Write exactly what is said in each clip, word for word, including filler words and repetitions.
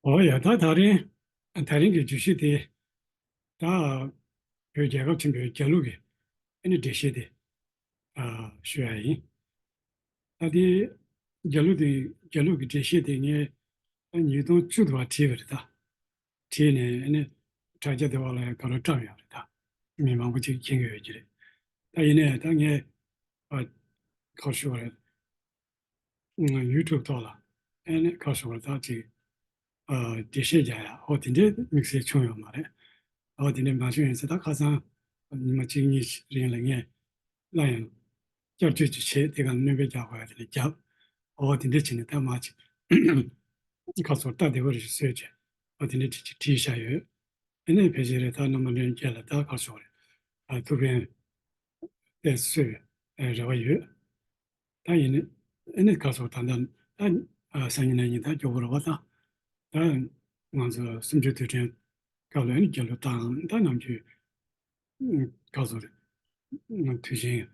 ཨོ་ཡ། ད་ད་རིང་ད་རིང་གི་བརྗོད་གཞི་དེ་ད་བོད་རྒྱལ་ཁབ་ཆེན་པོའི་རྒྱལ་གླུ་གི་ཨ་ནི་འགྲེལ་བཤད་དེ་ཨ་ཞུ་ཡ་ཡིན། ད་དེ་རྒྱལ་གླུ་དེ་རྒྱལ་གླུ་གི་འགྲེལ་བཤད་དེ་ངས་ཉིས་སྟོང་བཅུ་དུ་བ་བྲིས་པ་རེད་ད། བྲིས་ནས་ཨ་ནི་དྲ་རྒྱ་དེ་བ་ལ་ཡང་ག་རེ་བཀྲམ་ཡོད་རེད་ད། མི་མང་པོ་ཅིག་མཁྱེན་གྱི་ཡོད་ཀྱི་རེད། ད་ཡིན་ནའི་ད་ངས་ཨ་ག་རེ་ཞུ་བ་རེད། ཡུ་ཊུབ་ཐོག་ལ་ཨ་ནི་ག་རེ་ཞུ་བ་རེད་ད་ཅིག་ཨ་འགྲེལ་བཤད་རྒྱག་ཡ་ཨོ་དེ་འདྲའི་དམིགས་བསལ་བྱུང་ཡོད་མ་རེད། ཨོ་དེ་འདྲའི་མ་བྱུང་ཡིན་ཙང་ད་ཁ་སང་ཉི་མ་གཅིག་གཉིས་རིང་ལ་ངས་སླར་ཡང་བསྐྱར་བཅོས་ཅིག་བྱས། དེ་གང་སྣོན་པ་རྒྱག་དགོས་ཡ་དེ་ལ་བརྒྱབ། ཨོ་དེ་འདྲ་བྱས་ནས་ད་མ་ཅིག་ཁ་སོར་ལྟ་བདེ་བོ་རེ་ཞིག་བཟོས་བྱས། ཨོ་དེ་འདྲ་ཅིག་ཅིག་བྲིས་བཞག་ཡོད། ཨ་ནི་ཕལ་ཆེར་རེད་ད་རྣམ་པ་ལྷན་རྒྱས་ལ་ད་ག་རེ་ཞུ་དགོས་རེད། ཨ་ཐུགས་ཕན་ཐོགས་སོང་བའི་རེ་བ་ཡོད། ད་ཡིན་ནི་ཨ་ནི་ག་རེ་ཞུ་དགོས་རེད། ད་ལྟ་ཨ་སང་ཉིན་གནངས་ཉིན་ད་མགྱོགས་པོ་རེད་པ། ད་ད་ང་ཚོ་གསུམ་བཅུའི་དུས་དྲན་སྐབས་ལ་ཨ་ནི་རྒྱལ་གླུ་བཏང་། ད་ནམ་རྒྱུན་ག་རེ་ཞུ་དགོས་རེད། དུས་ཆེན་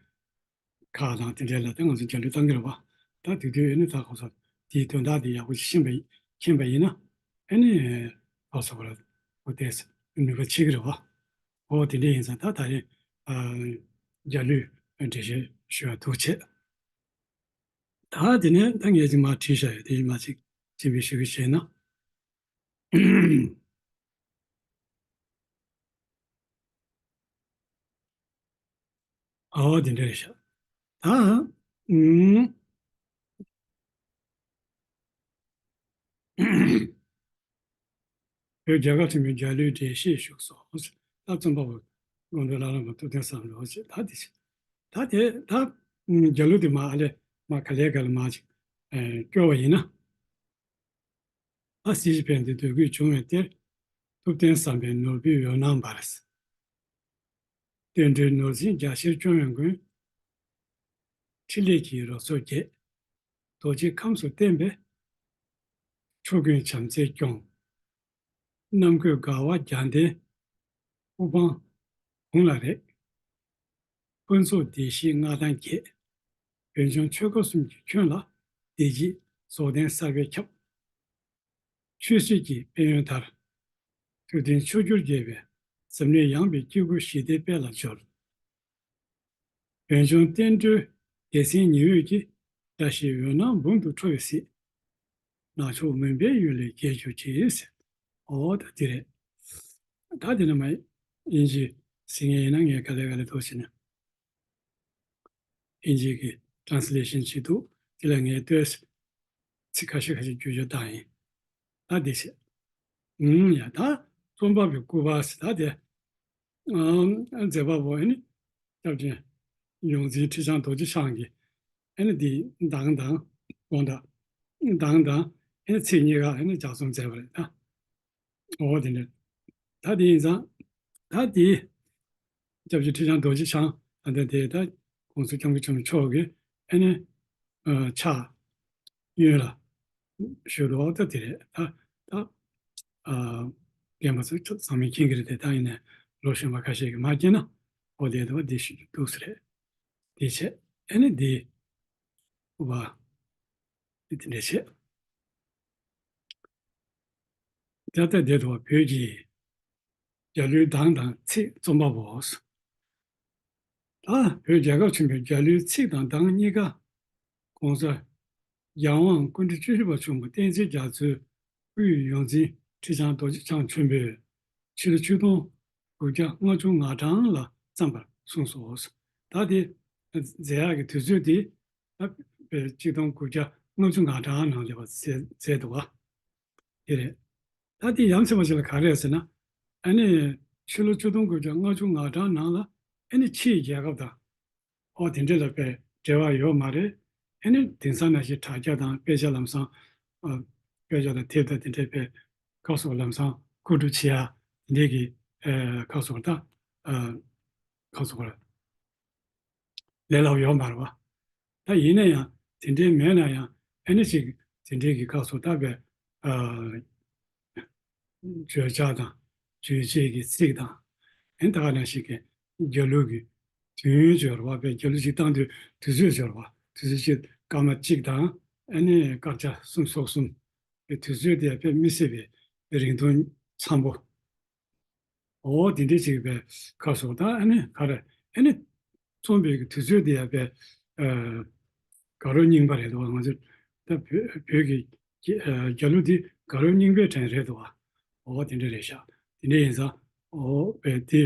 ཁག་དང་དེ་འདྲ་ལ་ད་ང་ཚོ་རྒྱལ་གླུ་བཏང་གི་རེད་པ། ད་དེ་དུས་ཨ་ནི་ད་ག་རེ་ཞུ་དགོས་རེད། དེའི་དོན་དག་དེ་ཡག་པོ་ཞིག་ཤེས་པ་མཁྱེན་པ་ཡིན་ན་ཨ་ནི་ག་རེ་ཞུ་དགོས་རེད། འོ་དེ་ནུས་པ་ཆེ་གི་རེད་པ། འོ་དེ་འདྲ་ཡིན་ཙང་ད་ད་རེས་ཨ་རྒྱལ་གླུའི་འགྲེལ་བཤད་ཞུ་བ་འདུག་བྱས། ད་དེ་ནས་ད་ངས་ཅིག་མར་བྲིས་བཞག་ཡོད། དེ་མར་ཅིག་སྤྱན་འབུལ་ཞུ་གི་བྱས་ན། ཨོ་དེ་འདྲ་རེད་ཤག་ད་ཨུམ། བོད་རྒྱལ་ཁབ་ཆེན་མོའི་རྒྱལ་གླུའི་འགྲེལ་བཤད་ཞུས་སོ། ད་རྩོམ་པ་པོ་དགོངས་དོན་བླ་བྲང་དཔོན་ཐུབ་བསྟན་བསམ་གྲུབ་ཅེས། ད་དེ་བྱས། ད་དེ་ད་རྒྱལ་གླུ་དེ་མར་ཨ་ལས་མར་ག་ལེ་ག་ལེ་མར་ཅིག་ཨ་སྐྱོར་བ་ཡིན་ན། ཨ་སྲིད་ཞི་ཕན་བདེ་འདོད་རྒུད་འབྱུང་བའི་གཏེར། ཐུབ་བསྟན་བསམ་པའི་ནོར་བུས་འོད་སྣང་འབར། བསྟན་འགྲོའི་ནོར་འཛིན་རྒྱ་ཆེར་སྐྱོང་བའི་མགོན། འཕྲིན་ལས་ཀྱི་རོ་ཚོགས་རྒྱས། རྡོ་རྗེ་ཁམས་སུ་བརྟན་པས་ཕྱོགས་ཀུན་བྱམས་བརྩེས་སྐྱོང་། གནམ་བསྐོས་དགའ་བ་རྒྱལ་མཚན་དབུ་འཕང་དགུང་ལ་རེག། དཔོན་ཚོགས་སྡེ་བཞིའི་མངའ་ཐང་རྒྱས། བོད་ལྗོངས་ཆོལ་ཁ་གསུམ་གྱི་ཁྱོན་ལ་བདེ་སྐྱིད་རྫོགས་ལྡན་གསར་པས་ཁྱབ། ཆོས་སྲིད་ཀྱི་དཔལ་ཡོན་དར། ཐུབ་བསྟན་ཕྱོགས་བཅུར་རྒྱས་པའི་འཛམ་གླིང་ཡངས་པའི་སྐྱེ་དགུའི་ཞི་བདེའི་དཔལ་ལ་འབྱོར། བོད་ལྗོངས་བསྟན་འགྲོའི་སྡེ་ཚན་ཉི་འོད་ཀྱིས། བཀྲ་ཤིས་འོད་སྣང་འབུམ་དུ་འཕྲོ་བའི་གཟིས། ནག་ཕྱོགས་མུན་པའི་གཡུལ་ལས་རྒྱལ་གྱུར་ཅིག་ཟེར། འོ་ད་དེ་རེད། ད་དེ་ནས་མར་དབྱིན་ཇི་ཟེར་མཁན་ཡིན་ན་ངས་ག་ལེ་ག་ལེ་འདུག་ཟེར་ནས། དབྱིན་ཇི་གི་ཊེ་རན་སི་ལེ་ཤན་བྱེད་འདུག་དེ་ལ་ངས་ལྟོས། ཚིག་ཁ་ཤས་ཁ་ཤས་བསྒྱུར་བཅོས་བཏང་ཡིན། ད་འདི་བྱས། ཨུམ་ཡ། ད་རྩོམ་པ་པོའི་སྐུ་པར་ཟེར་ད་དེ། ཨམ་མཛད་པ་པོ་ཨ་ནི་སྐྱབས་རྗེ་ཡོངས་འཛིན་ཁྲི་བྱང་རྡོ་རྗེ་འཆང་གིས་ཨ་ནི་འདི་མདང་དང་དགོང་དག་མདང་དང་ཨ་ནི་ཚེས་གཉིས་ཀ་ཨ་ནི་ལྗགས་རྩོམ་མཛད་པ་རེད་ད། འོ་དེ་འདྲ། ད་དེ་ཡིན་ཙང་། ད་དེ་སྐྱབས་རྗེ་ཁྲི་བྱང་རྡོ་རྗེ་འཆང་ད་ལྟ་དེ་ད་༸གོང་ས་༸སྐྱབས་མགོན་ཆེན་པོ་མཆོག་གིས་ཨ་ནི་ཕྱག་གཡོན་ལ་ཞུ་འདུག་ད་དེ་རེད་ད། ད་རྒན་པ་ཚོ་ཚང་མས་མཁྱེན་གྱི་རེད་དེ། ད་ཡིན་ནའི་ལོ་གཞོན་པ་ཁ་ཤས་ཀྱིས་མ་མཁྱེན་ན་འོ་དེ་འདུག་དེ་ཞུ་འདུག་ས་རེད། དེ་བྱས་ཨ་ནི་དེ་ཨུ་བ། དེ་འདྲ་བྱས། ད་ལྟ་འདིར་བོད་ཀྱི་རྒྱལ་གླུའི་གདངས་དང་ཚིག་རྩོམ་པ་པོ། ད་བོད་རྒྱལ་ཁབ་ཆེན་པོའི་རྒྱལ་གླུའི་ཚིག་དང་གདངས་གཉིས་ཀ་༸གོང་ས་༸རྒྱལ་དབང་སྐུ་ཕྲེང་བཅུ་བཞི་པ་མཆོག་མུ་བསྟན་འཛིན་རྒྱ་མཚོའི་དབུས་ཡོངས་འཛིན་ཁྲི་བྱང་རྡོ་རྗེ་འཆང་ཆེན་པོས་ཕྱི་ལོ་ཆིག་སྟོང་དགུ་བརྒྱ་ལྔ་བཅུ་ང་གྲངས་ལ་བརྩམས་པར་གསུངས་སོ། ད་དེ་མཛད་ཡག་གི་དུས་ཚོད་དེ་ད་ཆིག་སྟོང་དགུ་བརྒྱ་ལྔ་བཅུ་ང་གྲངས་ནང་སླེབས་པ་མཛད་འདུག་ག་དེ་རེད། ད་དེ་ཡ་མཚན་པ་ཞིག་ལ་ག་རེ་རེད་ཟེར་ན། ཨ་ནི་ཕྱི་ལོ་ཆིག་སྟོང་དགུ་བརྒྱ་ལྔ་བཅུ་ང་གྲངས་ནང་ལ་ཨ་ནི་ཕྱིའི་རྒྱལ་ཁབ་དང་ཨོ་དེ་འདྲ་ལ་དཔེ་འབྲེལ་བ་ཡོད་མ་རེད། ཨ་ནི་དེང་སང་ནང་བཞིན་དྲ་རྒྱ་དང་དཔེ་ཆ་ལམ་སང་ཨ་དཔེ་ཆ་དང་དེབ་དང་དེ་འདྲའི་དཔེ་ཁ་སོགས་ལམ་སང་མཁོ་སྒྲུབ་བྱེད་ཡ་དེ་འདྲའི་གི་ཨ་ཁ་སོགས་ད་ཨ་ཁ་སོགས་ལ་ལས་སླ་པོ་ཡོད་མ་རེད་བ། ད་ཡིན་ན་ཡང་དེ་འདྲའི་མེད་ན་ཡང་ཨ་ནི་ཅིག་དེ་འདྲའི་གི་སྐབས་སུ་ད་དཔེ་ཨ་བརྗོད་བྱ་དང་བརྗོད་བྱེད་ཀྱི་ཚིག་དང་ཨ་ནི་ད་ག་ནང་བཞིན་གྱི་རྒྱལ་གླུ་གི་དུས་ཡུན་སྦྱོར་བ་དཔེ་རྒྱལ་གླུ་ཅིག་བཏང་དུས་དུས་ཚོད་སྦྱོར་བ་དུས་ཚོད་ཅིག་སྐར་མ་གཅིག་དང་ཨ་ནི་སྐར་ཆ་གསུམ་སོགས་གསུམ་གི་དུས་ཚོད་དེ་དཔེ་མི་སྲིད་པའི་ རིང་ཐུང་འཚམ་པོ། འོ་དེ་འདྲ་ཅིག་པའི་ཁ་སོ། ད་ཨ་ནི་ག་རེ། ཨ་ནི་རྩོམ་པའི་གི་དུས་ཚོད་དེ་ཡང་པའི་ཨ་དགའ་རབ་རྙིང་པ་རེད་འདུག་བ། ང་ཚོ་ད་བོད་བོད་ཀྱི་ཨ་རྒྱལ་གླུ་འདི་དགའ་རབ་རྙིང་པའི་གྲས་རེད་འདུག་བ། འོ་དེ་འདྲ་རེད་ཤག་དེ་འདྲ་ཡིན་ཙང་། འོ་པའི་དེ་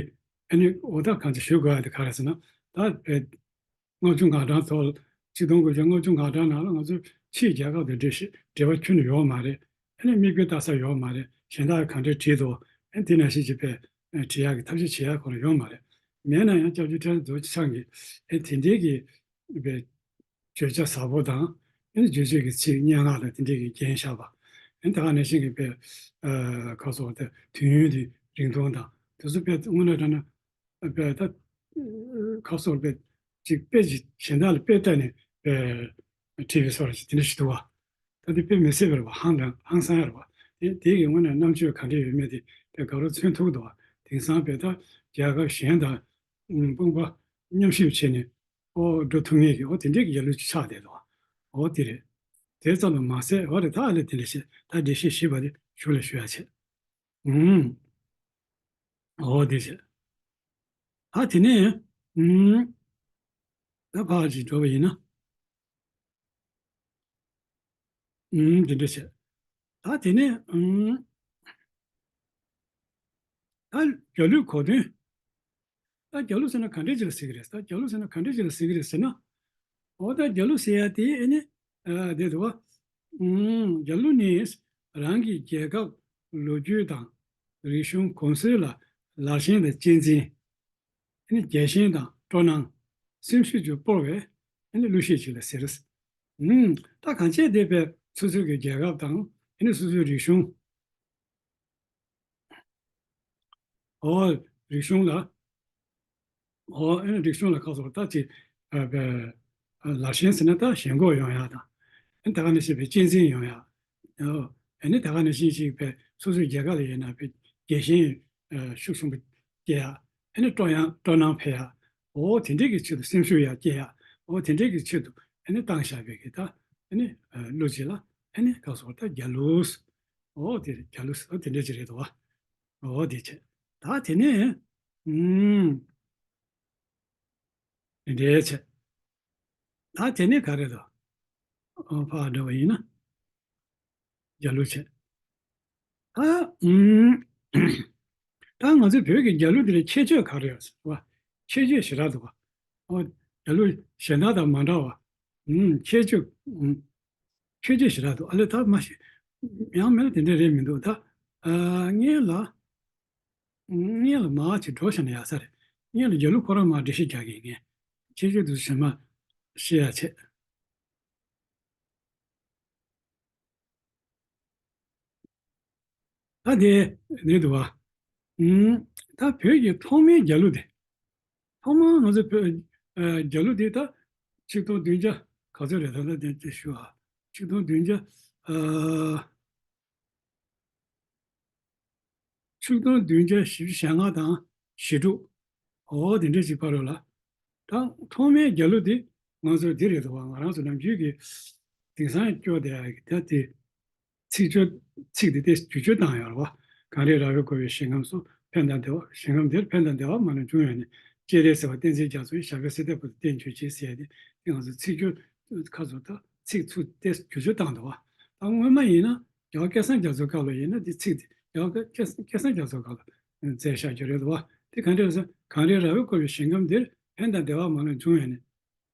ཨ་ནི་འོ་ད་གང་ཅི་ཞུ་དགོས་ཡ་དེ་ག་རེ་ཟེར་ན། ད་པའི་ལྔ་བཅུ་ང་གྲངས་ཐོག་ཆིག་སྟོང་དགུ་བརྒྱ་ལྔ་བཅུ་ང་གྲངས་ནང་ལ་ང་ཚོ་ཕྱིའི་རྒྱལ་ཁབ་དང་འབྲེལ་བཤད་འབྲེལ་བ་ཁྱོན་ནས་ཡོད་མ་རེད། ཨ་ནི་མིག་དཔེ་ལྟ་ས་ཡོད་མ་རེད། གཞན་དག་ག་འདྲས་བྲིས་འདུག་ཨ་དེ་ནང་བཞིན་གྱི་པའི་བྲིས་ཡག་གི་ཐབས་ཤེས་བྱེད་ཡག་ཁོ་རང་ཡོད་མ་རེད། མེད་ན་ཡང་སྐྱབས་རྗེ་ཁྲི་རབས་རྡོ་རྗེ་འཆང་གིས་ཨ་དེ་འདྲའི་གི་པའི་བརྗོད་བྱ་ཟབ་པོ་དང་། ཨ་ནི་རྗོད་བྱེད་ཀྱི་ཚིག་སྙན་ངག་དང་དེ་འདྲའི་གི་རྒྱན་བཞག་པ། ཨ་ནི་ད་ག་ནང་བཞིན་གྱི་པའི་ཁ་སོགས་དེ་དུས་ཡུན་དེ་རིང་ཐུང་དང་དེ་ཚོ་པའི་དངོས་གནས་དྲང་ན། པའི་ད་ཁ་སོགས་པའི་ཅིག་དཔེ་ཅིག་གཞན་དག་ལ་དཔེ་བལྟས་ནས་པའི་བྲིས་པའི་སོགས་ཅིག་དེ་འདྲ་ཞིག་འདུག་བ། ད་དེ་དཔེ་མི་སྲིད་པ་རེད་བ། ཧང་དང་ཧང་སང་ཡ་རེད་བ། དེ་དེ་གི་དངོས་གནས་རྣམ་དཔྱོད་ག་འདྲ་ཡོད་མེད་དེ་པའི་དགའ་རབ་མཚོན་ཐུབ་འདུག་བ། དེང་སང་པའི་ད་རྒྱལ་ཁབ་གཞན་དང་དཔུང་པ་མཉམ་གཤིབ་བྱས་ནས་ཨོ་འགྲོ་ཐུབ་ངེས་ཀྱི་ཨོ་དེ་འདྲའི་གི་རྒྱལ་གླུ་ཅིག་ཆགས་བསྡད་འདུག་བ། ཨོ་དེ་རེད། དེ་ཙམ་དུ་མ་ཟད་ཨོ་རེད། ད་ཨ་ལས་དེ་འདྲ་བཤད། ད་འགྲེལ་བཤད་ཞིབ་པ་དེ་ཞུ་ལ་ཞུ་ཡ་བྱེད། ཨུམ། འོ་དེ་བྱས། ད་དེ་ནས་ཨུམ། ད་ཕར་ཅིག་འགྲོ་བ་ཡིན་ན། ཨུམ་དེ་འདྲ་བྱས། ད་དེ་ནས་ཨུམ། ད་རྒྱལ་གླུའི་གོ་དོན། ད་རྒྱལ་གླུ་ཟེར་ན་ག་འདྲས་ཅིག་ལ་ཟེར་གི་རེད། ད་རྒྱལ་གླུ་ཟེར་ན་ག་འདྲས་ཅིག་ལ་ཟེར་གི་རེད་ཟེར་ན། འོ་ད་རྒྱལ་གླུ་ཟེར་ཡ་དེ་ཨ་ནི་ཨ་དེ་འདུག་བ། ཨུམ། རྒྱལ་གླུ་ནི་རང་གི་རྒྱལ་ཁབ་ལོ་རྒྱུས་དང་རིག་གཞུང་གོམས་སྲོལ་ལ་ལར་ཞེན་དང་གཅེས་འཛིན། ཨ་ནི་རྒྱལ་ཞེན་དང་སྤྲོ་སྣང་། སེམས་ཤུགས་ཀྱིས་སྤོར་བའི་ཨ་ནི་གླུ་གཞས་ཅིག་ལ་ཟེར། ཨུམ། ད་གང་བྱས་དེ་བས་སོ་སོའི་གི་རྒྱལ་ཁབ་དང་ཨ་ནི་སོ་སོའི་རིག་གཞུང་། ཨོ། རིག་གཞུང་ལ། ཨོ། ཨ་ནི་རིག་གཞུང་ལ་ཁ་སོགས་ད་ཅིག་ཨ་བས། ཨ་ལར་ཞེན་ཟེར་ན་ད་ཞེན་ཁོག་ཡོང་ཡ་དང་། ཨ་ནི་ད་ག་ནང་བཞིན་པའི་གཅེས་འཛིན་ཡོང་ཡ། ཨོ། ཨ་ནི་ད་ག་ནང་བཞིན་ཞིག་པའི་སོ་སོའི་རྒྱལ་ཁབ་ལ་ཡིན་ན་པའི་རྒྱལ་ཞེན་ཨ་ཤུགས་ཆེན་པོ་སྐྱེ་ཡ། ཨ་ནི་སྤྲོ་ཡང་སྤྲོ་སྣང་འཕེལ་ཡ། ཨོ་དེ་འདྲས་ཀྱི་ཆེད་དུ་སེམས་ཤུགས་ཡར་སྐྱེ་ཡ། ཨོ་དེ་འདྲས་ཀྱི་ཆེད་དུ་ཨ་ནི་བཏང་བཞག་པའི་གི་ད་ཨ་ནི་ཨ་གླུ་ཅིག་ལ་ཨ་ནི་ཁ་སོགས་ད་རྒྱལ་གླུ། ཨོ་དེ་རེད། རྒྱལ་གླུ་ཟེར་བ་དེ་འདྲས་ཅིག་རེད་དོ། ཨོ་དེ་བྱས། ད་དེ་ནས་ཨུམ། དེ་འདྲས་བྱས། ད་དེ་ནས་ག་རེ་རེད། ཨོ་ཕར་འགྲོ་བ་ཡིན་ན། རྒྱལ་གླུ་བྱས། ད་ཨུམ། ད་ང་ཚོའི་བོད་ཀྱི་རྒྱལ་གླུ་འདི་ལ་ཁྱད་ཆོས་ག་རེ་ཡོད་ཟེར་བ། ཁྱད་ཆོས་ཞེ་དྲག་འདུག་བ། ཨོ་རྒྱལ་གླུ་གཞན་དག་དང་མ་འདྲ་བ། ཨུམ། ཁྱད་ཆོས། ཨུམ། ཁྱད་ཆོས་ཞེ་དྲག་འདུག་ཨ་ལས་ད་མ་ཤེས། ཡང་མིན་ན་དེ་འདྲ་རེད་མི་འདུག་ད། ཨ་སྔོན་ལ། སྔོན་ལ་མར་ཅིག་འགྲོ་བྱས་ན་ཡག་ས་རེད། སྔོན་ལ་རྒྱལ་གླུ་ཁོ་རང་མར་འགྲེལ་བཤད་རྒྱག་གི་ཡིན། ངས་ཁྱེད་ཚོས་འདུག་ཟེར་མ་ཤེས་ཡ་བྱེད། ད་དེ་འདི་འདུག་བ། ཨུམ། ད་བོད་ཀྱི་ཐོག་མའི་རྒྱལ་གླུ་དེ། ཐོག་མར་ང་ཚོ་བོད་ཨ་རྒྱལ་གླུ་དེ་ད་ཆིག་སྟོང་བདུན་བརྒྱ་ག་ཚོད་རེད། ད་ལྟ་དེ་དེ་ཞུ་ཨ། ཆིག་སྟོང་བདུན་བརྒྱ་ཨ། ཆིག་སྟོང་བདུན་བརྒྱ་བཞི་བཅུ་ཞེ་ལྔ་དང་ཞེ་དྲུག་ཨོ་དེ་འདྲ་ཞིག་བར་རོ་ལ། ད་ཐོག་མའི་རྒྱལ་གླུ་དེ་ང་ཚོ་འདི་རེད་འདུག་བ། ང་རང་ཚོ་ནམ་རྒྱུན་གྱི་དེང་སང་སྐྱོ་དེ་ད་དེ་ཚིག་སྦྱོར་ཚིག་དེ་དེ་བསྒྱུར་བཅོས་བཏང་ཡོད་རེད་བ། གངས་རི་ར་བས་བསྐོར་བའི་ཞིང་ཁམས་སུ། ཕན་དང་བདེ་བ་ཞིང་ཁམས་འདིར་ཕན་དང་བདེ་བ་མ་ལུས་འབྱུང་བའི་གནས། སྤྱན་རས་གཟིགས་དབང་བསྟན་འཛིན་རྒྱ་མཚོ་ཡིས། ཞབས་པད་སྲིད་མཐའི་བར་དུ་བརྟན་གྱུར་ཅིག་ཟེར་ཡ་དེ་དེ་ང་ཚོ་ཚིག་སྦྱོར་ཁ་ཚོ་ད་ཚིག་ཚུར་དེ་བསྒྱུར་བཅོས་བཏང་འདུག་བ། ད་སྔོན་མ་ཡིན་ན་རྒྱལ་བ་སྐལ་བཟང་རྒྱ་མཚོའི་སྐབས་ལ་ཡིན་ན་འདི་ཚིག་དེ་རྒྱལ་བ་སྐལ་སྐལ་བཟང་རྒྱ་མཚོའི་སྐབས་ལ་མཛད་བཞག་རྒྱུ་རེད་འདུག་བ། དེ་ག་འདྲ་རེད་ཟེར་ན། གངས་རི་ར་བས་བསྐོར་བའི་ཞིང་ཁམས་འདིར། ཕན་དང་བདེ་བ་མ་ལུས་འབྱུང་བའི་གནས།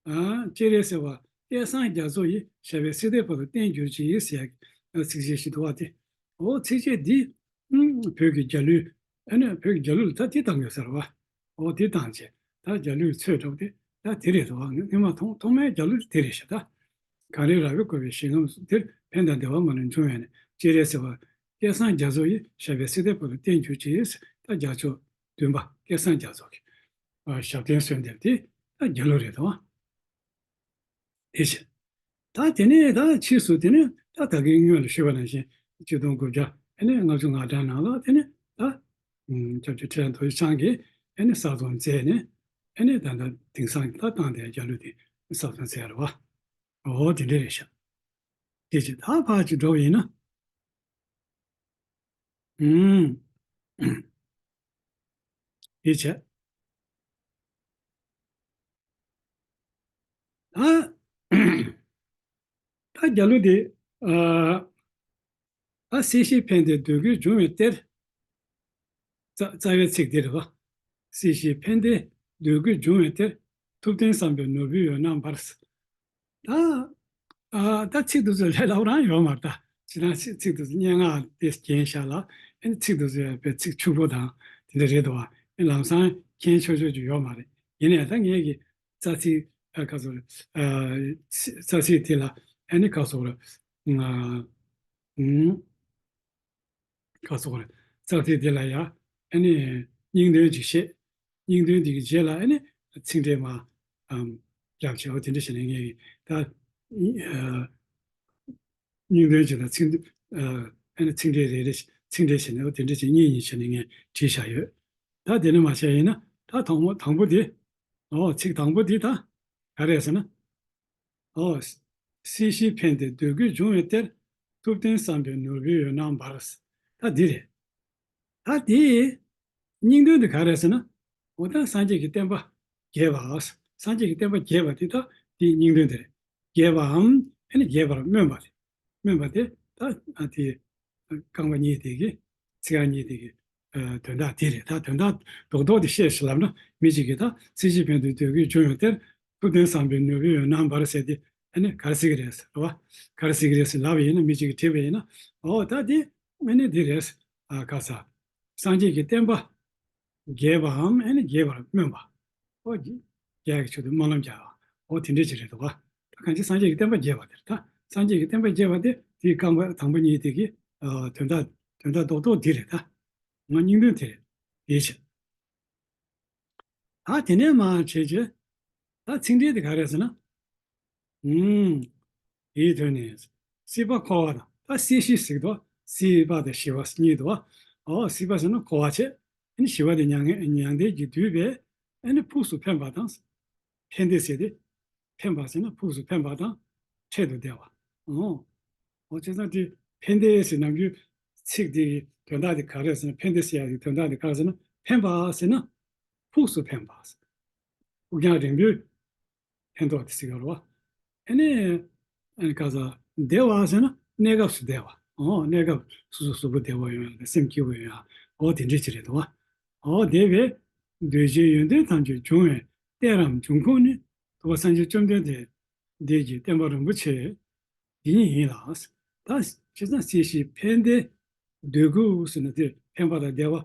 ཨ། སྤྱན་རས་གཟིགས་དབང་སྐལ་བཟང་རྒྱ་མཚོ་ཡིས། ཞབས་པད་སྲིད་མཐའི་བར་དུ་བརྟན་གྱུར་ཅིག་ཟེར་ཡག་གི་ཚིགས་བཅད་ཞིག་འདུག་བ། དེ་འོ་ཚིགས་བཅད་འདི་ཨུམ་བོད་ཀྱི་རྒྱལ་གླུ། ཨ་ནི་བོད་ཀྱི་རྒྱལ་གླུ་ལ་ད་འདི་བཏང་ཡོད་ས་རེད་བ། འོ་འདི་བཏང་བྱས་ད་རྒྱལ་གླུའི་ཚོད་འགྲོ་དེ་ད་དེ་རེད་འདུག་བ། སྔོན་མ་ཐོག་ཐོག་མའི་རྒྱལ་གླུ་དེ་རེད་ཤག་ད་གངས་རི་ར་བས་བསྐོར་བའི་ཞིང་ཁམས་འདིར། ཕན་དང་བདེ་བ་མ་ལུས་འབྱུང་བའི་གནས། སྤྱན་རས་གཟིགས་དབང་སྐལ་བཟང་རྒྱ་མཚོ་ཡིས། ཞབས་པད་སྲིད་མཐའི་བར་དུ་བརྟན་གྱུར་ཅིག་ད་རྒྱལ་མཆོག་བདུན་པ་སྐལ་བཟང་རྒྱ་མཚོ་གི་ཨ་ཞབས་བརྟན་གསོལ་འདེབས་དེ་ད་རྒྱལ་གླུ་རེད་དོ། དེ་བཞིན་ད་དེ་ནས་ད་ཕྱིས་སུ་དེ་ནས་ད་ད་གིན་སྔོན་ལ་ཞུས་པ་ནང་བཞིན་ཆིག་སྟོང་དགུ་བརྒྱ་ཨ་ནི་ལྔ་བཅུ་ང་གྲངས་ནང་ལ་དེ་ནས་ད་སྐྱབས་རྗེ་ཁྲི་རབས་རྡོ་རྗེ་འཆང་གིས་ཨ་ནི་གསར་རྩོམ་མཛད་ནས་ཨ་ནི་ད་ལྟ་དེང་སང་ད་བཏང་བསྡད་རྒྱལ་གླུ་དེ་གསར་རྩོམ་མཛད་རེད་བ། འོ་དེ་འདྲ་རེད་ཤག་དེ་བཞིན་ད་ཕར་ཅིག་འགྲོ་བ་ཡིན་ན། ཨུམ། ཡིད་ཆེས། ད། ད་རྒྱ་གླུ་དེ། ཨ། ད་སྲིད་ཞིའི་ཕན་བདེ་འདོད་དགུས་འབྱུང་བའི་གཏེར། རྩ་རྩ་བའི་ཚིག་འདི་རེད་བ། སྲིད་ཞིའི་ཕན་བདེ་འདོད་དགུས་འབྱུང་བའི་གཏེར། ཐུབ་བསྟན་བསམ་པས་ནོར་བུའི་འོད་སྣང་འབར། ད། ཨ། ད་ཚིག་དེ་ཚོ་ལས་སླ་པོ་རང་ཡོད་མ་རེད་ད། ཇི་ལྟར་ཚིག་ཚིག་དེ་ཚོ་སྙན་ངག་དེ་རྒྱན་བཞག་ལ། ཨ་ནི་ཚིག་དེ་ཚོ་ཡང་དཔེ་ཚིག་ཕྱུག་པོ་དང་དེ་འདྲ་རེད་འདུག་བ། ཨ་ནི་ལམ་སང་མཁྱེན་ཆོག་ཆོག་ཅིག་ཡོད་མ་རེད། ཡིན་ནའི་ད་ངས་ཀྱི་རྩ་ཚིག་ཨ་ག་ཚོད་རེད། ཨ། ཚིག་རྩ་ཚིག་དེ་ལ་ཨ་ནི་ག་ཚོད་རེད། ཨ། ཨུམ། ག་ཚོད་རེད། རྩ་ཚིག་དེ་ལ་ཡ་ཨ་ནི་སྙིང་དོན་ཅིག་བཤད། སྙིང་དོན་དེ་གི་རྗེས་ལ་ཨ་ནི་ཚིག་འགྲེལ་མ། ཨམ། རྒྱབ་བྱས། འོ་དེ་འདྲ་བྱས་ནས་ངས་ད། ཨ། སྙིང་དོན་ཅིག་དང་ཚིག་ཨ། ཨ་ནི་ཚིག་འགྲེལ་རེ་རེ་ཚིག་འགྲེལ་བྱས་ནས། འོ་དེ་འདྲ་བྱས་གཉིས་གཉིས་བྱས་ནས་ངས་བྲིས་བཞག་ཡོད། ད་དེ་ནས་མ་བྱས་ཡིན་ན། ད་དང་པོ་དང་པོ་དེ། ཨོ་ཚིག་དང་པོ་དེ་ད་ག་རེ་ཟེར་ན། ཨོ། སྲིད་ཞིའི་ཕན་བདེ་འདོད་དགུས་འབྱུང་བའི་གཏེར། ཐུབ་བསྟན་བསམ་པས་ནོར་བུའི་འོད་སྣང་འབར། ད་འདི་རེད། ད་དེའི་སྙིང་དོན་དེ་ག་རེ་ཟེར་ན། འོ་ད་སངས་རྒྱས་ཀྱི་བསྟན་པ་རྒྱས་པ། སངས་རྒྱས་ཀྱི་བསྟན་པ་རྒྱས་པ་དེ་ད་དེའི་སྙིང་དོན་དེ་རེད། རྒྱས་པའམ་ཨ་ནི་རྒྱས་པར་སྨོན་པ་རེད། སྨོན་པ་དེ་ད་ཨ་དེ་རྐང་པ་གཉིས་དེ་གི་ཚིག་རྐང་གཉིས་དེ་གི་ཨ་དོན་དག་དེ་རེད། ད་དོན་དག་རྡོག་རྡོག་དེ་བཤད་ཤིག་ལབ་ན། མི་གཅིག་གིས་ད་སྲིད་ཞིའི་ཕན་བདེ་འདོད་དགུས་འབྱུང་བའི་གཏེར། ཐུབ་བསྟན་བསམ་པས་ནོར་བུའི་འོད་སྣང་འབར་ཟེར་དེ་ཨ་ནི་ག་རེ་ཟེར་གི་རེད་ཟེར་བ། ག་རེ་ཟེར་གི་རེད་ཟེར་ལབ་པ་ཡིན་ན། མི་གཅིག་གིས་དྲིས་པ་ཡིན་ན། ཨོ་ད་དེ་ཨ་ནི་འདི་རེད། ཨ་ག་ས། སངས་རྒྱས་ཀྱི་བསྟན་པ་རྒྱས་པའམ་ཨ་ནི་རྒྱས་པར་སྨོན་པ། ཨོ་རྒྱས་ཀྱི་ཆེད་དུ་སྨོན་ལམ་རྒྱག་པ། ཨོ་དེ་འདྲ་ཅིག་རེད་འདུག་ག་ད་གང་ཅི་སངས་རྒྱས་ཀྱི་བསྟན་པ་རྒྱས་པ་དེ་རེད། ད་སངས་རྒྱས་ཀྱི་བསྟན་པ་རྒྱས་པ་དེ་དེའི་རྐང་པ་དང་པོ་གཉིས་དེ་གི་ཨ་དོན་དག་དོན་དག་རྡོག་རྡོག་འདི་རེད། ད་ང་སྙིང་དོན་དེ་རེད། ཡིད་ཆེས། ད་དེ་ནས་མར་བྱས་རྗེས། ད་ཚིག་འགྲེལ་དེ་ག་རེ་ཟེར་ན། ཨུམ། དེའི་དོན་ནི། སྲིད་པ་འཁོར་བ་དང་། ད་སྲིད་ཞི་ཟེར་གི་འདུག་སྲིད་པ་དང་ཞི་བ་གཉིས་འདུག་ཨོ་སྲིད་པ་ཟེར་ན་འཁོར་བ་བྱས། ཨ་ནི་ཞི་བ་དེ་མྱང་མྱང་འདས་ཀྱིས་བསྡུས་པའི་ཨ་ནི་ཕུགས་སུ་ཕན་པ་དང་། ཕན་བདེ་ཟེར་ཏེ། ཕན་པ་ཟེར་ན་ཕུགས་སུ་ཕན་པ་དང་འཕྲལ་དུ་བདེ་བ། ཨོ། ཨོ་བྱས་ཙང་དེ་ཕན་བདེ་ཟེར་ནམ་རྒྱུན་ཚིག་དེ་གི་དོན་དག་དེ་ག་རེ་ཟེར་ན། ཕན་བདེ་ཟེར་ཡག་གི་དོན་དག་དེ་ག་རེ་ཟེར་ན། ཕན་པ་ཟེར་ན་ཕུགས་སུ་ཕན་པ། ཕུགས་རྒྱང་རིང་པོའི་ཕན་ཐོགས་དེ་ཟེར་གི་རེད་བ། ཨ་ནི་ཨ་ནི་ག་ས་བདེ་བ་ཟེར་ན་གནས་སྐབས་སུ་བདེ་བ། ཨོ་གནས་སྐབས་སོ་སོ་གཟུགས་པོ་བདེ་བོ་ཡོང་ཡག་དང་སེམས་སྐྱིད་པོ་ཡོང་ཡག། ཨོ་དེ་འདྲ་ཅིག་རེད་འདུག་བ། ཨོ་དེ་བས་འདོད་ཆེན་ཡོན་ཏན་ཐམས་ཅད་འབྱུང་བའི་གཏེར་རམ་འབྱུང་ཁུངས་ནི། ཐུབ་པ་སངས་རྒྱས་བཅོམ་ལྡན་འདས་འདས་ཀྱི་བསྟན་པ་རིན་པོ་ཆེ་འདི་ཉིད་ཡིན་ལ། ད་བྱས་ཙང་སྲིད་ཞིའི་ཕན་བདེ་འདོད་དགུ་ཟེར་ན་དེ་ཕན་པ་དང་བདེ་བ།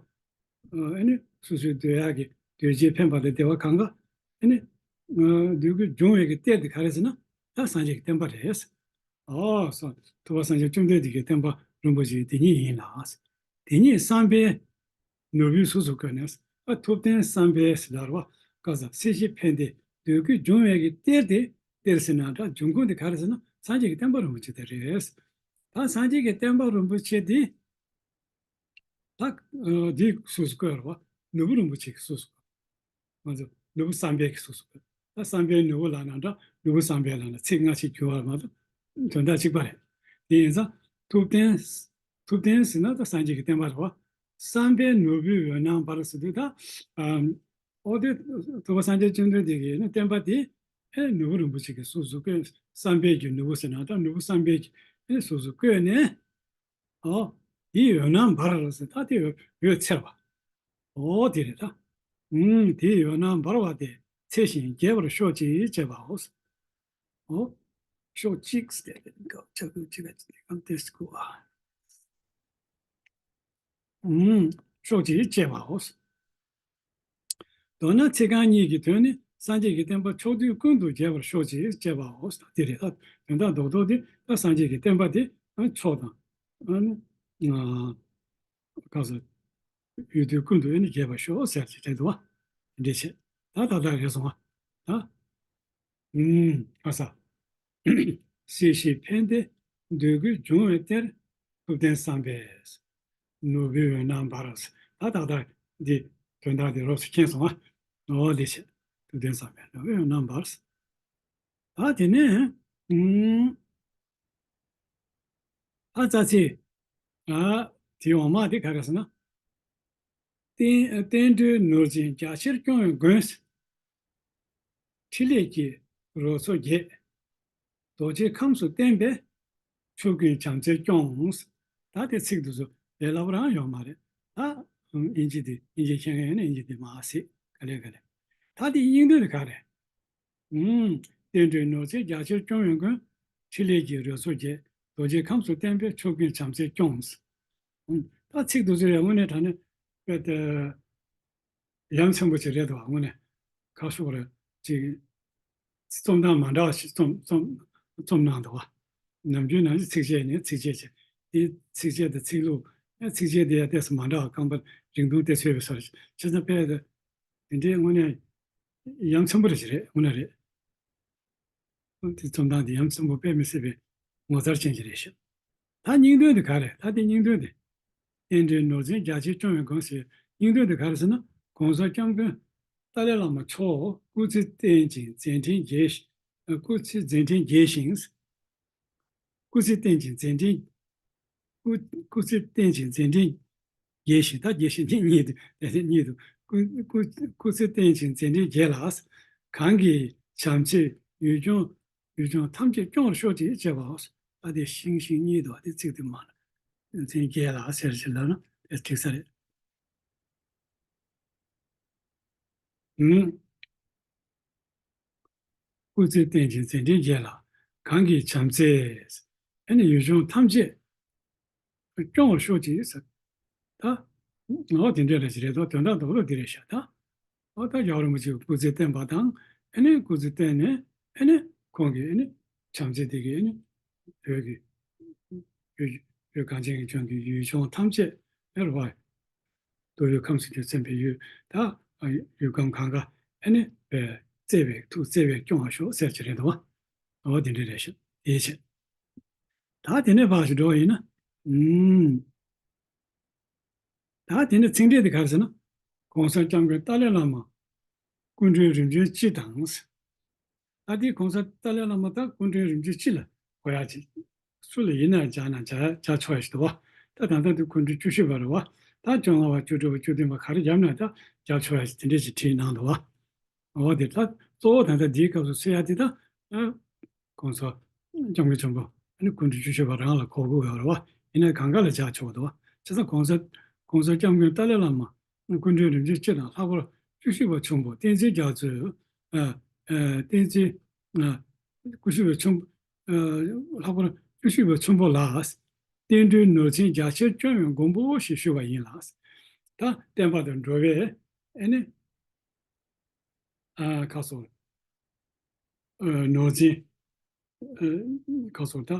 ཨ་ནི་སོ་སོའི་འདོད་ཡག་གི་འདོད་ཆེན་ཕན་པ་དང་བདེ་བ་གང་ག་ཨ་ནི་འདོད་དགུ་འབྱུང་བའི་གི་གཏེར་དེ་ག་རེ་ཟེར་ན། ད་སངས་རྒྱས་ཀྱི་བསྟན་པ་རེད། ཨོ་སོ། ཐུབ་པ་སངས་རྒྱས་བཅོམ་ལྡན་འདས་ཀྱི་བསྟན་པ་རིན་པོ་ཆེ་དེ་ཉིད་ཡིན་ལ། དེ་ཉིད་བསམ་པས་ནོར་བུའི་གཟུགས་སུ་བཀོད་ནས། ཨ་ཐུབ་བསྟན་བསམ་པས་ཟེར་ལབ་པ། ག་ས་སྲིད་ཞིའི་ཕན་བདེ་འདོད་དགུས་འབྱུང་བའི་གི་གཏེར་དེ། གཏེར་ཟེར་ན་འདྲ། འབྱུང་ཁུངས་དེ་ག་རེ་ཟེར་ན་སངས་རྒྱས་ཀྱི་བསྟན་པ་རིན་པོ་ཆེ་དེ་རེད། ད་སངས་རྒྱས་ཀྱི་བསྟན་པ་རིན་པོ་ཆེ་དེ། ད་འདིའི་གཟུགས་སུ་བཀོད་རེད་བ། ནོར་བུ་རིན་པོ་ཆེ་གི་གཟུགས་སུ་བཀོད། ང་ཚོ་ནོར་བུ་བསམ་འཕེལ་གྱི་གཟུགས་སུ་བཀོད། ད་བསམ་འཕེལ་ནོར་བུ་ལབ་ན་འདྲ། ནོར་བུ་བསམ་འཕེལ་ལབ་ན་ཚིག་སྔ་ཕྱི་འགྱུར་བ་མ་གཏོགས་དོན་དག་གཅིག་པ་རེད། དེ་ཡིན་ཙང་ཐུབ་བསྟན། ཐུབ་བསྟན་ཟེར་ན་ད་སངས་རྒྱས་ཀྱི་བསྟན་པ་རེད་བ། བསམ་པས་ནོར་བུའི་འོད་སྣང་འབར་ཟེར་དུས་ད། ཨ་ཨོ་དེ་ཐུབ་པ་སངས་རྒྱས་བཅོམ་ལྡན་འདས་ཀྱི་ནི་བསྟན་པ་དེ་ཨེ་ནོར་བུ་རིན་པོ་ཆེ་གི་གཟུགས་སུ་བཀོད། བསམ་འཕེལ་གྱི་ནོར་བུ་ཟེར་ན་ད་ནོར་བུ་བསམ་འཕེལ་གྱི་ཨེ་གཟུགས་སུ་བཀོད་ནས། ཨོ། དེའི་འོད་སྣང་འབར་ཟེར། ད་དེ་འོད་འཚེར་བ། ཨོ་དེ་རེད་ད། ཨུམ། དེའི་འོད་སྣང་འབར་བ་དེ་འཚེ་ཞིང་རྒྱས་པར་ཤོག་ཅིག་ཅེས་པའོ། ཨོ། ཤོག་ཅིག་སྟེ་ལེན་གོ་ཆ་གོ་ཅི་ག་ཅི་གམ་ཏེ་སྐུ་ཨ། ཨུམ། ཤོག་ཅིག་ཅེས་པའོ། མདོར་ན་ཚིག་རྐང་གཉིས་ཀྱི་དོན་ནི་སངས་རྒྱས་ཀྱི་བསྟན་པ་ཕྱོགས་དུས་ཀུན་ཏུ་རྒྱས་པར་ཤོག་ཅིག་ཅེས་པའོ། དེ་རེད་ད། དོན་དག་རྡོག་རྡོག་དེ་ད་སངས་རྒྱས་ཀྱི་བསྟན་པ་དེ་ཕྱོགས་དང་། ཨ་ནི། ག་ས། ཡུལ་དུས་ཀུན་ཏུ་ཨ་ནི་རྒྱས་པར་ཤོག་ཟེར་གྱི་རེད་འདུག་བ། འདི་བྱས། ད་ད་ལྟ་རེད་སོང་བ། ད། ཨུམ། ག་ས། སྲིད་ཞིའི་ཕན་བདེ་འདོད་དགུས་འབྱུང་བའི་གཏེར། ཐུབ་བསྟན་བསམ་པས་ནོར་བུའི་འོད་སྣང་འབར། ད་ད་ད་འདི་དོན་དག་འདི་རོབ་ཙམ་མཁྱེན་སོང་ཨ། ཨོ་འདི་བྱས། ཐུབ་བསྟན་བསམ་པས་ནོར་བུའི་འོད་སྣང་འབར། ད་དེ་ནས་ཨུམ། ཨ་རྩ་ཚིག་ཨ། དེའི་འོག་མ་དེ་ག་རེ་ཟེར་ན། བསྟན་བསྟན་འགྲོའི་ནོར་འཛིན་རྒྱ་ཆེར་སྐྱོང་བའི་མགོན། ཕྲིན་ལས་ཀྱི་རོལ་མཚོ་རྒྱས། རྡོ་རྗེ་ཁམས་སུ་བསྟན་པས། ཕྱོགས་ཀུན་བྱམས་བརྩེས་སྐྱོངས། ད་དེ་ཚིག་འདི་ཚོ་ལས་སླ་པོ་རང་ཡོད་མ་རེད། ད་དབྱིན་ཇི་དེ་དབྱིན་ཇི་མཁྱེན་མཁན་ཡོད་ན་དབྱིན་ཇི་དེ་མར་གཟིགས། ག་ལེ་ག་ལེ། ད་དེ་སྙིང་དོན་དེ་ག་རེད། ཨུམ། བསྟན་འགྲོའི་ནོར་འཛིན་རྒྱ་ཆེར་སྐྱོང་བའི་མགོན། ཕྲིན་ལས་ཀྱི་རོལ་མཚོ་རྒྱས། རྡོ་རྗེ་ཁམས་སུ་བསྟན་པས། ཕྱོགས་ཀུན་བྱམས་བརྩེས་སྐྱོངས། ཨུམ། ད་ཚིག་འདི་ཚོ་ཡང་དངོས་གནས་དྲང་གནས་དཔེ་དེ་ཡ་མཚན་པོ་ཅིག་རེད་འདུག་བ། དངོས་གནས་ཁ་ཤོག་རེད་ཅིག་རྩོམ་སྟངས་མ་འདྲ་བ་ཞིག་རྩོམ་རྩོམ་རྩོམ་གནང་འདུག་བ། ནམ་རྒྱུན་ནང་བཞིན་ཚིགས་བཅད་ནས་ཚིགས་བཅད་བྱས། དེ་ཚིགས་བཅད་དང་ཚིག་ལྷུག་ཡང་ཚིགས་བཅད་དེ་ཡང་ཏོག་ཙམ་མ་འདྲ་བ། རྐང་པ་རིང་ཐུང་ཏོག་ཙམ་ཡོད་པའི་བཟོ་འདྲ་ཞིག་བྱས་ཙང་དཔེ་དེ་དེ་འདྲའི་དངོས་གནས་ཡ་མཚན་པོ་རེ་ཞིག་རེད། དངོས་གནས་རེད། དེ་རྩོམ་སྟངས་དེ་ཡ་མཚན་པོ་དཔེ་མི་སྲིད་པའི་ངོ་མཚར་ཅན་ཞིག་རེད་ཤག་ད་སྙིང་དོན་དེ་ག་རེ། ད་དེ་སྙིང་དོན་དེ། བསྟན་འགྲོའི་ནོར་འཛིན་རྒྱ་ཆེར་སྐྱོང་བའི་མགོན་ཟེར། སྙིང་དོན་དེ་ག་རེ་ཟེར་ན། ༸གོང་ས་༸སྐྱབས་མགོན་ཏཱ་ལའི་བླ་མ་མཆོག་སྐུ་ཚེ་བརྟན་ཅིང་མཛད་འཕྲིན་རྒྱས་ཤིང་། སྐུ་ཚེ་མཛད་འཕྲིན་རྒྱས་ཤིང་། སྐུ་ཚེ་བརྟན་ཅིང་མཛད་འཕྲིན། སྐུ་སྐུ་ཚེ་བརྟན་ཅིང་མཛད་འཕྲིན་རྒྱས་ཤིང་། ད་རྒྱས་ཤིང་གཉིས་འདུག་དེ་གཉིས་འདུག་སྐུ་སྐུ་སྐུ་ཚེ་བརྟན་ཅིང་མཛད་འཕྲིན་རྒྱས་ལ། གང་གིས་བྱམས་བརྩེས་ཡུལ་ལྗོངས་ཡུལ་ལྗོངས་ཐམས་ཅད་སྐྱོང་བར་ཤོག་ཅིག་ཅེས་པའོ། ད་དེ་ཤིང་ཤིང་གཉིས་འདུག་དེ་ཚིག་དེ་མ་ལ་མཛད་འཕྲིན་རྒྱས་ལ་ཟེར་ཞིག་ལབ་ན་དེ་འགྲིག་ས་རེད། ཨུམ། སྐུ་ཚེ་བརྟན་ཅིང་མཛད་འཕྲིན་རྒྱས་ལ། གང་གིས་བྱམས་བརྩེས། ཨ་ནི་ཡུལ་ལྗོངས་ཐམས་ཅད་སྐྱོང་བར་ཤོག་ཅིག་ཟེར། ད་ངོ་བོ་དེ་འདྲ་རེད་ཅེས་རེད་དོ། དོན་དག་རྡོག་རྡོག་འདི་རེད་ཤག་ད་ཨོ་ད་རྒྱལ་བ་རིན་པོ་ཆེས་སྐུ་ཚེ་བརྟན་པ་དང་། ཨ་ནི་སྐུ་ཚེ་བརྟན་ནས་ཨ་ནི་ཁོང་གིས་ཨ་ནི་བྱམས་བརྩེ་དེ་གིས་ཨ་ནི་བོད་ཀྱི་བོད་ཀྱི་བོད་གངས་ཅན་གྱི་ལྗོངས་ཀྱི་ཡུལ་ལྗོངས་ཐམས་ཅད་ཨེ་རེད་བ། མདོ་དབུས་ཁམས་སུ་ཀྱང་སེམས་དཔའི་ཡུལ་ད་ཡུལ་ཁམས་གང་ག་ཨ་ནི་བརྩེ་བའི་ཐུགས་བརྩེ་བས་སྐྱོང་བར་ཤོག་ཟེར་གྱི་རེད་དོ། འོ་དེ་འདྲ་རེད་ཤག་དེའི་ཕྱིར། ད་དེ་ནས་ཕར་ཞིག་འགྲོ་བ་ཡིན་ན། ཨུམ། ད་དེ་ནས་ཚིག་འགྲེལ་དེ་ག་རེ་ཟེར་ན། ༸གོང་ས་༸སྐྱབས་མགོན་ཏཱ་ལའི་བླ་མ་སྐུ་ཕྲེང་རིམ་བྱོན་སྤྱི་དང་། ད་དེ་༸གོང་ས་ཏཱ་ལའི་བླ་མ་ད་སྐུ་ཕྲེང་རིམ་བྱོན་སྤྱི་ལ་གོ་ཡག་ཅིག་སུ་ལ་ཡིན་ན་སྦྱར་ན་སྦྱར་སྦྱར་ཆོག་ཡག་ཞིག་འདུག་བ། ད་ད་ལྟ་དེ་སྐུ་ཕྲེང་བཅུ་བཞི་པ་རེད་བ། ད་བཅོ་ལྔ་པ་བཅུ་དྲུག་པ་བཅུ་བདུན་པ་ག་རེ་བརྒྱབ་ན་ད་སྦྱར་ཆོག་ཡག་ཞིག་དེ་འདྲས་ཞིག་བྲིས་གནང་འདུག་བ། འོ་དེ་ད་གཙོ་བོ་ད་ལྟ་འདིའི་སྐབས་སུ་གསོལ་ཡག་དེ་ད། ༸གོང་ས་༸སྐྱབས་མགོན་ཆེན་པོ་ཨ་ནི་སྐུ་ཕྲེང་བཅུ་བཞི་པ་རང་ལ་གོ་དགོས་ཡོད་རེད་བ། ཡིན་ནའི་གང་ག་ལ་སྦྱར་ཆོག་འདུག་བ། བྱས་ཙང་༸གོང་ས་༸གོང་ས་༸སྐྱབས་མགོན་ཏཱ་ལའི་བླ་མ་སྐུ་ཕྲེང་རིམ་བྱོན་སྤྱི་དང་ལྷག་པར་བཅུ་བཞི་པ་ཆེན་པོ་བསྟན་འཛིན་རྒྱ་མཚོས། ཨ་ཨ་བསྟན་འཛིན་ཨ་སྐུ་བཞི་པ་ཆེན་པོ་ཨ་ལྷག་པར་བཅུ་བཞི་པ་ཆེན་པོ་ལ་བསྟན་འགྲོའི་ནོར་འཛིན་རྒྱ་ཆེར་སྐྱོང་བའི་མགོན་པོ་ཞེས་ཞུ་བ་ཡིན་ལ། ད་བསྟན་པ་དང་འགྲོ་བའི་ཨ་ནི། ཨ་ཁ་སོ། ཨ་ནོར་འཛིན། ཨ་ཁ་སོ་ད།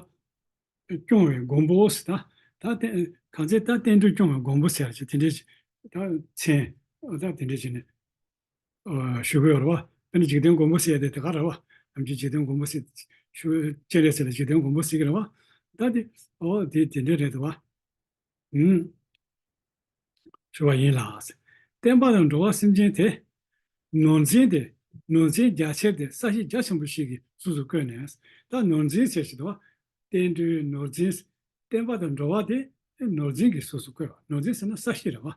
སྐྱོང་བའི་མགོན་པོ་ཟེར་ད། ད་བསྟན་གང་ཚེ་ད་བསྟན་འགྲོ་སྐྱོང་བའི་མགོན་པོ་ཟེར་ཅིག་དེ་འདྲའི་ཅིག་ད་མཚན་ཨ་ད་དེ་འདྲའི་ཅིག་ནས་ཨ་ཞུ་གི་ཡོད་རེད་བ། དཔེར་ན་འཇིག་རྟེན་མགོན་པོ་ཟེར་ཡ་དེ་དེ་ག་རེད་བ། ནམ་རྒྱུན་འཇིག་རྟེན་མགོན་པོ་ཟེར་ཞུ་སྤྱན་རས་གཟིགས་ལ་འཇིག་རྟེན་མགོན་པོ་ཟེར་གི་རེད་བ། ད་དེ་ཨོ་དེ་དེ་འདྲ་རེད་དོ་བ། ཨུམ། ཞུ་བ་ཡིན་ལ། བསྟན་པ་དང་འགྲོ་བ་སེམས་ཅན་དེ། ནོར་འཛིན་དེ། ནོར་འཛིན་རྒྱ་ཆེར་དེ་ས་གཞི་རྒྱ་ཆེན་པོ་ཞིག་གི་གཟུགས་སུ་བཀོད་ནས། ད་ནོར་འཛིན་ཟེར་ཞིག་འདུག་བ། བསྟན་འགྲོའི་ནོར་འཛིན། བསྟན་པ་དང་འགྲོ་བ་དེ་ནོར་འཛིན་གྱི་གཟུགས་སུ་བཀོད་པ། ནོར་འཛིན་ཟེར་ན་ས་གཞི་རེད་བ།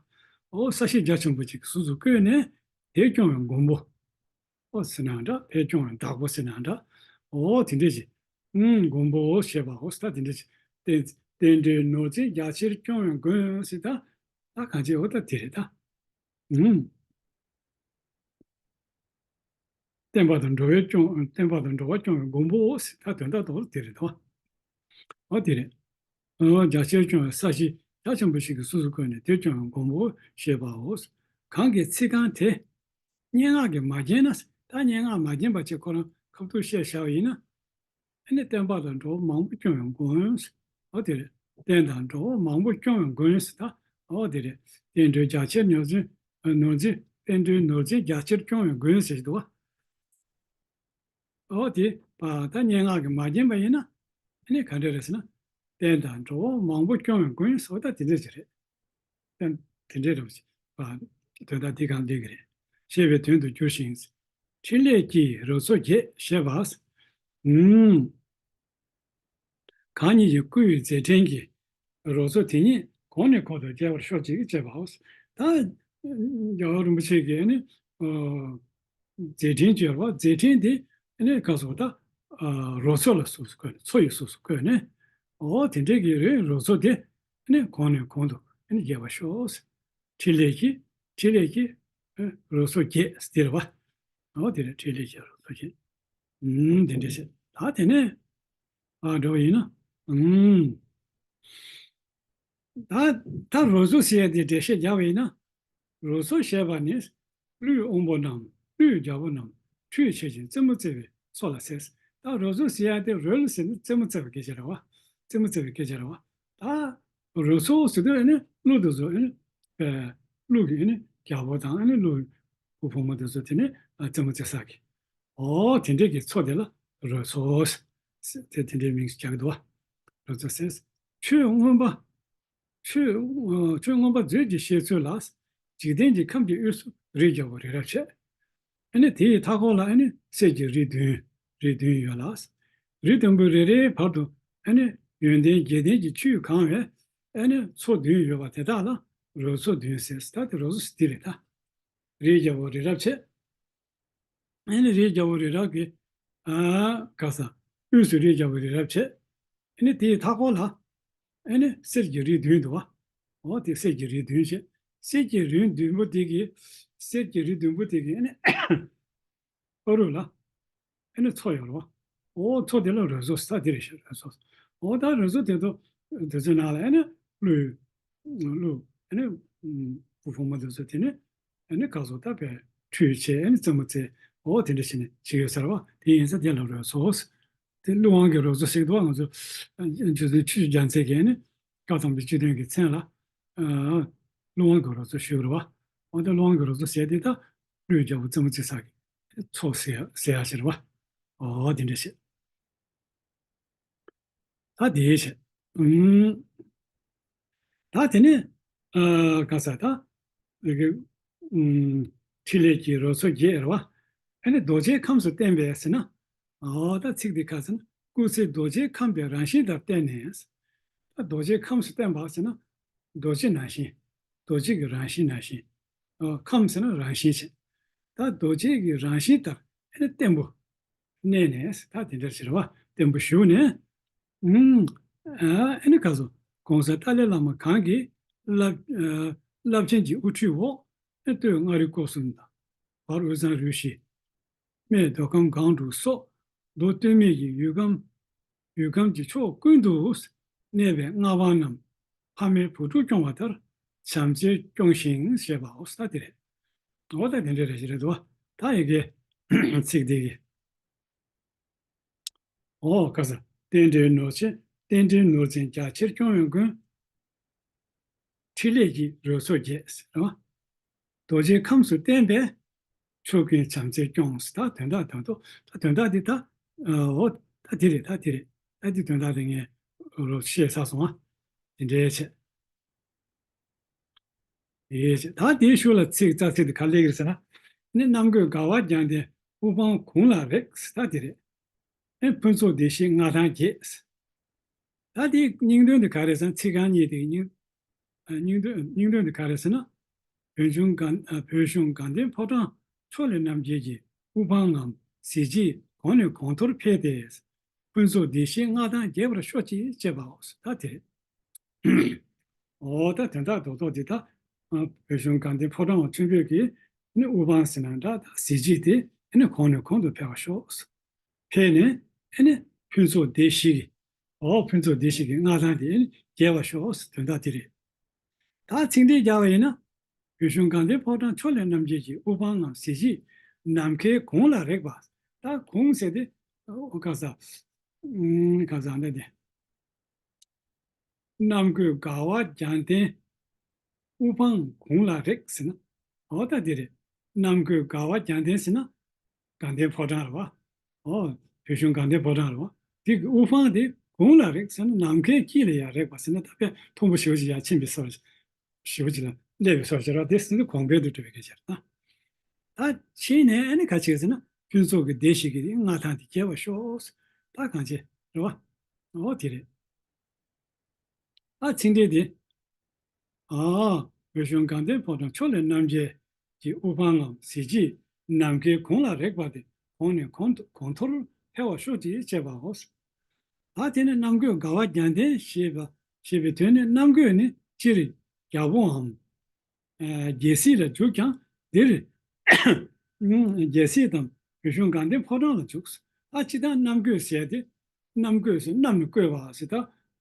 ཨོ་ས་གཞི་རྒྱ་ཆེན་པོ་ཅིག་གི་གཟུགས་སུ་བཀོད་ནས་དེ་སྐྱོང་བའི་མགོན་པོ། ཨོ་ཟེར་ན་འདྲ། དེ་སྐྱོང་བའི་བདག་པོ་ཟེར་ན་འདྲ། ཨོ་དེ་འདྲ་ཞིག་ཨུམ། མགོན་པོ་ཞེས་པའོ། ད་དེ་འདྲ་ཞིག་བསྟན་བསྟན་འགྲོའི་ནོར་འཛིན་རྒྱ་ཆེར་སྐྱོང་བའི་མགོན་ཟེར་ད། ད་གང་ཅི་ཨོ་ད་དེ་རེད་ད། ཨུམ། བསྟན་པ་དང་འགྲོ་བའི་སྐྱོང་བསྟན་པ་དང་འགྲོ་བ་སྐྱོང་བའི་མགོན་པོ་ཟེར་ད་དོན་དག་ཏོག་ཙམ་དེ་རེད་དོ། ཨོ་དེ་རེད། ཨོ་རྒྱ་ཆེར་སྐྱོང་བའི་ས་གཞི་རྒྱ་ཆེན་པོ་ཞིག་གི་གཟུགས་སུ་བཀོད་ནས་དེ་སྐྱོང་བའི་མགོན་པོ་ཞེས་པའོ། གང་གི་ཚིག་རྐང་དེ། སྙན་ངག་གིས་མ་བརྒྱན་ན། ད་སྙན་ངག་མ་བརྒྱན་པ་བྱས་ཁོ་རང་ཁ་ཐུག་བཤད་བཞག་པ་ཡིན་ན། ཨ་ནི་བསྟན་པ་དང་འགྲོ་བ་མང་པོ་སྐྱོང་བའི་མགོན། ཨོ་དེ་རེད། བསྟན་དང་འགྲོ་བ་མང་པོ་སྐྱོང་བའི་མགོན་ཟེར་ད། ཨོ་དེ་རེད། བསྟན་འགྲོའི་རྒྱ་ཆེར་ནོར་འཛིན། ནོར་འཛིན། བསྟན་འགྲོའི་ནོར་འཛིན་རྒྱ་ཆེར་སྐྱོང་བའི་མགོན་ཟེར་གྱི་འདུག་བ། ཨོ་དེ་པ་ད་སྙན་ངག་གིས་མ་བརྒྱན་པ་ཡིན་ན། ཨ་ནི་ག་འདྲ་རེད་ཟེར་ན། བསྟན་དང་འགྲོ་བ་མང་པོ་སྐྱོང་བའི་མགོན་ཟེར་བ་ད་དེ་འདྲ་ཅིག་རེད། ད་དེ་འདྲའི་རེད་པ། དོན་དག་འདི་གང་འདོད་ཀྱི་རེད། ཞེས་པའི་དོན་དུ་འགྱུར་ཞིང་། འཕྲིན་ལས་ཀྱི་རོལ་མཚོ་རྒྱས་ཞེས་པ། ཨུམ། གང་ཉིད་ཀྱི་སྐུའི་མཛད་འཕྲིན་གྱི་རོལ་མཚོ་དེ་ཉིད་ གོང་ནས་གོང་དུ་རྒྱས་པར་ཤོག་ཅིག་ཅེས་པའོ། ད་རྒྱལ་བ་རིན་པོ་ཆེ་གིས་ནི་ཨ་མཛད་འཕྲིན་བཅོལ་བ། མཛད་འཕྲིན་དེ་ནི་ག་སོགས་ད་ཨ་རོལ་མཚོ་ལ་གཟུགས་སུ་བཀོད་ནས། མཚོ་ཡི་གཟུགས་སུ་བཀོད་ནས། འོ་དེ་འདྲའི་གི་རི་རོལ་མཚོ་དེ་ནི་གོང་ནས་གོང་དུ་ནི་རྒྱས་པར་ཤོག། ཕྲིན་ལས་ཀྱི་ཕྲིན་ལས་ཀྱི་ཨ་རོལ་མཚོ་རྒྱས་ཟེར་བ། འོ་དེ་རེད། ཕྲིན་ལས་ཀྱི་རོལ་མཚོ་རྒྱས། ཨུམ་དེ་འདྲ་བྱས། ད་དེ་ནས་ཨ་འགྲོ་བ་ཡིན་ན། ཨུམ། ད་ད་རོལ་མཚོ་ཟེར་ཡ་དེ་འགྲེལ་བཤད་རྒྱག་པ་ཡིན་ན། རོལ་མཚོ་ཞེས་པ་ནི་ཀླུའི་དབང་པོ་རྣམས། ཀླུའི་རྒྱལ་པོ་རྣམས་ཁྲུས་བྱེད་ཅིང་རྩེད་མོ་རྩེ་བའི་མཚོ་ལ་ཟེར། ད་རོལ་མཚོ་ཟེར་ཡ་དེ་རོལ་ཟེར་ནི་རྩེད་མོ་རྩེ་བའི་སྐད་ཆ་རེད་བ། རྩེད་མོ་རྩེ་བའི་སྐད་ཆ་རེད་བ། ད་རོལ་མཚོ་ཟེར་དུས་ཨ་ནི་ཀླུ་དེ་ཚོ་ཨ་ནི་ཀླུ་གི་ཨ་ནི་རྒྱལ་པོ་དང་ཨ་ནི་ཀླུ་བུ་བུ་མོ་དེ་ཚོ་དེ་ནི་རྩེད་མོ་རྩེ་ས་གི། འོ་དེ་འདྲའི་གི་མཚོ་དེ་ལ་རོལ་མཚོ་ཟེར། དེ་དེ་འདྲའི་མིང་ཞིག་རྒྱག་གི་འདུག་བ། རོལ་མཚོ་ཟེར། ཆོས་མངོན་པ། ཆོས་ཨ་ཆོས་མངོན་པ་མཛོད་ཀྱི་བཤད་ཚུལ་ལ། འཇིག་རྟེན་གྱི་ཁམས་ཀྱི་དབུས་སུ་རིའི་རྒྱལ་པོ་རི་རབ་བྱེད། ཨ་ནི་དེའི་མཐའ་འཁོར་ལ་ཨ་ནི་གསེར་གྱི་རི་བདུན། རི་བདུན་ཡོད་ལ། རི་བདུན་པོའི་རེ་རེའི་བར་དུ་ཨ་ནི་ཡོན་ཏན་བརྒྱད་ལྡན་གྱི་ཆུས་གང་བའི་ཨ་ནི་མཚོ་བདུན་ཡོད་པ་དེ་དག་ལ་རོལ་མཚོ་བདུན་ཟེར། ད་དེ་རོལ་མཚོ་ཟེར་དེ་རེད་ད། རིའི་རྒྱལ་པོ་རི་རབ་བྱེད། ཨ་ནི་རིའི་རྒྱལ་པོ་རི་རབ་ཀྱི་ཨ་ག་ས་དབུས་སུ་རིའི་རྒྱལ་པོ་རི་རབ་བྱེད། ཨ་ནི་དེའི་མཐའ་འཁོར་ལ་ཨ་ནི་གསེར་གྱི་རི་བདུན་འདུག་བ། འོ་དེ་གསེར་གྱི་རི་བདུན་བྱེད། གསེར་གྱི་རི་བདུན་པོ་དེ་གི་གསེར་གྱི་རི་བདུན་པོ་དེ་གི་ཨ་ནི་ཕ་རོལ་ལ་ཨ་ནི་མཚོ་ཡོད་རེད་བ། འོ་མཚོ་དེ་ལ་རོལ་མཚོ་ཟེར་དེ་རེད་ཤག་རོལ་མཚོ། འོ་ད་རོལ་མཚོ་དེ་ཚོ་དེ་ཚོའི་ནང་ལ་ཨ་ནི་ཀླུ་ཀླུ་ཨ་ནི་བུ་བུ་མོ་དེ་ཚོ་དེ་ནི་ཨ་ནི་ག་ཚོད་ད་བས་ཁྲུས་བྱས་ཨ་ནི་རྩེད་མོ་རྩེ། འོ་དེ་འདྲ་བྱས་ནས་བྱེད་ཡོད་ས་རེད་བ། དེ་ཡིན་ཙང་དེ་ལ་རོལ་མཚོ་ཟེར། དེ་ཀླུ་དབང་གི་རོལ་མཚོ་ཟེར་གི་འདུག་བ། ང་ཚོ་རྗེ་བཙུན་ཆོས་ཀྱི་རྒྱལ་མཚན་གྱིས་ཨ་ནི་བཀའ་ཐང་པའི་སྤྱི་དོན་གྱི་མཚན་ལ་ཨ་ཀླུ་དབང་གི་རོལ་མཚོ་ཞུས་རེད་བ། འོ་དེ་ཀླུ་དབང་གི་རོལ་མཚོ་ཟེར་དེ་ད་ཀླུའི་རྒྱལ་པོ་རྩེད་མོ་རྩེ་ས་གི་མཚོ་ཟེར་ཟེར་ཡ་ཞིག་རེད་བ། འོ་དེ་འདྲ་བྱས། ད་དེའི་ཕྱིར། ཨུམ། ད་དེ་ནས་ཨ་ག་ས་ད་ཨུམ་ཕྲིན་ལས་ཀྱི་རོལ་མཚོ་རྒྱས་རེད་བ། ཨ་ནི་རྡོ་རྗེའི་ཁམས་སུ་བསྟན་པས་ཟེར་ན། འོ་ད་ཚིག་འདི་ག་ཟེར་ན། སྐུ་ཚེ་རྡོ་རྗེའི་ཁམས་པའི་རང་བཞིན་དང་བསྟན་ནས། ད་རྡོ་རྗེའི་ཁམས་སུ་བསྟན་པ་ཟེར་ན། རྡོ་རྗེ་ནང་བཞིན། རྡོ་རྗེ་གི་རང་བཞིན་ནང་བཞིན། ཨ་ཁམས་ཟེར་ན་རང་བཞིན་ཞིག་ད་རྡོ་རྗེ་གི་རང་བཞིན་ལྟར་ཨ་ནི་བརྟན་པོ། གནས་ནས་ད་དེ་འདྲར་ཟེར་བ། བརྟན་པོ་བཞུགས་ནས། ཨུམ། ཨ་ཨ་ནི་ག་ཚོད། གོང་ས་ཏཱ་ལའི་བླ་མ་གང་གི་རླབས་ཨ་རླབས་ཆེན་གྱི་དབུ་ཁྲིད་འོག་ཨ་སྟོད་མངའ་རིས་སྐོར་གསུམ་དང་། བར་དབུས་གཙང་རུ་བཞི། སྨད་མདོ་ཁམས་སྒང་དྲུག་སོགས་མདོ་སྟོད་སྨད་ཀྱི་ཡུལ་ཁམས་ཡུལ་ཁམས་ཀྱི་ཕྱོགས་ཀུན་ཏུ་གནས་པའི་མངའ་འབངས་རྣམས་ཕ་མས་བུ་ཕྲུག་སྐྱོང་བ་ལྟར་བྱམས་བརྩེས་སྐྱོང་ཞིང་ཞེས་པའོ། ད་དེ་རེད། འོ་ད་དེ་འདྲ་རེ་ཞིག་རེད་འདུག་ད་ཡི་གེ་ཚིག་འདི་གི། འོ་ག་ས་རྟེན་འབྲེལ་ནོར་ཆེན། རྟེན་འབྲེལ་ནོར་འཛིན་རྒྱ་ཆེར་སྐྱོང་བའི་མགོན། ཕྲིན་ལས་ཀྱི་རོལ་མཚོ་རྒྱས་ཟེར་བ། རྡོ་རྗེའི་ཁམས་སུ་བསྟན་པས། ཕྱོགས་ཀུན་བྱམས་བརྩེས་སྐྱོང་ཟེར། ད་དོན་དག་དོན་ཐོག་ད་དོན་དག་འདི་ད་འོ་ད་འདི་རེད། ད་འདི་རེད། ད་འདི་དོན་དག་རེད། ངས་རོ་བཤད་ཚར་སོང་ཨ། འདི་འདྲའི་བྱས། ཡེ་ད་དེའི་ཤུལ་ལ་ཚིག་རྩ་ཚིག་དེ་ག་ལེགས་རེད་ཟེར་ན། ནི་གནམ་བསྐོས་དགའ་བ་རྒྱལ་མཚན་དབུ་འཕང་དགུང་ལ་རེག་ད་དེ་རེད། ཨེ་ཕུན་ཚོགས་བདེ་གཤེགས་མངའ་ཐང་རྒྱས། ད་དེའི་སྙིང་དོན་དེ་ག་རེད་ཟེར་ན། ཚིག་རྐང་གཉིས་དེ་སྙིང་ཨ་སྙིང་དོན་སྙིང་དོན་དེ་ག་རེད་ཟེར་ན། བོད་གཞུང་དགའ་ཨ་བོད་གཞུང་དགའ་ལྡན་ཕོ་བྲང་ཕྱོགས་ལས་རྣམ་རྒྱལ་གྱི་དབུ་འཕང་ངམ་གཟི་བརྗིད་གོང་ནས་གོང་མཐོར་འཕེལ་ཏེ། ཕུན་ཚོགས་བདེ་གཤེགས་མངའ་ཐང་རྒྱས་པར་ཤོག་ཅིག་ཅེས་པའོ། ད་དེ་རེད། འོ་ད་དོན་དག་རྡོག་རྡོག་འདི་ད་ཨ་བོད་གཞུང་དགའ་ལྡན་ཕོ་བྲང་བ་ཆེན་པོས་ཀྱི་ནི་དབུ་འཕང་ཟེར་ན་འདྲ། ད་གཟི་བརྗིད་དེ་ནི་གོང་ནས་གོང་དུ་འཕེལ་བར་ཤོག་འཕེལ་ནས་ནི་ཕུན་ཚོགས་བདེ་གཤེགས་ཀྱི་འོ་ཕུན་ཚོགས་བདེ་གཤེགས་ཀྱི་མངའ་ཐང་དེ་ནི་རྒྱས་པར་ཤོག་དོན་དག་དེ་རེད། ད་ཚིག་འགྲེལ་རྒྱག་པ་ཡིན་ན། བོད་གཞུང་དགའ་ལྡན་ཕོ་བྲང་ཕྱོགས་ལས་རྣམ་རྒྱལ་གྱི་དབུ་འཕང་ངམ་གཟི་བརྗིད་ནམ་མཁའི་གུང་ལ་རེག་པ། ད་གུང་ཟེར་དེ་ག་ས་ག་ས་འདྲ་དེ། གནམ་བསྐོས་དགའ་བ་རྒྱལ་མཚན་དབུ་འཕང་དགུང་ལ་རེག་ཟེར་ན། འོ་ད་དེ་རེད། གནམ་བསྐོས་དགའ་བ་རྒྱལ་མཚན་ཟེར་ན། དགའ་ལྡན་ཕོ་བྲང་རེད་བ། འོ་བོད་གཞུང་དགའ་ལྡན་ཕོ་བྲང་རེད་བ། དེ་གི་དབུ་འཕང་དེ་གུང་ལ་རེག་ཟེར་ན། ནམ་མཁའི་དཀྱིལ་ལ་ཡར་རེག་པ་ཟེར་ན། ད་དཔེ་མཐོན་པོ་ཞེ་པོ་ཅིག་ཡར་ཕྱིན་པའི་བཟོ་ཞེ་པོ་ཅིག་ལ་སླེབས་པའི་བཟོ་ཞེ་དྲག་དེ་ཟེར་ན་གོང་འཕེལ་དུ་འགྲོ་བའི་སྐད་ཆ་རེད་ད། ད་ཕྱིན་ནས་ཨ་ནི་ག་ཅིག་ཟེར་ན། ཕུན་ཚོགས་ཀྱི་སྡེ་བཞི་གི་མངའ་ཐང་དེ་རྒྱས་པར་ཤོག་ད་གང་བྱེད་རེད་བ། འོ་དེ་རེད། ཨ་ཚིག་འགྲེལ་དེ། ཨ། བོད་གཞུང་དགའ་ལྡན་ཕོ་བྲང་ཕྱོགས་ལས་རྣམ་རྒྱལ་གྱི་དབུ་འཕང་ངམ་གཟི་བརྗིད་ནམ་མཁའི་གུང་ལ་རེག་པ་དེ་གོང་ནས་གོང་དུ་གོང་མཐོར་འཕེལ་བར་ཤོག་ཅེས་བྱས་པའོ། ད་དེ་ནས་གནམ་བསྐོས་དགའ་བ་རྒྱལ་ལྡན་ཞེས་པ་ཞེས་པའི་དོན་ནི་གནམ་བསྐོས་ནི་སྤྱིར་རྒྱལ་པོའམ། ཨ། རྒྱལ་སྲིད་ལ་འཇུག་ཀྱང་འདིར། རྒྱལ་སྲིད་དམ་བོད་གཞུང་དགའ་ལྡན་ཕོ་བྲང་ལ་འཇུག་ད་སྤྱིར་བཏང་གནམ་བསྐོས་ཟེར་ཏེ། གནམ་བསྐོས་ཟེར་གནམ་ནས་བསྐོས་པ་ཟེར་ད།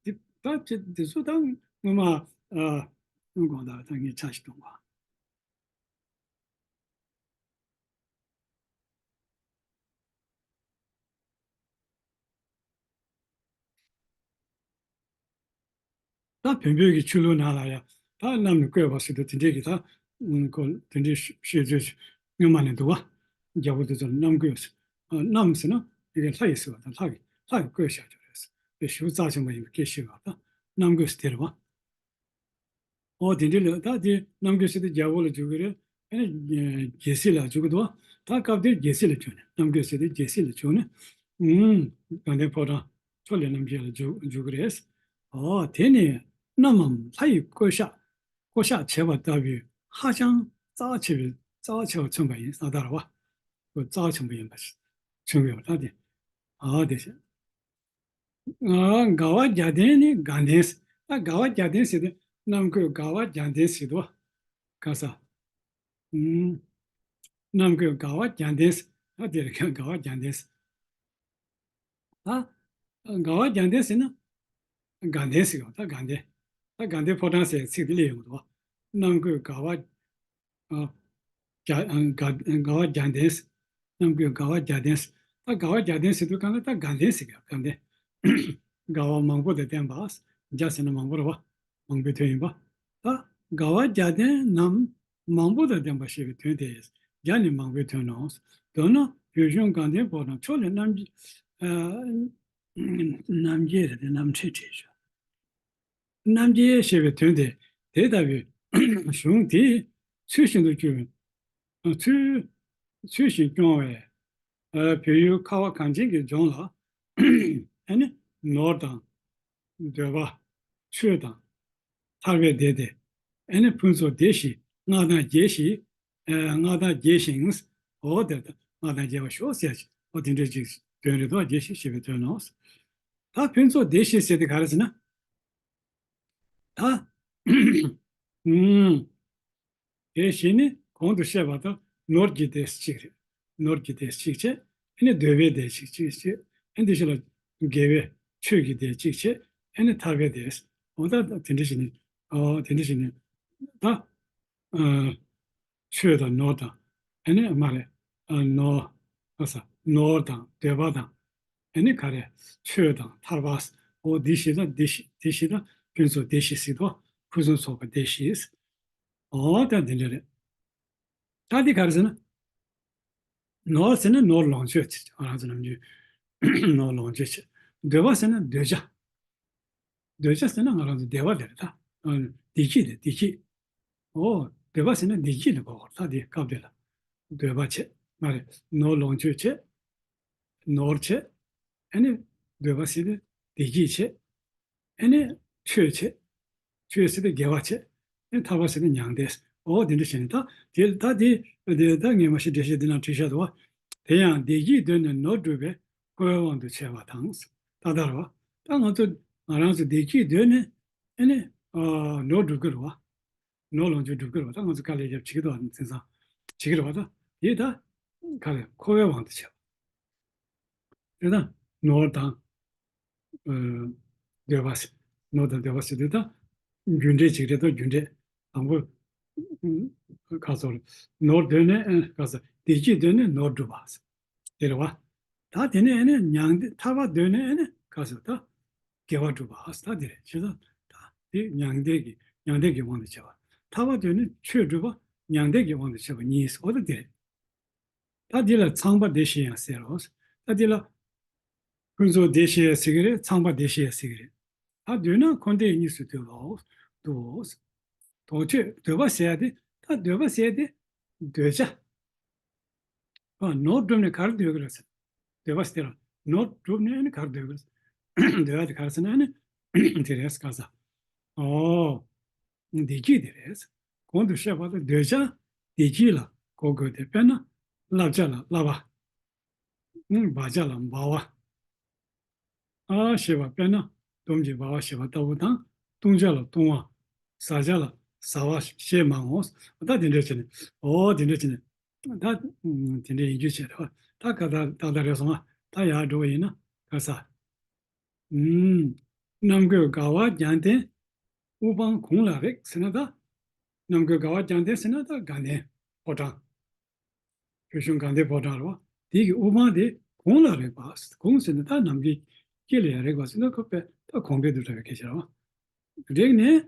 འདི་ད་དེ་དེ་ཚོ་ད་སྔོན་མ། ཨ། དགོངས་དག་ད་ངས་ཆ་ཞིག་གཏོང་བ། ད་བོན་པོའི་གི་ཆོས་ལུགས་ནང་ལ་ཡང་ད་གནམ་ནས་བསྐོས་པ་ཟེར་དུས་དེ་འདྲའི་གི་ད་ཁོ་དེ་འདྲའི་བཤད་ཚུལ་སྔོན་མ་ནས་འདུག་བ། རྒྱལ་པོ་དེ་ཚོ་ལ་གནམ་བསྐོས་ཟེར། གནམ་ཟེར་ན་དེ་གི་ལྷ་ཡི་ཟེར་བ་དང་ལྷ་གི་ལྷ་གིས་བསྐོས་བཞག་རྒྱུ་རེད་ཟེར། དེ་ཞེ་པོ་རྩ་ཆེན་པོ་ཡིན་པའི་སྐད་བཤད་པ་ད་གནམ་བསྐོས་ཟེར་དེ་རེད་བ། ཨོ་དེ་འདྲ་ལ་ད་དེ་གནམ་བསྐོས་ཟེར་དུས་རྒྱལ་པོ་ལ་འཇུག་གི་རེད། ཨ་ནི་རྒྱལ་སྲིད་ལ་འཇུག་གི་འདུག་ད་སྐབས་དེར་རྒྱལ་སྲིད་ལ་འཇུག་ནས་གནམ་བསྐོས་ཟེར་དུས་རྒྱལ་སྲིད་ལ་འཇུག་ནས། ཨུམ། དགའ་ལྡན་ཕོ་བྲང་ཕྱོགས་ལས་རྣམ་རྒྱལ་ལ་འཇུག་འཇུག་གི་རེད། ཨོ་དེ་ནས་གནམ་མམ་ལྷ་ཡིས་བསྐོ་བཞག་བསྐོ་བཞག་བྱས་པ་ལྟ་བུའི་ཧ་ཅང་རྩ་བ་ཆེ་བའི་རྩ་བ་ཆེ་བ་མཚོན་པ་ཡིན་ས་ལྟར་བ། ཁོ་རྩ་བ་ཆེན་པོ་ཡིན་པ་མཚོན་གྱི་ཡོད་པ་ལྟ་སྟེ། ཨོ་དེ་བཞིན། ཨ། དགའ་བ་རྒྱལ་ལྡན་ནི་དགའ་ལྡན་ཟེར། ད་དགའ་བ་རྒྱལ་ལྡན་ཟེར་དུས་གནམ་བསྐོས་དགའ་བ་རྒྱལ་ལྡན་ཟེར་དུས། ག་ས། ཨུམ། གནམ་བསྐོས་དགའ་བ་རྒྱལ་ལྡན་ཟེར། ད་དེ་རེད། དགའ་བ་རྒྱལ་ལྡན་ཟེར། ད་དགའ་བ་རྒྱལ་ལྡན་ཟེར་ན་དགའ་ལྡན་ཟེར་གི་ད་དགའ་ལྡན། ད་དགའ་ལྡན་ཕོ་བྲང་ཟེར་ཚིག་དེ་སླེབས་ཡོང་གི་འདུག་གནམ་བསྐོས་དགའ་བ། ཨ། དགའ་དགའ་དགའ་བ་རྒྱལ་ལྡན་ཟེར། གནམ་བསྐོས་དགའ་བ་རྒྱལ་ལྡན་ཟེར། ད་དགའ་བ་རྒྱལ་ལྡན་ཟེར་དུས་གང་ལ་ད་དགའ་ལྡན་ཟེར་གི་དགའ་ལྡན། དགའ་བ་མང་པོ་དང་ལྡན་པ། རྒྱ་ཟེར་ན་མང་པོ་རེད་བ། མང་པོའི་དོན་ཡིན་པ། ད་དགའ་བ་རྒྱལ་ལྡན་ནམ་མང་པོ་དང་ལྡན་པ་ཞེས་པའི་དོན་ཏེ། རྒྱ་ནི་མང་པོའི་དོན་ནོ། མདོར་ན་བོད་གཞུང་དགའ་ལྡན་ཕོ་བྲང་ཕྱོགས་ལས་རྣམ་རྒྱལ། ཨ། རྣམ་རྒྱལ་རེད་དེ་རྣམ་འཕྲུལ་བྲིས་བྱུང་། རྣམ་རྒྱལ་ཞེས་པའི་དོན་ཏེ། དེ་ལྟ་བུའི་གཞུང་དེའི་ཚུལ་བཞིན་དུ་བསྒྱུར་བའི། ཚུལ་ཚུལ་བཞིན་སྐྱོང་བའི། ཨ། བོད་ཡུལ་ཁ་བ་གངས་ཅན་གྱི་ལྗོངས་ལ། ཨ་ནི་ནོར་དང་། འདོད་པ། ཆོས་དང་། ཐར་པའི་སྡེ་སྟེ། ཨ་ནི་ཕུན་ཚོགས་སྡེ་བཞི་མངའ་ཐང་རྒྱས་ཤིང་། ཨ། མངའ་ཐང་རྒྱས་ཤིང་། འོ་དེ་ལྟར་མངའ་ཐང་རྒྱས་པར་ཤོག་ཟེར་ཅིག་འོ་དེ་འདྲའི་ཅིག་དོན་རེད་དོ། རྒྱས་ཤིང་ཞེས་པའི་དོན་ནོ། ད་ཕུན་ཚོགས་སྡེ་བཞི་ཟེར་དེ་ག་རེ་ཟེར་ན། ད། ཨུམ། དེ་བཞིན་ནི་གོང་དུ་བཤད་པ་ལྟར་ནོར་གྱི་སྡེ་གཅིག་རེད། ནོར་གྱི་སྡེ་གཅིག་བྱས། ཨ་ནི་འདོད་པའི་སྡེ་གཅིག་གཅིག་བྱས། ཨ་ནི་དེ་བཞིན་ལ་དགེ་བའི་ཆོས་ཀྱི་སྡེ་གཅིག་བྱས། ཨ་ནི་ཐར་པའི་སྡེ། འོ་ད་དེ་འདྲ་བྱས་ནས། ཨོ་དེ་འདྲ་བྱས་ནས་ད། ཨ། ཆོས་དང་ནོར་དང་། ཨ་ནི་མ་རེད། ཨ། ནོར། ཨ་ས། ནོར་དང་འདོད་པ་དང་། ཨ་ནི་ག་རེ། ཆོས་དང་ཐར་པ། འོ་འདི་བཞི་དང་འདི་བཞི་འདི་བཞི་དང་ཕུན་ཚོགས་སྡེ་བཞི་ཟེར་དོ། ཕུན་སུམ་ཚོགས་པ་སྡེ་བཞི། འོ་ད་འདི་འདྲ་རེད། ད་འདི་ག་རེ་ཟེར་ན། ནོར་ཟེར་ན་ནོར་ལོངས་སྤྱོད་ཅིག་ང་རང་ཚོ་ནམ་རྒྱུན་ནོར་ལོངས་སྤྱོད་ཅིག་འདོད་པ་ཟེར་ན་འདོད་བྱ། འདོད་བྱ་ཟེར་ན་ང་རང་ཚོ་བདེ་བ་དེ་རེད་ད། ཨ། བདེ་སྐྱིད་དེ་བདེ་སྐྱིད། ཨོ། འདོད་པ་ཟེར་ན་བདེ་སྐྱིད་ལ་གོ་དགོས་ད་དེ་སྐབས་དེ་ལ། འདོད་པ་བྱས། མ་རེད། ནོར་ལོངས་སྤྱོད་བྱས། ནོར་བྱས། ཨ་ནི་འདོད་པ་ཟེར་ན་བདེ་སྐྱིད་བྱས། ཨ་ནི་ཆོས་བྱས། ཆོས་ཟེར་ཏེ་དགེ་བ་བྱས། ཨ་ནི་ཐར་པ་ཟེར་ཏེ་མྱང་འདས། ཨོ་དེ་འདྲ་བྱས་ནས་ད་དེ་ད་དེ་དེ་ད་ངས་མ་ཤེས་འགྲེལ་བཤད་འདི་ནང་བྲིས་བཞག་འདུག་བ། དེ་ཡང་བདེ་སྐྱིད་འདོད་ནས་ནོར་སྒྲུབ་པའི་བཀོལ་དབང་དུ་བྱས་པ་དང་། ད་ལྟར་བ། ད་ང་ཚོ་ང་རང་ཚོ་བདེ་སྐྱིད་འདོད་ནས་ཨ་ནི་ཨ་ནོར་སྒྲུབ་ཀྱི་རེད་བ། ནོར་ལོངས་སྤྱོད་སྒྲུབ་ཀྱི་རེད་བ། ད་ང་ཚོ་དཀའ་ལས་རྒྱབ་བྱེད་ཀྱི་འདུག་བ། དེང་སང་བྱེད་ཀྱི་རེད་བ། ད་དེ་ད་ག་རེ་འཁོར་བའི་དབང་དུ་བྱས་པ། དེ་ད་ནོར་དང་། ཨ། འདོད་པ་ཟེར། ནོར་དང་འདོད་པ་ཟེར་དུས་ད་རྒྱུ་འབྲས་ཅིག་རེད་དོ། རྒྱུ་འབྲས་དང་པོ། ཨ། ག་ཚོད་རེད། ནོར་འདོད་ནས། ཨ། ག་ཚོད། བདེ་སྐྱིད་འདོད་ནས་ནོར་སྒྲུབ་པ་ཟེར། དེ་རེད་བ། ད་དེ་ནས་ཨ་ནི་མྱང་འདས་ཐར་པ་འདོད་ནས་ཨ་ནི་ག་ཚོད་ད་དགེ་བ་སྒྲུབ་པ་ཟེར། ད་དེ་རེད། བྱས་ཙང་ད་དེ་མྱང་འདས་ཀྱི་མྱང་འདས་ཀྱི་དབང་དུ་བྱས་པ། ཐར་པ་འདོད་ནས་ཆོས་སྒྲུབ་པ་མྱང་འདས་ཀྱི་དབང་དུ་བྱས་པ་གཉིས་ཟེར། འོ་ད་དེ་རེད། ད་འདི་ལ་ཚངས་པ་སྡེ་བཞི་ཡང་ཟེར་རོ། ད་འདི་ལ་ཕུན་ཚོགས་སྡེ་བཞི་ཡང་ཟེར་གི་རེད། ཚངས་པ་སྡེ་བཞི་ཡང་ཟེར་གི་རེད། ད་འདོད་ན་འཁོར་འདས་གཉིས་སུ་འདུ་ལོ། འདུའོ། དོ་ཆོས་འདོད་པ་ཟེར་ཡ་དེ། ད་འདོད་པ་ཟེར་ཡ་དེ་འདོད་བྱ། ཨ། ནོར་བསྒྲུབས་ནས་ག་རེ་འདོད་ཀྱི་རེད་ཟེར། འདོད་པ་ཟེར་ར། ནོར་བསྒྲུབས་ནས་ཨ་ནི་ག་རེ་འདོད་ཀྱི་རེད། འདོད་ཡ་དེ་ག་རེ་ཟེར་ན་ཨ་ནི་དེ་རེད་ཟེར་ག་ས། ཨོ། བདེ་སྐྱིད་དེ་རེད། གོང་དུ་བཤད་པ་ལྟར་འདོད་ཆགས་བདེ་སྐྱིད་ལ་གོ་དགོས་ཏེ། དཔེར་ན་བསླབ་བྱ་ལ་བསླབ་པ། འབད་བྱ་ལ་འབད་བ། ཨ་ཞེས་པ་དཔེར་ན་འདོམ་གྱིས་འབད་བ་ཞེས་པ་ལྟ་བུ་དང་། བཏུང་བྱ་ལ་བཏུང་བ། ཟ་བྱ་ལ་ཟ་བ་ཞེས་མང་ངོ་། ད་དེ་འདྲ་བྱས་ནས། ཨོ་དེ་འདྲ་བྱས་ནས། ད་དེ་འདྲ་ཡིན་རྒྱུ་བྱས་རེད་བ། ད་ག་ད་ད་ད་རེད་སོང་ང་། ད་ཡར་འགྲོ་བ་ཡིན་ན་ག་ས། ཨུམ། ནམ་དགོས་དགའ་བ་རྒྱང་བསྟན། དབུ་འཕང་གུང་ལ་རེག་ཟེར་ན་ད། ནམ་དགོས་དགའ་བ་རྒྱང་བསྟན་ཟེར་ན་ད་དགའ་ལྡན་ཕོ་བྲང་། བོད་གཞུང་དགའ་ལྡན་ཕོ་བྲང་རེད་བ། དེ་གི་དབུ་འཕང་དེ་གུང་ལ་རེག་པ། གུང་ཟེར་ན་ད་ནམ་མཁའི་དཀྱིལ་ལ་ཡང་རེག་པ་ཟེར་ན་ཁོ་པས་ད་གོང་འཕེལ་དུ་འགྲོ་བའི་སྐད་ཆ་རེད་བ། རེག་ནས་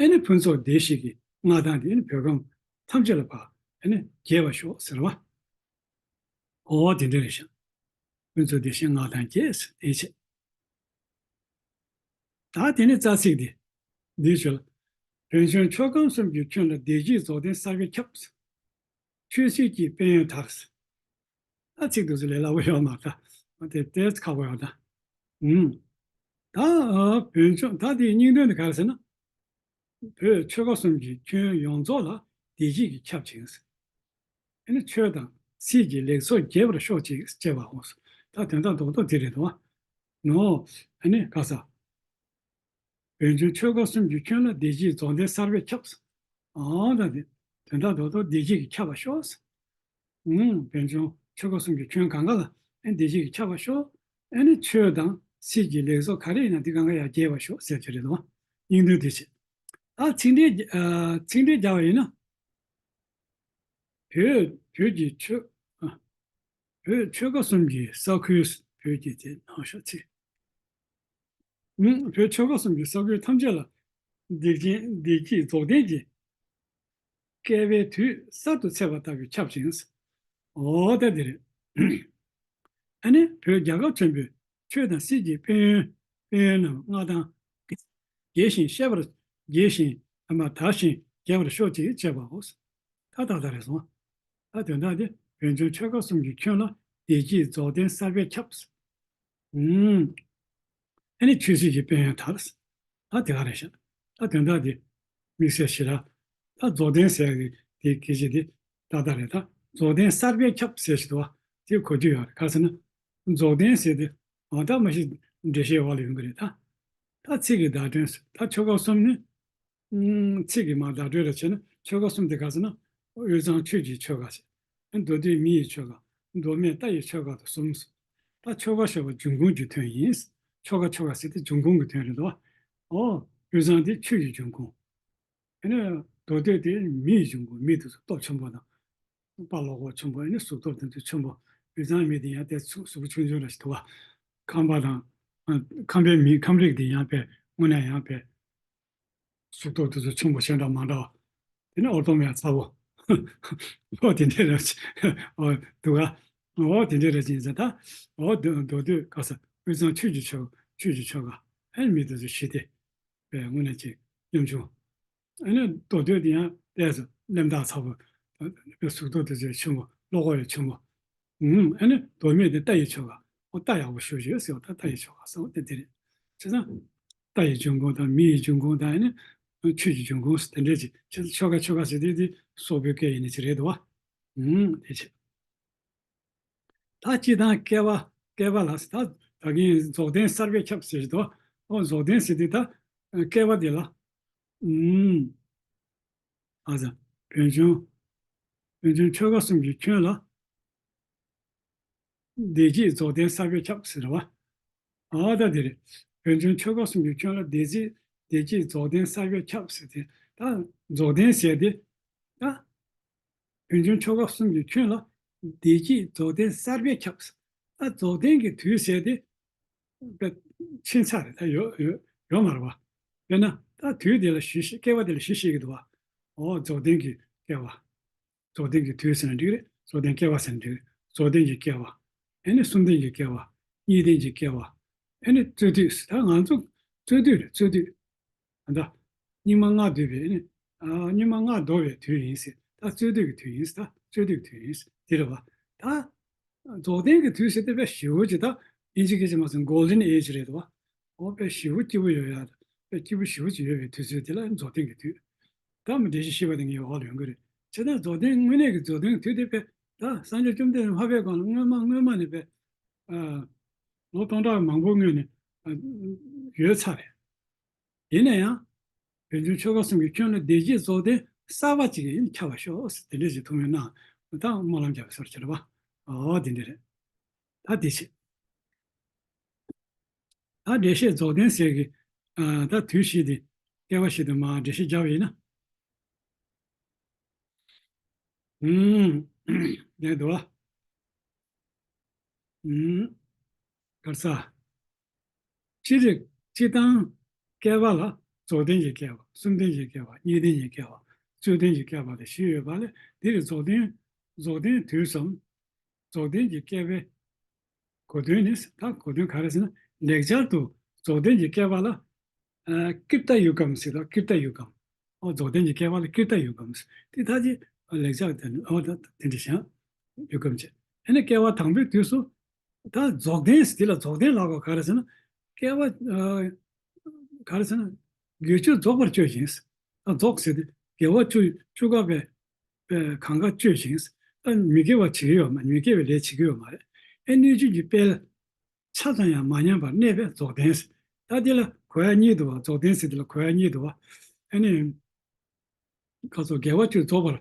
ཨེ་ནི་ཕུན་ཚོགས་བདེ་གཤེགས་ཀྱི་མངའ་ཐང་དེ་ཨེ་ནི་བོད་ཁམས་ཐམས་ཅད་ལ་ཕར་ཨེ་ནི་རྒྱས་པར་ཤོག་ཟེར་བ། ཨོ་དེ་འདྲ་རེད་ཤག་ཕུན་ཚོགས་བདེ་གཤེགས་མངའ་ཐང་རྒྱས་ཟེར་དེ་བྱས། ད་དེ་ནས་རྩ་ཚིག་འདི། འདིའི་ཞོར་ལ། བོད་ལྗོངས་ཆོལ་ཁ་གསུམ་གྱི་ཁྱོན་ལ་བདེ་སྐྱིད་རྫོགས་ལྡན་གསར་པས་ཁྱབ། ཆོས་སྲིད་ཀྱི་དཔལ་ཡོན་དར། ད་ཚིག་འདི་ཚོ་ལས་སླ་པོ་ཡོད་མ་རེད་ད། དེ་ཏོག་ཙམ་ཁག་པོ་ཡོད་ད། ཨུམ། ད་བོད་ལྗོངས། ད་དེའི་སྙིང་དོན་དེ་ག་རེ་ཟེར་ན། བོད་ཆོལ་ཁ་གསུམ་གྱི་ཁྱོན་ཡོངས་རྫོགས་ལ་བདེ་སྐྱིད་ཀྱིས་ཁྱབ་ཅིང་། ཨ་ནི་ཆོས་དང་སྲིད་ཀྱི་ལེགས་ཚོགས་རྒྱས་པར་ཤོག་ཅིག་ཅེས་པའོ། ད་དོན་དག་རྡོག་རྡོག་དེ་རེད་དོ། ནོ། ཨ་ནི་ག་ས། བོད་ལྗོངས་ཆོལ་ཁ་གསུམ་གྱི་ཁྱོན་ལ་བདེ་སྐྱིད་རྫོགས་ལྡན་གསར་པས་ཁྱབ། ཨང་ད་དེ་དོན་དག་རྡོག་རྡོག་བདེ་སྐྱིད་ཀྱིས་ཁྱབ་པར་ཤོག། ཨང་། བོད་ལྗོངས་ཆོལ་ཁ་གསུམ་གྱི་ཁྱོན་གང་ག་ལ་ཨ་ནི་བདེ་སྐྱིད་ཀྱིས་ཁྱབ་པར་ཤོག། ཨ་ནི་ཆོས་དང་སྲིད་ཀྱི་ལེགས་ཚོགས་ག་རེ་ཡིན་ན་དེ་གང་ག་ཡར་རྒྱས་པར་ཤོག་ཟེར་གྱི་རེད་དོ། སྙིང་དོན་དེ་བྱས། ད་ཚིག་འགྲེལ་རྒྱ- ཨ། ཚིག་འགྲེལ་རྒྱག་པ་ཡིན་ན། བོད་བོད་ཀྱི་ཆོས། ཨ། བོད་ཆོལ་ཁ་གསུམ་གྱི་ས་ཁུལ། བོད་ཀྱི་དེ་ནང་ཤོག་ཚིག་ཨུམ། བོད་ཆོལ་ཁ་གསུམ་གྱི་ས་ཁུལ་ཐམས་ཅད་ལ་བདེ་སྐྱིད་བདེ་སྐྱིད་རྫོགས་ལྡན་གྱི་བསྐལ་པའི་དུས་གསར་དུ་ཚེས་པ་ལྟ་བུའི་ཁྱབ་ཅིང་། འོ་ད་དེ་རེད། ཨ་ནི་བོད་རྒྱལ་ཁབ་ཆེན་པོའི་ཆོས་དང་སྲིད་ཀྱི་དཔལ་ཡོན་དཔལ་ཡོན་རྣམས་མངའ་ཐང་རྒྱས་ཤིང་ཤེས་པར་རྒྱས་ཤིང་ཨ་མ་དར་ཞིང་རྒྱས་པར་ཤོག་ཅིག་ཅེས་པའོ། ད་ད་ད་རེད་སོང་། ད་དོན་དག་དེ་བོད་ལྗོངས་ཆོལ་ཁ་གསུམ་གྱི་ཁྱོན་ལ་བདེ་སྐྱིད་རྫོགས་ལྡན་གསར་པས་ཁྱབ། ཨུམ། ཨ་ནི་ཆོས་སྲིད་ཀྱི་དཔལ་ཡོན་དར། ད་དེ་ག་རེད་ཤག་ད་དོན་དག་དེ་དམིགས་བསལ་ཞེ་དྲག་ད་རྫོགས་ལྡན་ཟེར་གི་དེ་སྐད་ཆ་དེ་ད་ལྟ་རེད། ད་རྫོགས་ལྡན་གསར་པས་ཁྱབ་ཟེར་ཞིག་འདུག་བ། དེ་གོ་རྒྱུ་ཡོད་རེད། ག་ཟེར་ན། རྫོགས་ལྡན་ཟེར་དེ་འོ་ད་མ་གཞི་འགྲེལ་བཤད་འོག་ལ་ཡོང་གི་རེད་ད། ད་ཚིག་གི་བརྡ་དོན་ད་ཆོལ་ཁ་གསུམ་ནི། ཨུམ། ཚིག་གི་མར་བརྡ་སྤྲོད་རེ་བྱས་ན་ཆོལ་ཁ་གསུམ་དེ་ག་ཟེར་ན། དབུས་གཙང་ཆོས་ཀྱི་ཆོལ་ཁ་ཟེར། མདོ་སྟོད་མི་ཡི་ཆོལ་ཁ། མདོ་སྨད་རྟ་ཡི་ཆོལ་ཁ་དང་གསུམ་ཟེར། ད་ཆོལ་ཁ་ཞེས་པ་འབྱུང་ཁུངས་ཀྱི་དོན་ཡིན། ཆོལ་ཁ་ཆོལ་ཁ་ཟེར་དེ་འབྱུང་ཁུངས་ཀྱི་དོན་རེད་དོ། ཨོ། དབུས་གཙང་དེ་ཆོས་ཀྱི་འབྱུང་ཁུངས། ཨ་ནི་མདོ་སྟོད་དེ་མི་ཡི་འབྱུང་ཁུངས། མི་དེ་ཚོ་སྟོབས་ཆེན་པོ་དང་། དཔའ་ལོ་ཁོག་ཆེན་པོ། ཨ་ནི་གཟུགས་སྟོབས་དེ་ཚོ་ཆེན་པོ། དབུས་གཙང་མི་དེ་ཡང་དེ་ཚོ་གཟུགས་པོ་ཆུང་ཆུང་ར་ཞིག་འདུག་བ། ཁམས་པ་དང་། ཁམས་པའི་མི་ཁམས་རིགས་དེ་ཡང་དཔེ་དངོས་གནས་ཡང་དཔེ། གཟུགས་སྟོབས་དེ་ཚོ་ཆེན་པོ་ཞེ་དྲག་མ་འདྲ་བ། དེ་ནས་ཨོ་ཏོ་མེ་ཚ་བོ། ཨོ་དེ་འདྲ་རེད། ཨོ་འདུག་ག་ཨོ་དེ་འདྲ་རེད་ཅིང་ཟེར་ད། ཨོ་མདོ་མདོ་སྟོད་ག་ས་དབུས་གཙང་ཆོས་ཀྱི་ཆོས་ཆོས་ཀྱི་ཆོལ་ཁ་ཨེ་མི་དེ་ཚོ་ཞི་བདེ་བའི་དངོས་གནས་ཀྱི་ཉམ་ཆུང་། ཨ་ནི་མདོ་སྟོད་དེ་ཡང་ཏོག་ཙམ་གླེན་རྟགས་ཚ་བོ། གཟུགས་སྟོབས་དེ་ཚོ་ཆེན་པོ་བློ་ཁོག་ཡང་ཆེན་པོ། ཨུམ། ཨ་ནི་མདོ་སྨད་དེ་རྟ་ཡི་ཆོལ་ཁ། ཨོ་རྟ་ཡག་པོ་ཞོ་ཞོ་ཟེར་བ་ད་རྟ་ཡི་ཆོལ་ཁ་ཟེར་བ་དེ་དེ་རེད། བྱས་ཙང་། རྟ་ཡི་འབྱུང་ཁུངས་དང་མི་ཡི་འབྱུང་ཁུངས་དང་ཨ་ནི། ཆོས་ཀྱི་འབྱུང་ཁུངས་དེ་འདྲས་ཅིག་བྱས་ཙང་ཆོལ་ཁ་ཆོལ་ཁ་ཟེར་དེ་དེ་སོག་པོའི་སྐད་ཡིན་ནི་ཅིག་རེད་དོ། ཨུམ། དེ་བྱས། ད་སྤྱི་དང་བསྐལ་པ་བསྐལ་པ་ལ་ད་ད་གིན་རྫོགས་ལྡན་གསར་པས་ཁྱབ་ཟེར་དོ། ཨོ་རྫོགས་ལྡན་ཟེར་དེ་ད་བསྐལ་པ་དེ་ལ། ཨུམ། ཨ་ཙི། བོད་ལྗོངས། བོད་ལྗོངས་ཆོལ་ཁ་གསུམ་གྱི་ཁྱོན་ལ། བདེ་སྐྱིད་རྫོགས་ལྡན་གསར་པས་ཁྱབ་ཟེར་བ། ཨ་ད་དེ་རེད། བོད་ལྗོངས་ཆོལ་ཁ་གསུམ་གྱི་ཁྱོན་ལ་བདེ་སྐྱིད་བདེ་སྐྱིད་རྫོགས་ལྡན་གསར་པས་ཁྱབ་ཟེར་ཏེ། ད་རྫོགས་ལྡན་ཟེར་ཏེ། ད། བོད་ལྗོངས་ཆོལ་ཁ་གསུམ་གྱི་ཁྱོན་ལ་བདེ་སྐྱིད་རྫོགས་ལྡན་གསར་པས་ཁྱབ། ད་རྫོགས་ལྡན་གྱི་དུས་ཟེར་ཏེ། དཔེ་ཕྱིན་ཚར་རེད། ད་ཡོད་ཡོད་ཡོད་མ་རེད་བ། དཔེར་ན་ད་དུས་དེ་ལ་གཞི་བསྐལ་པ་དེ་ལ་གཞི་བཤད་ཀྱི་འདུག་བ། ཨོ་རྫོགས་ལྡན་གྱི་བསྐལ་པ། རྫོགས་ལྡན་གྱི་དུས་ཟེར་ན་འགྲིག་རེད། རྫོགས་ལྡན་བསྐལ་པ་ཟེར་ན་འགྲིག་རེད། རྫོགས་ལྡན་གྱི་བསྐལ་པ། ཨེ་ནི་གསུམ་ལྡན་གྱི་བསྐལ་པ། གཉིས་ལྡན་གྱི་བསྐལ་པ། ཨེ་ནི་རྩོད་དུས་ཟེར། ད་ང་ཚོ་རྩོད་དུས་རེད། རྩོད་དུས། ད་སྙིགས་མ་ལྔ་བསྡུས་པའི་ཨེ་ནི། ཨ་སྙིགས་མ་ལྔ་བདོ་བའི་དུས་ཡིན་ཟེར། ད་རྩོད་དུས་ཀྱི་དུས་ཡིན་ཟེར། ད་རྩོད་དུས་ཀྱི་དུས་ཡིན་ཟེར་དེ་རེད་བ། ད་རྫོགས་ལྡན་གྱི་དུས་ཟེར་དེ་དཔེ་ཞེ་པོ་ཅིག་ད་ཨིན་ཇི་སྐད་ཆ་མ་སོང་། Golden Age རེད་བ། ཨོ་དཔེ་ཞེ་པོ་སྐྱིད་པོ་ཡོད་ཡ། དཔེ་སྐྱིད་པོ་ཞེ་པོ་ཅིག་ཡོད་པའི་དུས་ཚོད་དེ་ལ་རྫོགས་ལྡན་གྱི་དུས། ད་མི་འགྲེལ་བཤད་ཤེས་པ་དེ་ངའི་འོག་ལ་ཡོང་གི་རེད། བྱས་ཙང་རྫོགས་ལྡན་དངོས་གནས་ཀྱི་རྫོགས་ལྡན་དུས་དེ་དཔེ་ད་སངས་རྒྱས་བཅོམ་ལྡན་འདས་ལྷག་པའི་སྒང་ལ་སྔོན་མ་སྔོན་མ་ནས་དཔེ་ཨ་ལོ་སྟོང་ཕྲག་མང་པོའི་སྔོན་ནས་ཨ་ཡོད་ཚར་རེད། ཡིན་ན་ཡང་། བོད་ཆུང་ཆོལ་ཁ་གསུམ་གྱི་ཁྱོན་ལ་བདེ་སྐྱིད་རྫོགས་ལྡན་གསར་པ་ཅིག་ཡིན་ཁྱབ་པ་ཤོག་ཟེར་དེ་འདྲ་ཞིག་ཐུགས་སྨོན་གནང་། ད་སྨོན་ལམ་རྒྱབ་པའི་སོར་ཁྱེར་བ། ཨོ་དེ་འདྲ་རེད། ད་དེ་བྱེད། ད་འགྲེལ་བཤད་རྫོགས་ལྡན་ཟེར་གི་ཨ་ད་དུས་བཞི་དེ་སྐྱེ་བ་བཞི་དེ་མར་འགྲེལ་བཤད་རྒྱབ་ཡིན་ན། ཨུམ། ལན་འདུག་ཨ། ཨུམ། གར་ས། སྤྱིར་སྤྱིར་བཏང་སྐྱེ་བ་ལ་རྫོགས་ལྡན་གྱི་སྐྱེ་བ། གསུམ་ལྡན་གྱི་སྐྱེ་བ། གཉིས་ལྡན་གྱི་སྐྱེ་བ། རྩོད་ལྡན་གྱི་སྐྱེ་བ་དེ་བཞི་ཡོད་པ་ལས་འདིར་རྫོགས་ལྡན། རྫོགས་ལྡན་དུས་སམ། རྫོགས་ལྡན་གྱི་སྐྱེ་བའི་གོ་དོན་ནི། ད་གོ་དོན་ག་རེ་ཟེར་ན། ལེགས་སྦྱར་དུ་རྫོགས་ལྡན་གྱི་སྐྱེ་བ་ལ་ཀིརྟ་ཡུ་གམ་ཟེར་ད། ཀིརྟ་ཡུ་གམ། ཨོ་རྫོགས་ལྡན་གྱི་སྐྱེ་བ་ལ་ཀིརྟ་ཡུ་གམ་ཟེར་དེ་ད་ཅི་ལེགས་སྦྱར་དེ་ནི་ཨོ་ད་དེ་འདྲ་བཞག་ཡུ་གམ་བྱས། ཨ་ནི་སྐྱེ་བ་དང་པོའི་དུས་སུ། ད་རྫོགས་ལྡན་ཟེར་དེ་ལ་རྫོགས་ལྡན་ལབ་དགོས་ག་རེ་ཟེར་ན། སྐྱེ་བ་ཨ་ག་རེ་ཟེར་ན། དགེ་བཅུ་རྫོགས་པར་སྤྱོད་ཅིང་། ད་རྫོགས་ཟེར་དེ་དགེ་བ་བཅུ་བཅུ་ག་པའི་པའི་གང་ག་སྤྱོད་ཅིང་། ད་མི་དགེ་བ་བྱེད་ཀྱི་ཡོད་མ། མི་དགེ་བའི་ལས་བྱེད་ཀྱི་ཡོད་མ་རེད། ཨེ་སྣོད་བཅུད་ཀྱི་དཔལ་ཆ་ཙམ་ཡང་མ་ཉམས་པར་གནས་པས་རྫོགས་ལྡན་ཟེར། ད་དེ་ལ་གོ་ཡ་གཉིས་འདུག་བ། རྫོགས་ལྡན་ཟེར་དེ་ལ་གོ་ཡ་གཉིས་འདུག་བ། ཨ་ནི། ཁ་སོགས་དགེ་བ་བཅུ་རྫོགས་པར་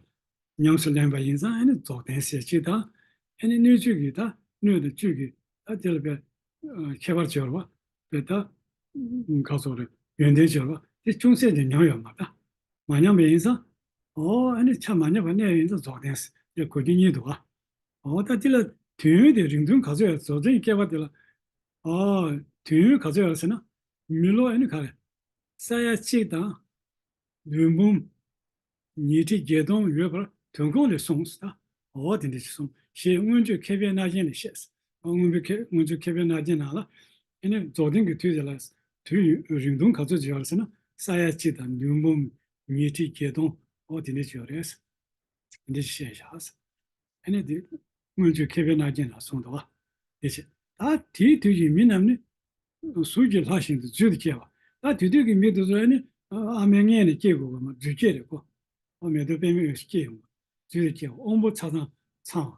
ཉམས་སུ་ལེན་པ་ཡིན་ཙང་ཨ་ནི་རྫོགས་ལྡན་ཟེར་གཅིག་དང་། ཨ་ནི་སྣོད་བཅུད་ཀྱི་ད་སྣོད་དང་བཅུད་ཀྱི་ད་དེ་ལ་དཔེ་ཁྱད་པར་སྦྱོར་བ་དཔེ་ད་ཁ་སོགས་རེ་ཡོན་ཏན་སྦྱོར་བ་དེ་ཅུང་ཟད་ཀྱང་ཉམས་ཡོད་མ། ད་མ་ཉམས་པ་ཡིན་ཙང་། ཨོ་ཨ་ནི་ཆ་མ་ཉམས་པ་གནས་ཡིན་ཙང་རྫོགས་ལྡན་ཟེར་དེ་གོ་རྒྱུ་གཉིས་འདུག་བ། ཨོ་ད་དེ་ལ་དུས་ཡུན་དེ་རིང་ཐུང་ག་ཚོད་ཡོད། རྫོགས་ལྡན་སྐྱེ་བ་དེ་ལ། ཨོ་དུས་ཡུན་ག་ཚོད་ཡོད་ཟེར་ན། མི་ལོ་ཨ་ནི་ག་རེ། ས་ཡ་གཅིག་དང་། བདུན་འབུམ། ཉི་ཁྲི་བརྒྱད་སྟོང་ཡོད་པར་དོན་ཁུངས་ལས་གསུངས་སོ། ད་འོ་དེ་འདྲ་ཞིག་གསུངས་ཞེས་སྔོན་བརྗོད་མཁས་པའི་རྣ་རྒྱན་ལས་བཤད། སྔོན་བརྗོད་མཁས་སྔོན་བརྗོད་མཁས་པའི་རྣ་རྒྱན་ནང་ལ། ཨ་ནི་རྫོགས་ལྡན་གྱི་དུས་དེ་ལ་དུས་ཡུན་རིང་ཐུང་ག་ཚོད་ཅིག་ཡོད་རེད་ཟེར་ན། ས་ཡ་གཅིག་དང་བདུན་འབུམ། ཉི་ཁྲི་བརྒྱད་སྟོང་། འོ་དེ་འདྲ་ཞིག་ཡོད་རེད། དེ་འདྲ་ཞིག་བཤད་བཞག་ཨ་ནི་དེ་སྔོན་བརྗོད་མཁས་པའི་རྣ་རྒྱན་ལ་གསུངས་འདུག་བ། དེ་བྱས། ད་དེའི་དུས་ཀྱི་མི་རྣམས་ནི་གཟུགས་ཀྱི་ལྷ་བཞིན་དུ་རྫུས་ཏེ་སྐྱེ་བ། ད་དེ་དུས་ཀྱི་མི་དེ་ཚོ་ནི་ཨ་མའི་མངལ་ནས་སྐྱེ་དགོས་པ་མ། རྫུས་སྐྱེས་རེད་ཁོ། ཨ་མེ་ཏོག་པདྨའི་འོད་ཟེར་སྐྱེས་ཡོང་བ། རྫུས་ཏེ་སྐྱེ་བ། དབང་པོ་ཚ་གྲང་ཚ་བ།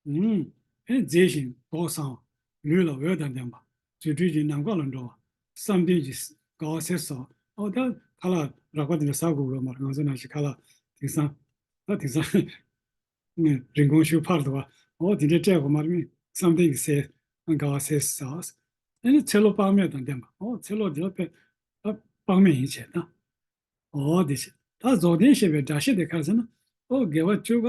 ཨུམ། ཨེ་མཛེས་ཤིང་མདོག་བཟང་བ། ལུས་ལ་འོད་དང་ལྡན་པ། རྫུ་འཕྲུལ་གྱིས་ནམ་མཁའ་ལ་འགྲོ་བ། བསམ་གཏན་གྱི་དགའ་བ་གཟེར་ཟ་བ། ཨོ་ད་ཁ་ལག་རགས་པ་དེ་འདྲ་ཟ་དགོས་ཀྱི་ཡོད་མ་རེད། ང་ཚོ་ནང་བཞིན་ཁ་ལག་དེང་སང་། ད་དེང་སང་། ནས་རིན་གོང་ཞུ་འཕར་འདུག་བ། ཨོ་དེ་འདྲའི་སྤྲད་དགོས་མ་རེད། མི་བསམ་གཏན་གྱི་ཟས་དགའ་བ་ཟས་ཟ། ཨ་ནི་ཚེ་ལོ་དཔག་མེད་དང་ལྡན་པ། ཨོ་ཚེ་ལོ་དེ་ལ་དཔེ་དཔག་མེད་ཡིན་བྱས་ན། ཨོ་དེ་བྱས། ད་རྫོགས་ལྡན་ཞེས་པའི་སྒྲ་བཤད་དེ་ག་རེ་ཟེར་ན། ཨོ་དགེ་བ་བཅུ་ཀ་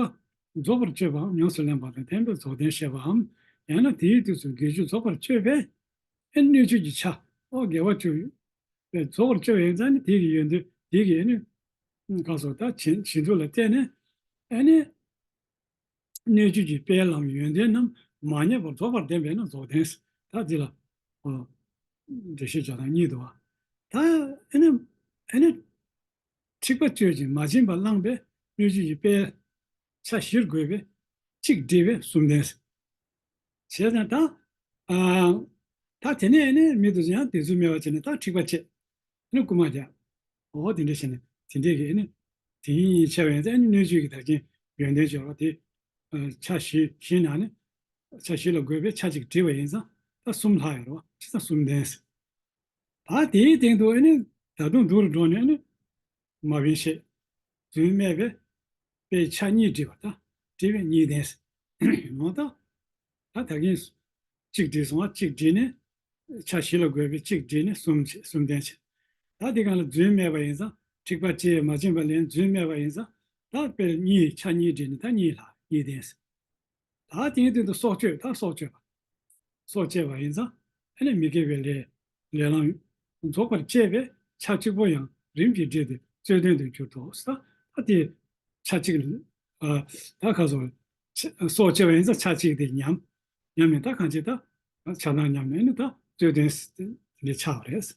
རྫོགས་པར་སྤྱོད་པའམ་ཉམས་སུ་ལེན་པ་དང་ལྡན་པས་རྫོགས་ལྡན་ཞེས་པའམ། ཡང་ན་དེའི་དུས་སུ་དགེ་བཅུ་རྫོགས་པར་སྤྱོད་པས། ཨེ་སྣོད་བཅུད་ཀྱི་ཆ། ཨོ་དགེ་བ་བཅུ། པས་རྫོགས་པར་སྤྱོད་པ་ཡིན་ཙང་ནི་དེ་གི་ཡོན་ཏན་དེ་གི་ཨ་ནི། ག་སོགས་ད་བྱིན་བྱིན་མཐུ་ལ་བརྟེན་ནས་ཨ་ནི། སྣོད་བཅུད་ཀྱི་དཔལ་ལམ་ཡོན་ཏན་རྣམས་མ་ཉམས་པར་རྫོགས་པར་ལྡན་པས་ན་རྫོགས་ལྡན། ད་འདི་ལ། འགྲེལ་བཤད་རྒྱག་སྟངས་གཉིས་འདུག་བ། ད་ཨ་ནི། ཨ་ནི། འཁྲིག་པ་སྤྱོད་ཅིང་མ་བྱིན་པར་བླངས་པས་སྣོད་བཅུད་ཀྱི་དཔལ། ཆ་བཞིར་བགོས་པས་གཅིག་བསྒྲིལ་བས་གསུམ་ལྡན། བྱས་ཙང་ད། ཨ། ད་དེ་ནས་ནི་མི་དེ་ཚོ་ཡང་དེ་ཚོ་སྨྲས་པ་བྱས་ནས་ད་འཁྲིག་པ་བཅད། ནི་རྐུ་མ་རྒྱག་ཨོ་དེ་འདྲ་བྱས་ནས་དེ་འདྲས་ཀྱི་ནི། དེ་ཉིད་ཆེ་བ་ཡིན་ཙང་ནི་སྣོད་བཅུད་ཀྱི་ད་གིན་ཡོན་ཏན་སྦྱོར་བ་དེ། ཨ། ཆ་བཞི་བཞི་ནང་ནས། ཆ་བཞི་ལ་བགོས་པས་ཆ་གཅིག་བསྒྲིལ་བ་ཡིན་ཙང་ད་གསུམ་ལྷག་ཡོད་རེད་བ། བྱས་ཙང་གསུམ་ལྡན། ད་དེའི་སྟེང་དུ་ཨ་ནི་ད་དུང་སྡུག་རུ་འགྲོ་ནས་ཨ་ནི་མ་བིན་ཤེས། རྫུན་སྨྲས་པས་པའི་ཆ་གཉིས་བསྒྲིལ་བ་དང་བསྒྲིལ་བས་གཉིས་ལྡན། འོ་ད། ད་ད་གིན་གཅིག་བསྒྲིལ་སོང་བ། གཅིག་བསྒྲིལ་ནས་ཆ་བཞི་ལ་བགོས་པས་གཅིག་བསྒྲིལ་ནས་གསུམ་བྱས་གསུམ་ལྡན་བྱས། ད་དེ་གང་ལ་རྫུན་སྨྲས་པ་ཡིན་ཙང་འཁྲིག་པ་བཅད་མ་བྱིན་པ་ལེན་རྫུན་སྨྲས་པ་ཡིན་ཙང་ད་དཔེར་གཉིས་ཆ་གཉིས་བསྒྲིལ་ནས་ད་གཉིས་ལྷག་གཉིས་ལྡན། ད་དེའི་སྟེང་དུ་སྲོག་གཅོད་ད་སྲོག་གཅོད་པ། སྲོག་བཅད་པ་ཡིན་ཙང་ཨ་ནི་མི་དགེ་བའི་ལས་ལས་ལམ་རྫོགས་པར་བཅད་པས་ཆ་གཅིག་པོ་ཡང་རིམ་གྱིས་བསྒྲིལ་ཏེ་རྩོད་ལྡན་དུ་གྱུར་ཏོ། ད་ད་དེ་ཆ་གཅིག་ཨ་ད་ག་སོ་སྲོག་བཅད་པ་ཡིན་ཙང་ཆ་གཅིག་དེ་ཉམས། ཉམས་ནས་ད་གང་ཅི་ད་ཆ་ཚང་ཉམས་ནས་ནི་ད་རྩོད་ལྡན་དེ་ཆགས་པ་རེད།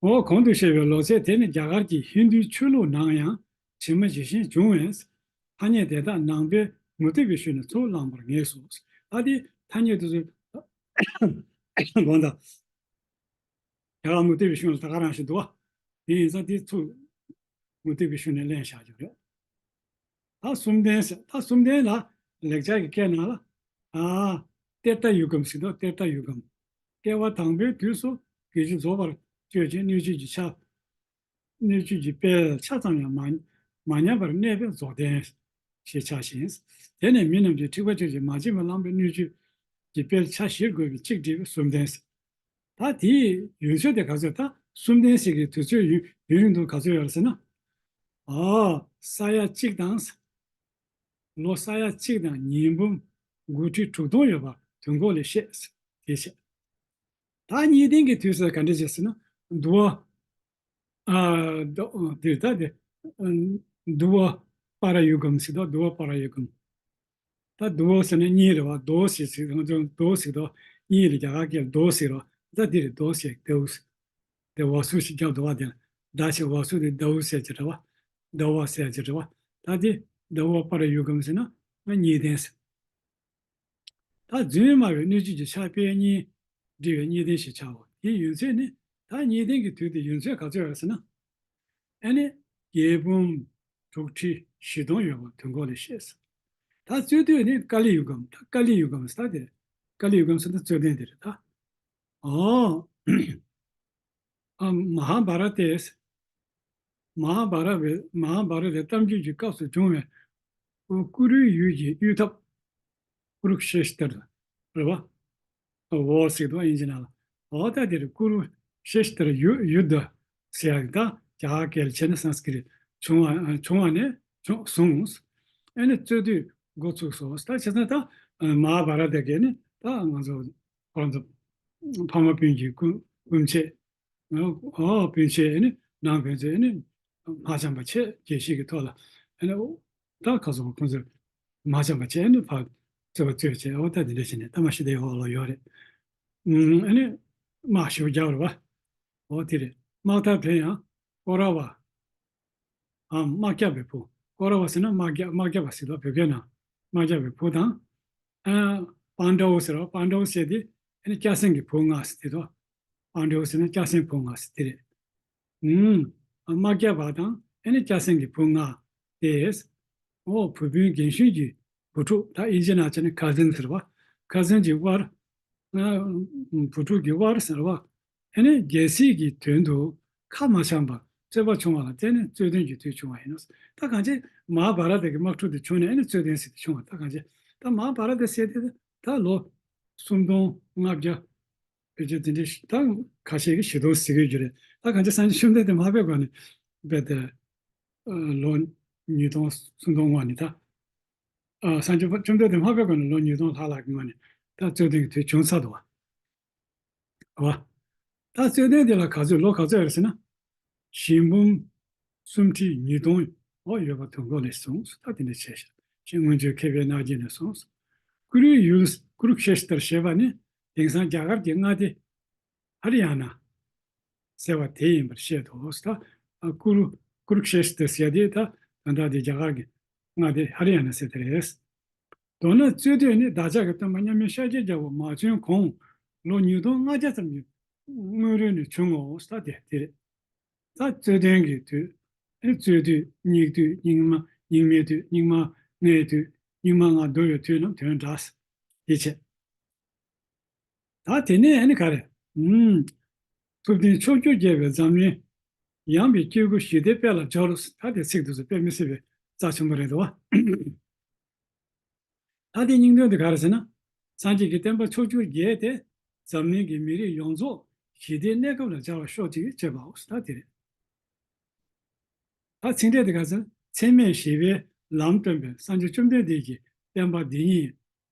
འོ་གོང་དུ་བཤད་པའི་ལོ་ཚད་དེ་ནི་རྒྱ་གར་གྱི་ཧིན་རྡུའི་ཆོས་ལུགས་ནང་ཡང་ཇི་མ་ཇི་བཞིན་འབྱུང་བས། ཐ་སྙད་དེ་དག་ནང་པའི་མུ་སྟེགས་པའི་ཤུལ་ནས་ཚུར་བླངས་པར་ངེས་སོ། ད་དེ་ཐ་སྙད་དེ་ཚོ་དགོངས་དག་རྒྱ་གར་མུ་སྟེགས་པའི་ཤུལ་ལ་ད་ག་རང་ཞིག་འདུག་བ། དེ་ཡིན་ཙང་དེ་ཚུར་ མུ་སྟེགས་པའི་ཤུལ་ནས་གླེང་བཞག་རྒྱུ་རེད། ད་གསུམ་ལྡན་ཟེར། ད་གསུམ་ལྡན་ལ་ལེགས་སྦྱར་གྱི་སྐད་ནང་ལ། ཨ། ཏེ་ཏ་ཡུ་གམ་ཟེར་དོ། ཏེ་ཏ་ཡུ་གམ། སྐྱེ་བ་དང་པོའི་དུས་སུ་དགེ་བཅུ་རྫོགས་པར་སྤྱོད་ཅིང་སྣོད་བཅུད་ཀྱི་ཆ། སྣོད་བཅུད་ཀྱི་དཔལ་ཆ་ཙམ་ཡང་མ་མ་ཉམས་པར་གནས་པའི་རྫོགས་ལྡན་ཞེས་བྱ་ཞིང་། དེ་ནས་མི་རྣམས་ཀྱི་འཁྲིག་པ་ཅན་གྱི་མ་བྱིན་པ་བླངས་པའི་སྣོད་བཅུད་ཀྱི་དཔལ་ཆ་བཞིར་བགོས་པའི་གཅིག་བསྒྲིལ་བའི་གསུམ་ལྡན་ཟེར། ད་དེའི་ཡུན་ཚོད་དེ་ག་ཚོད། ད་གསུམ་ལྡན་ཞིག་གི་དུས་ཚོད་ཡུན་ཡུན་རིང་དུ་ག་ཚོད་ཡོད་རེད་ཟེར་ན། ཨ། ས་ཡ་གཅིག་དང་། ལོ་ས་ཡ་གཅིག་དང་ཉིས་འབུམ་དགུ་ཁྲི་དྲུག་སྟོང་ཡོད་པ་དུས་འཁོར་ལས་ཤེས། དེ་བྱས། ད་གཉིས་ལྡན་གྱི་དུས་སུ་ག་འདྲ་བྱས་ཟེར་ན། དུ་བ། ཨ། དུ། དེ་ད་དེ། ཨ། དུ་བ་པ་ར་ཡུ་གམ་ཟེར་དོ། དུ་བ་པ་ར་ཡུ་གམ། ད་དུ་བ་ཟེར་ན་གཉིས་རེད་བ། དོ་ཟེར་ཟེར། ང་ཚོ་དོ་ཟེར་དོ། གཉིས་རེད། རྒྱ་གར་སྐད་ལ་དོ་ཟེར་རོ། ད་འདི་རེད། དོ་ཟེར། དེའུ་ཟེར། དེ་བ་སུ་ཞིག་རྒྱབ་འདུག་བ། དེ་ལ་ད་ཞེས་བ་སུ་དེ་དེའུ་ཟེར་གྱི་རེད་བ། དེ་བ་ཟེར་གྱི་རེད་བ། ད་དེ་དུ་བ་པ་ར་ཡུ་གམ་ཟེར་ན་ང་གཉིས་ལྡན་ཟེར། ད་རྫུན་སྨྲ་བའི་སྣོད་བཅུད་ཀྱི་ཆ་དཔལ་གཉིས་བསྒྲིལ་བའི་གཉིས་ལྡན་ཞེས་བྱའོ། དེའི་ཡུན་ཚད་ནི། ད་གཉིས་ལྡན་གྱི་དུས་དེ་ཡུན་ཚད་ག་ཚོད་ཡོད་ཟེར་ན། ཨ་ནི་བརྒྱད་འབུམ་དྲུག་ཁྲི་བཞི་སྟོང་ཡོད་པ་དུས་འཁོར་ལས་ཤེས། ད་རྩོད་དུས་ནི་ཀ་ལི་ཡུ་གམ། ད་ཀ་ལི་ཡུ་གམ་ཟེར། ད་དེ་ཀ་ལི་ཡུ་གམ་ཟེར་ན་རྩོད་ལྡན་དེ་རེད་ད། ཨོ། ཨ། མ་ཧཱ་བྷ་ར་ཏས། མ་ཧཱ་བྷ་ར་བའི། མ་ཧཱ་བྷ་ར་ཏའི་གཏམ་རྒྱུད་ཀྱི་སྐབས་སུ་བྱུང་བའི་ཀུ་རུའི་ཡུལ་གྱི་གཡུལ་འཐབ། ཀུ་རུ་ཤེ་ཤི་ཏར་རེད་བ། ཝོར་ཟེར་དུས་ཨིན་ཇི་ནང་ལ། འོ་ད་དེར་ཀུ་རུ་ཤེ་ཤི་ཏར་ཡུ་ཡུ་དྷ་ཟེར་ཡག་གི། ད་རྒྱ་གར་སྐད་ལ་བྱས་ན་སཾ་སྐྲྀ་ཏ་བྱུང་བ། བྱུང་བ་ནས་བྱུང་བཟུང་། ཨ་ནི་རྩོད་དུས་འགོ་ཚུགས་སོང་། ད་བྱས་ཙང་ད་མ་ཧཱ་བྷ་ར་ཏ་གི་ནི་ད་ང་ཚོ་ཁོ་རང་ཚོ་ཕ་མ་སྤུན་གྱི་སྐུ་སྐུ་མཆེད། ཨོ། སྤུན་མཆེད་ནི་ནང་ཕན་ཚུན་ནི་མ་འཆམ་པ་བྱས། རྒྱལ་སྲིད་ཀྱི་ཐོག་ལ། ཨ་ནི་ད་ཁ་སོ་ཁོང་ཚོས་མ་འཆམ་པ་བྱས་ནི་ཕར་རྩོད་པ་རྩོད་བྱས། ཨོ་ད་འདི་འདྲ་བྱས་ནས་ད་མ་ཤི་དེ་འོག་ལ་ཡོད་རེད། ཨ་ནི་དམག་ཞེ་པོ་རྒྱག་རེད་བ། ཨོ་དེ་རེད། དམག་ཐབས་དེ་ཡང་ཀོ་ར་བ། ཨ། དམག་རྒྱག་པའི་བུ། ཀོ་ར་བ་ཟེར་ན་དམག་རྒྱག་དམག་རྒྱག་པ་ཟེར་དོ། བོད་སྐད་ནང་དམག་རྒྱག་པའི་བུ་དང་། ཨ། པཱན་ཌ་བ་ཟེར་བ། པཱན་ཌ་བ་ཟེར་དེ་ཨ་ནི་སྐྱ་སེང་གི་བུ་ལྔ་ཟེར་དེ་དོ། པཱན་ཌ་བ་ཟེར་ན་སྐྱ་སེང་བུ་ལྔ་ཟེར་དེ་རེད། ཨུམ། དམག་རྒྱག་པ་དང་ཨ་ནི་སྐྱ་སེང་གི་བུ་ལྔ་དེ། ཨོ། བུ་སྤུན་རྒན་གཞོན་གྱི་བུ་ཕྲུག། ད་ཨིན་ཇི་ནང་བྱས་ན་ཁ་ཛིན་ཟེར་བ། ཁ་ཛིན་གྱི་ཝར། ཨ། བུ་ཕྲུག་གི་ཝར་ཟེར་བ། ཨ་ནི་རྒྱལ་སྲིད་ཀྱི་དོན་དུ་ཁ་མ་འཆམ་པར་རྩོད་པ་བྱུང་བ་ལ་བརྟེན་ནས་རྩོད་ལྡན་གྱི་དུས་བྱུང་བ་ཡིན་ནོ། ད་གང་ཅི་མ་ཧཱ་བྷ་ར་ཏ་གི་དམག་འཁྲུག་དེ་བྱུང་ནས་ཨ་ནི་རྩོད་ལྡན་ཟེར་དེ་བྱུང་བ། ད་གང་ཅི་ད་མ་ཧཱ་བྷ་ར་ཏ་ཟེར་དེ་ད་ལོ་སུམ་སྟོང་ལྔ་བརྒྱ་ཕལ་ཆེར་དེ་འདྲའི་ད་ཁ་ཤས་ཀྱིས་བཞི་སྟོང་ཟེར་གྱི་ཡོད་རེད། ད་གང་ཅི་སངས་རྒྱས་བཅོམ་ལྡན་འདས་མ་ཕེབས་གོང་ནས་རྦད་དེ་ལོ་ཉིས་སྟོང་སུམ་སྟོང་སྔོན་ནས། ད་ཨ། སངས་རྒྱས་བཅོམ་ལྡན་འདས་མ་ཕེབས་གོང་ནས་ལོ་ཉིས་སྟོང་ལྷག་ལྷག་གི་སྔོན་ནས་ད་རྩོད་ལྡན་གྱི་དུས་བྱུང་ཚར་འདུག་བ། བ། ད་རྩོད་ལྡན་དེ་ལ་ག་ཚོད་ལོ་ག་ཚོད་ཡོད་ཟེར་ན། བཞི་འབུམ་སུམ་ཁྲི་ཉིས་སྟོང་འོ་ཡོད་པ་དུས་འཁོར་ལས་གསུངས་སོ། ད་དེ་འདྲ་བྱས་ཤག་ཅིག་སྔོན་བྱོན་མཁས་པའི་རྣ་བརྒྱད་ནས་གསུངས་སོ། ཀུ་རུའི་ཡུལ་ཀུ་རུ་ཤེ་ཤི་ཏར་ཞེས་པ་ནི་དེང་སང་རྒྱ་གར་གྱི་མངའ་སྡེ་ཧ་རི་ཡ་ན་ཟེར་བ་དེ་ཡིན་པར་བཤད་དོ། ད་ཀུ་རུ་ཀུ་རུ་ཤེ་ཤི་ཏར་ཟེར་དེ་ད་ད་ལྟ་དེ་རྒྱ་གར་གྱི་མངའ་སྡེ་ཧ་རི་ཡ་ན་ཟེར་དེ་རེད། མདོར་ན་རྩོད་དུས་ནི་བདག་ཅག་གི་སྟོན་པ་མཉམ་མེད་ཤཱཀྱའི་རྒྱལ་པོ་མ་བྱོན་གོང་ལོ་ཉིས་སྟོང་ལྔ་བརྒྱ་ཙམ་གྱི་སྔོན་རོལ་ནས་བྱུང་ངོ་། ད་དེ་དེ་རེད། ད་རྩོད་ལྡན་གྱི་དུས། རྩོད་དུས། སྙིགས་དུས། སྙིགས་མ། སྙིགས་མའི་དུས། སྙིགས་མ་ལྔའི་དུས། སྙིགས་མ་ལྔ་བསྡུ་བའི་དུས་རྣམས་དོན་འདྲ། དེ་བྱས། ད་དེ་ནས་ཨ་ནི་ག་རེ། ཨུམ། ཐུབ་བསྟན་ཕྱོགས་བཅུར་རྒྱས་པའི་འཛམ་གླིང་། ཡངས་པའི་སྐྱེ་དགུ་ཞི་བདེའི་དཔལ་ལ་སྦྱོར། ད་དེ་ཚིག་དེ་ཚོ་དཔེ་མི་སྲིད་པའི་རྩ་ཆེན་པོ་རེད་འདུག་བ། ད་དེའི་སྙིང་དོན་དེ་ག་རེ་ཟེར་ན། སངས་རྒྱས་ཀྱི་བསྟན་པ་ཕྱོགས་བཅུར་རྒྱས་ཏེ། འཛམ་གླིང་གི་མི་རིགས་ཡོངས་རྫོགས་ཞི་བདེའི་གནས་སྐབས་ལ་སྦྱར་བར་ཤོག་ཅིག་ཅེས་པའོ། ད་དེ་རེད། ད་ཚིག་འགྲེལ་དེ་ག་ཚོད། འཚེ་མེད་ཞི་བའི་ལམ་སྟོན་པའི་སངས་རྒྱས་བཅོམ་ལྡན་འདས་ཀྱི་བསྟན་པ་འདི་ཉིད་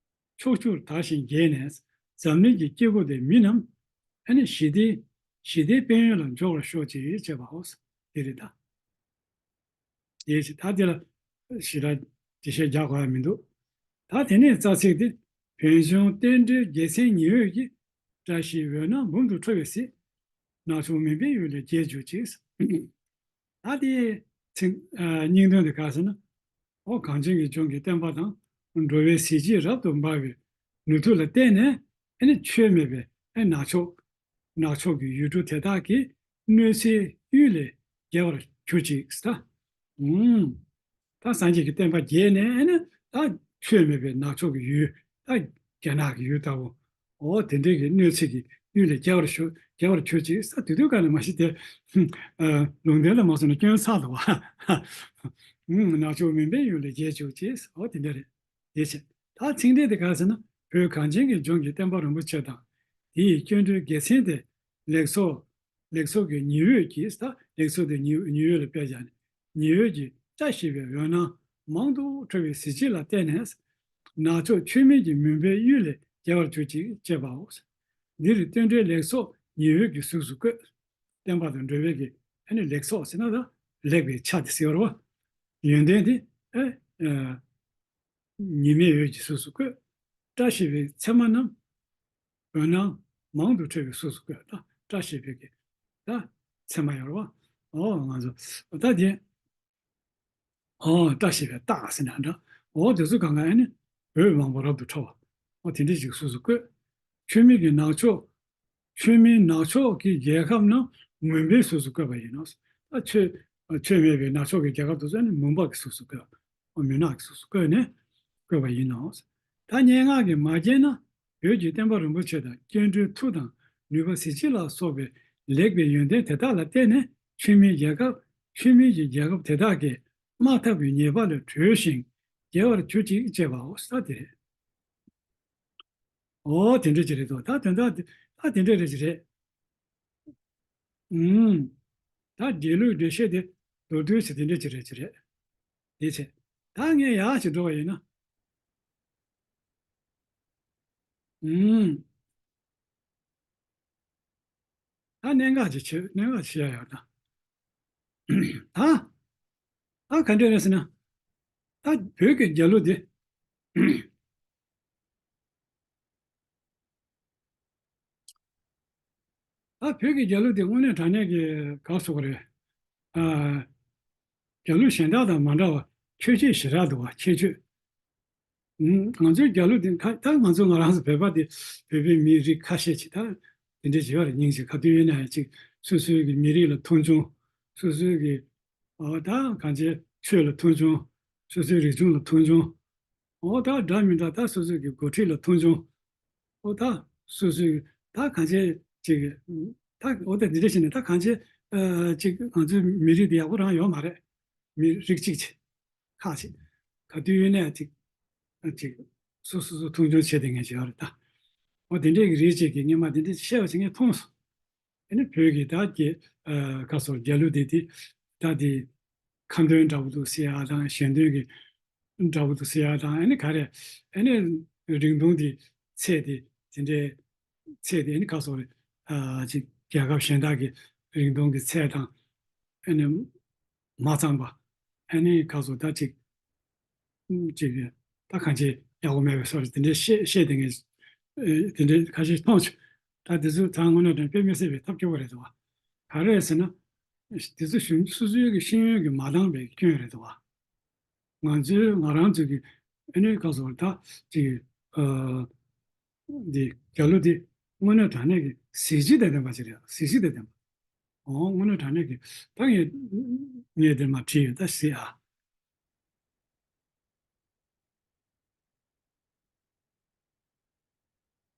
ཕྱོགས་བཅུར་དར་ཞིང་རྒྱས་ནས། འཛམ་གླིང་གི་སྐྱེ་དགུ་དེ་མི་རྣམས་ཨ་ནི་ཞི་བདེ་ཞི་བདེའི་དཔལ་ཡོན་ལ་འབྱོར་བར་ཤོག་ཅིག་ཅེས་པའོ། དེ་རེད་ད། དེ་ད་དེ་ལ་ཞེ་དྲག་འགྲེལ་བཤད་རྒྱག་དགོས་ཡ་མི་འདུག་ད་དེ་ནས་རྩ་ཚིག་དེ། བོན་གཞུང་རྟེན་འབྲེལ་རྒྱལ་མཚན་ཉི་འོད་ཀྱིས། བཀྲ་ཤིས་འོད་སྣང་འབུམ་དུ་འཕྲོ་བའི་གཟི། ནག་ཕྱོགས་མུན་པའི་གཡུལ་ལས་རྒྱལ་གྱུར་ཅིག་ད་དེའི་ཚིག་ཨ། སྙིང་དོན་དེ་ག་རེ་ཟེར་ན། ཨོ་གངས་ཅན་གྱི་ལྗོངས་ཀྱི་བསྟན་པ་དང་། འགྲོ་བའི་གཟི་བརྗིད་རབ་ཏུ་འབར་བའི་ནུས་མཐུ་ལ་བརྟེན་ནས། ཨ་ནི་ཆོས་མེད་པའི་ཨ་ནག་ཕྱོགས། ནག་ཕྱོགས་ཀྱི་ཡུལ་གྲུ་དེ་དག་གི་གནོད་འཚེའི་གཡུལ་ལས་རྒྱལ་བར་གྱུར་ཅིག་ད་ ཨུམ། ད་སངས་རྒྱས་ཀྱི་བསྟན་པ་རྒྱས་ནས་ཨེ་ནི་ད་ཆོས་མེད་པའི་ནག་ཕྱོགས་ཀྱི་ཡུལ། ད་རྒྱ་ནག་གི་ཡུལ་ལྟ་བུ། འོ་དེ་འདྲའི་གི་གནོད་འཚེ་གི་ཡུལ་ལས་རྒྱལ་བར་ཤོག་རྒྱལ་བར་གྱུར་ཅིག་ས་དེ་དུས་ག་ནས་མ་གཞི་དེ། ཨ། ལུང་བསྟན་ལ་མ་སོང་ན་སྐྱོན་ཚར་འདུག་བ། ཨུམ། ནག་ཕྱོགས་མུན་པའི་ཡུལ་ལས་རྒྱལ་བྱུང་ཅིག་འོ་དེ་འདྲ་རེད། དེ་བྱས། ད་ཚིག་འགྲེལ་དེ་ག་རེ་ཟེར་ན། བོད་གངས་ཅན་གྱི་ལྗོངས་ཀྱི་བསྟན་པ་རིན་པོ་ཆེ་དང་། དེའི་སྐྱེ་འགྲོའི་དགེ་མཚན་དེ་ལེགས་ཚོགས། ལེགས་ཚོགས་ཀྱི་ཉི་འོད་ཀྱིས། ད་ལེགས་ཚོགས་དེ་ཉི་ཉི་འོད་ལ་དཔེ་བཞག་ནས། ཉི་འོད་ཀྱི་བཀྲ་ཤིས་པའི་འོད་སྣང་མང་དུ་འཕྲོ་བའི་གཟི་བརྗིད་ལ་བརྟེན་ནས། ནག་ཕྱོགས་ཆོས་མིན་གྱི་མུན་པའི་གཡུལ་ལས་རྒྱལ་བར་གྱུར་ཅིག་ཅེས་པའོ། འདིར་རྟེན་འབྲེལ་ལེགས་ཚོགས་ཉི་འོད་ཀྱི་གཟུགས་སུ་བཀོད། བསྟན་པ་དང་འབྲེལ་བའི་གི་ཨ་ནི་ལེགས་ཚོགས་ཟེར་ན་ད་ལེགས་པའི་ཆ་དེ་ཟེར་བ། ཡོན་ཏན་དེ་ཨེ། ཨ། ཉི་མའི་འོད་ཀྱི་གཟུགས་སུ་བཀོད། བཀྲ་ཤིས་པའི་མཚན་མ་རྣམས་འོད་སྣང་མང་དུ་འཕྲོ་བའི་གཟུགས་སུ་བཀོད། ད་བཀྲ་ཤིས་པའི་གི་ད་མཚན་མ་ཡོད་རེད་བ། ཨོ་ང་ཚོ་ད་དེ། ཨོ་བཀྲ་ཤིས་པའི་རྟགས་ཟེར་ན་འདྲ། ཨོ་དེ་ཚོ་གང་ག་ཨ་ནི་འོད་མང་པོ་རབ་ཏུ་འཕྲོ་བ། ཨོ་དེ་འདྲ་ཞིག་གཟུགས་སུ་བཀོད། ཆོས་མིན་གྱི་ནག་ཕྱོགས། ཆོས་མིན་ནག་ཕྱོགས་ཀྱི་རྒྱལ་ཁབ་རྣམས་མུན་པའི་གཟུགས་སུ་བཀོད་པ་ཡིན་ནོ། ད་ཆོས་ཆོས་མེད་པའི་ནག་ཕྱོགས་ཀྱི་རྒྱལ་ཁབ་དེ་ཚོ་ནི་མུན་པ་གི་གཟུགས་སུ་བཀོད། མུན་ནག་གི་གཟུགས་སུ་བཀོད་ནས་བཀོད་པ་ཡིན་ནོ། ད་སྙན་ངག་གིས་མ་བརྒྱན་ན། བོད་ཀྱི་བསྟན་པ་རིན་པོ་ཆེ་དང་སྐྱེ་འགྲོའི་མཐུ་དང་ནུས་པ་གཟི་བརྗིད་ལ་སོགས་པའི་ལེགས་པའི་ཡོན་ཏན་དེ་དག་ལ་བརྟེན་ནས་ཆོས་མིན་རྒྱལ་ཁབ། ཆོས་མིན་གྱི་རྒྱལ་ཁབ་དེ་དག་གིས་དམག་འཐབ་པའི་ཉེས་པ་ལས་གྲོལ་ཞིང་རྒྱལ་བར་གྱུར་ཅིག་ཅེས་པའོ། ས་དེ་རེད། ཨོ་དེ་འདྲ་ཅིག་རེད་དོ། ད་དོན་དག་དེ་ད་དེ་འདྲ་རེད་ཅིག་རེད། ཨུམ། ད་རྒྱལ་གླུའི་འགྲེལ་བཤད་དེ་མདོར་བསྡུས་ཤིག་དེ་འདྲ་ཅིག་རེད་ཅིག་རེད། དེ་བྱས། ད་ངས་ཡག་ཅིག་འགྲོ་བ་ཡིན་ན། ཨུམ། ད་གནད་འགག་ཅིག་བྱེད་གནད་འགག་ཅིག་བཤད་ཡག་ད། ད། ད་ག་འདྲ་རེད་ཟེར་ན། ད་བོད་ཀྱི་རྒྱལ་གླུ་འདི། ད་བོད་ཀྱི་རྒྱལ་གླུ་འདི་དངོས་གནས་དྲང་གནས་ཀྱི་ག་རེ་ཟེར་དགོས་རེད། ཨ། རྒྱལ་གླུ་གཞན་དག་དང་མ་འདྲ་བར་ཁྱད་ཆོས་ཞེ་དྲག་འདུག་བ། ཁྱད་ཆོས། ཨུམ། ང་ཚོའི་རྒྱལ་གླུ་འདི་ད་ད་ང་ཚོ་ང་རང་ཚོ་བོད་པ་འདི་བོད་པའི་མི་རིགས་ཁ་ཤས་ཅིག་ད་དེ་འདྲ་བྱེད་པ་རེད། སྙིང་རྗེ། ག་དུས་ཡིན་ན་ཡང་ཅིག་སོ་སོའི་གི་མི་རིགས་ལ་མཐོང་ཆུང་། སོ་སོའི་གི་ཨོ་ད་གང་བྱས་ཆོས་ལ་མཐོང་ཆུང་། སོ་སོའི་རིག་གཞུང་ལ་མཐོང་ཆུང་། ཨོ་ད་འདྲ་མི་འདྲ་ད་སོ་སོའི་གི་འགོ་ཁྲིད་ལ་མཐོང་ཆུང་། ཨོ་ད་སོ་སོའི་ད་གང་བྱས་ཅིག་ད་ཨོ་ད་འདི་འདྲ་བྱས་ནས་ད་གང་བྱས་ཨ་ཅིག་ང་ཚོའི་མི་རིགས་འདི་ཡག་པོ་རང་ཡོད་མ་རེད། མི་རིགས་གཅིག་ཅིག་ཁག་ཅིག་ག་དུས་ཡོད་ནས་ཅིག་ཅིག་སོ་སོ་སོ་མཐོང་ཆུང་བྱས་ཏེ་ངས་བྱས་པ་རེད་ད། ཨོ་དེ་འདྲས་ཀྱི་རིགས་ཅིག་གིས་སྔོན་མ་དེ་འདྲས་བཤད་པ་ཞིག་ངས་མཐོང་སོང་། ཨ་ནི་བོད་ཀྱི་ད་ཀྱི་ཨ་ག་སོ་རྒྱལ་གླུ་དེ་དེ་ད་དེ་ཁ་འདོན་འདྲ་པོ་འདུག་ཟེར་ཡག་དང་། ཞལ་འདོན་གྱི་འདྲ་པོ་འདུག་ཟེར་ཡག་དང་། ཨ་ནི་ག་རེ་ཨ་ནི་རིང་ཐུང་དེ་ཚད་དེ་དེ་འདྲའི་ཚད་དེ་ཨ་ནི་ག་སོ་རེད། ཨ་ཅིག་རྒྱལ་ཁབ་གཞན་དག་གི་རིང་ཐུང་གི་ཚད་དང་ཨ་ནི་མ་ཚང་པ། ཨ་ནི་ག་སོ་ད་ཅིག་ཅིག་ད་གང་ཅི་ཡག་པོ་མེད་པའི་བཟོ་འདྲ་དེ་འདྲའི་བཤད་བཤད་དེ་ངས་ཨེ་དེ་འདྲའི་ཁ་ཤས་མཐོང་བྱུང་། ད་དེ་ཚོ་ད་དངོས་གནས་དྲང་དཔེ་མི་སྲིད་པའི་ཐབས་སྐྱོ་པོ་རེད་འདུག་བ། ག་རེ་རེད་ཟེར་ན། དེ་ཚོ་གཞུང་སོ་སོའི་གི་ཤེས་ཡོན་གྱི་མ་འདང་པའི་སྐྱོན་རེད་འདུག་བ། ང་ཚོའི་ང་རང་ཚོའི་གི་ཨ་ནི་ག་སོ་ད་ཅིག་ཨ་འདི་རྒྱལ་གླུ་འདི་དངོས་གནས་དྲང་གནས་ཀྱི་གཟི་བརྗིད་དང་ལྡན་པ་ཅིག་རེད། གཟི་བརྗིད་དང་ལྡན་པ། ཨོ་དངོས་གནས་དྲང་གནས་ཀྱི་ད་ངས་ངས་འདིར་མ་བྲིས་ཡོད་ད་གཟིགས་ཨ།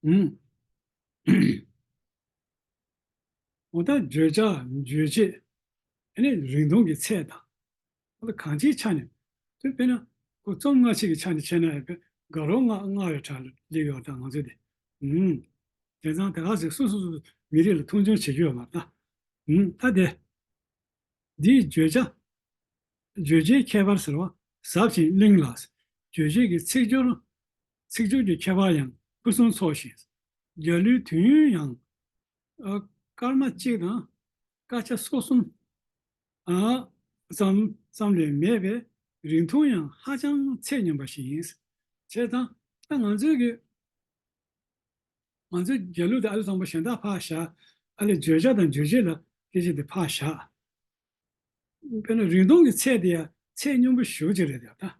ཨུམ། འོ་ད་བརྗོད་བྱ་རྗོད་བྱེད་ཨ་ནི་རིང་ཐུང་གི་ཚད་དང་། འོ་ད་གང་ཅིའི་ཆ་ནས་དེ་དཔེར་ན་ཁོ་རྩོམ་སྔ་ཕྱི་གི་ཆ་ནས་བྱས་ན་ཡང་དགའ་རབ་སྔགས་སྔགས་པའི་གྲས་ལ་སླེབས་ཡོད་ད་ང་ཚོ་དེ། ཨུམ། དེང་སང་དེ་ག་ཟེར་སོ་སོ་སོ་མི་རིགས་ལ་མཐོང་ཆུང་བྱེད་རྒྱུ་ཡོད་མ་རེད་ད། ཨུམ། ད་དེ། འདིའི་བརྗོད་བྱ། རྗོད་བྱེད་ཁྱད་པར་ཟེར་བ་ཟབ་ཅིང་བརླིང་ལ། རྗོད་བྱེད་ཀྱི་ཚིག་སྦྱོར། ཚིག་སྦྱོར་གྱི་ཁྱད་པར་ཡང་ཕུན་སུམ་ཚོགས་ཤིང་། རྒྱལ་གླུའི་དུས་ཡུན་ཡང་། ཨ། སྐར་མ་གཅིག་དང་སྐར་ཆ་སོ་གསུམ། ཨ། ཙམ་ཙམ་ལས་མེད་པས་རིང་ཐུང་ཡང་ཧ་ཅང་ཚད་སྙོམས་པ་ཞིག་ཡིན། བྱས་ཙང་ད་ང་ཚོའི་གི་ང་ཚོའི་རྒྱལ་གླུ་དེ་ཨ་ལས་བཟང་པོ་གཞན་དག་ཕར་བཞག་ཨ་ལས་བརྗོད་བྱ་དང་རྗོད་བྱེད་ལ་སྐད་ཆ་དེ་ཕར་བཞག་དཔེར་ན་རིང་ཐུང་གི་ཚད་དེ་ཡང་ཚད་སྙོམས་པོ་ཞེ་པོ་ཅིག་རེད་ད།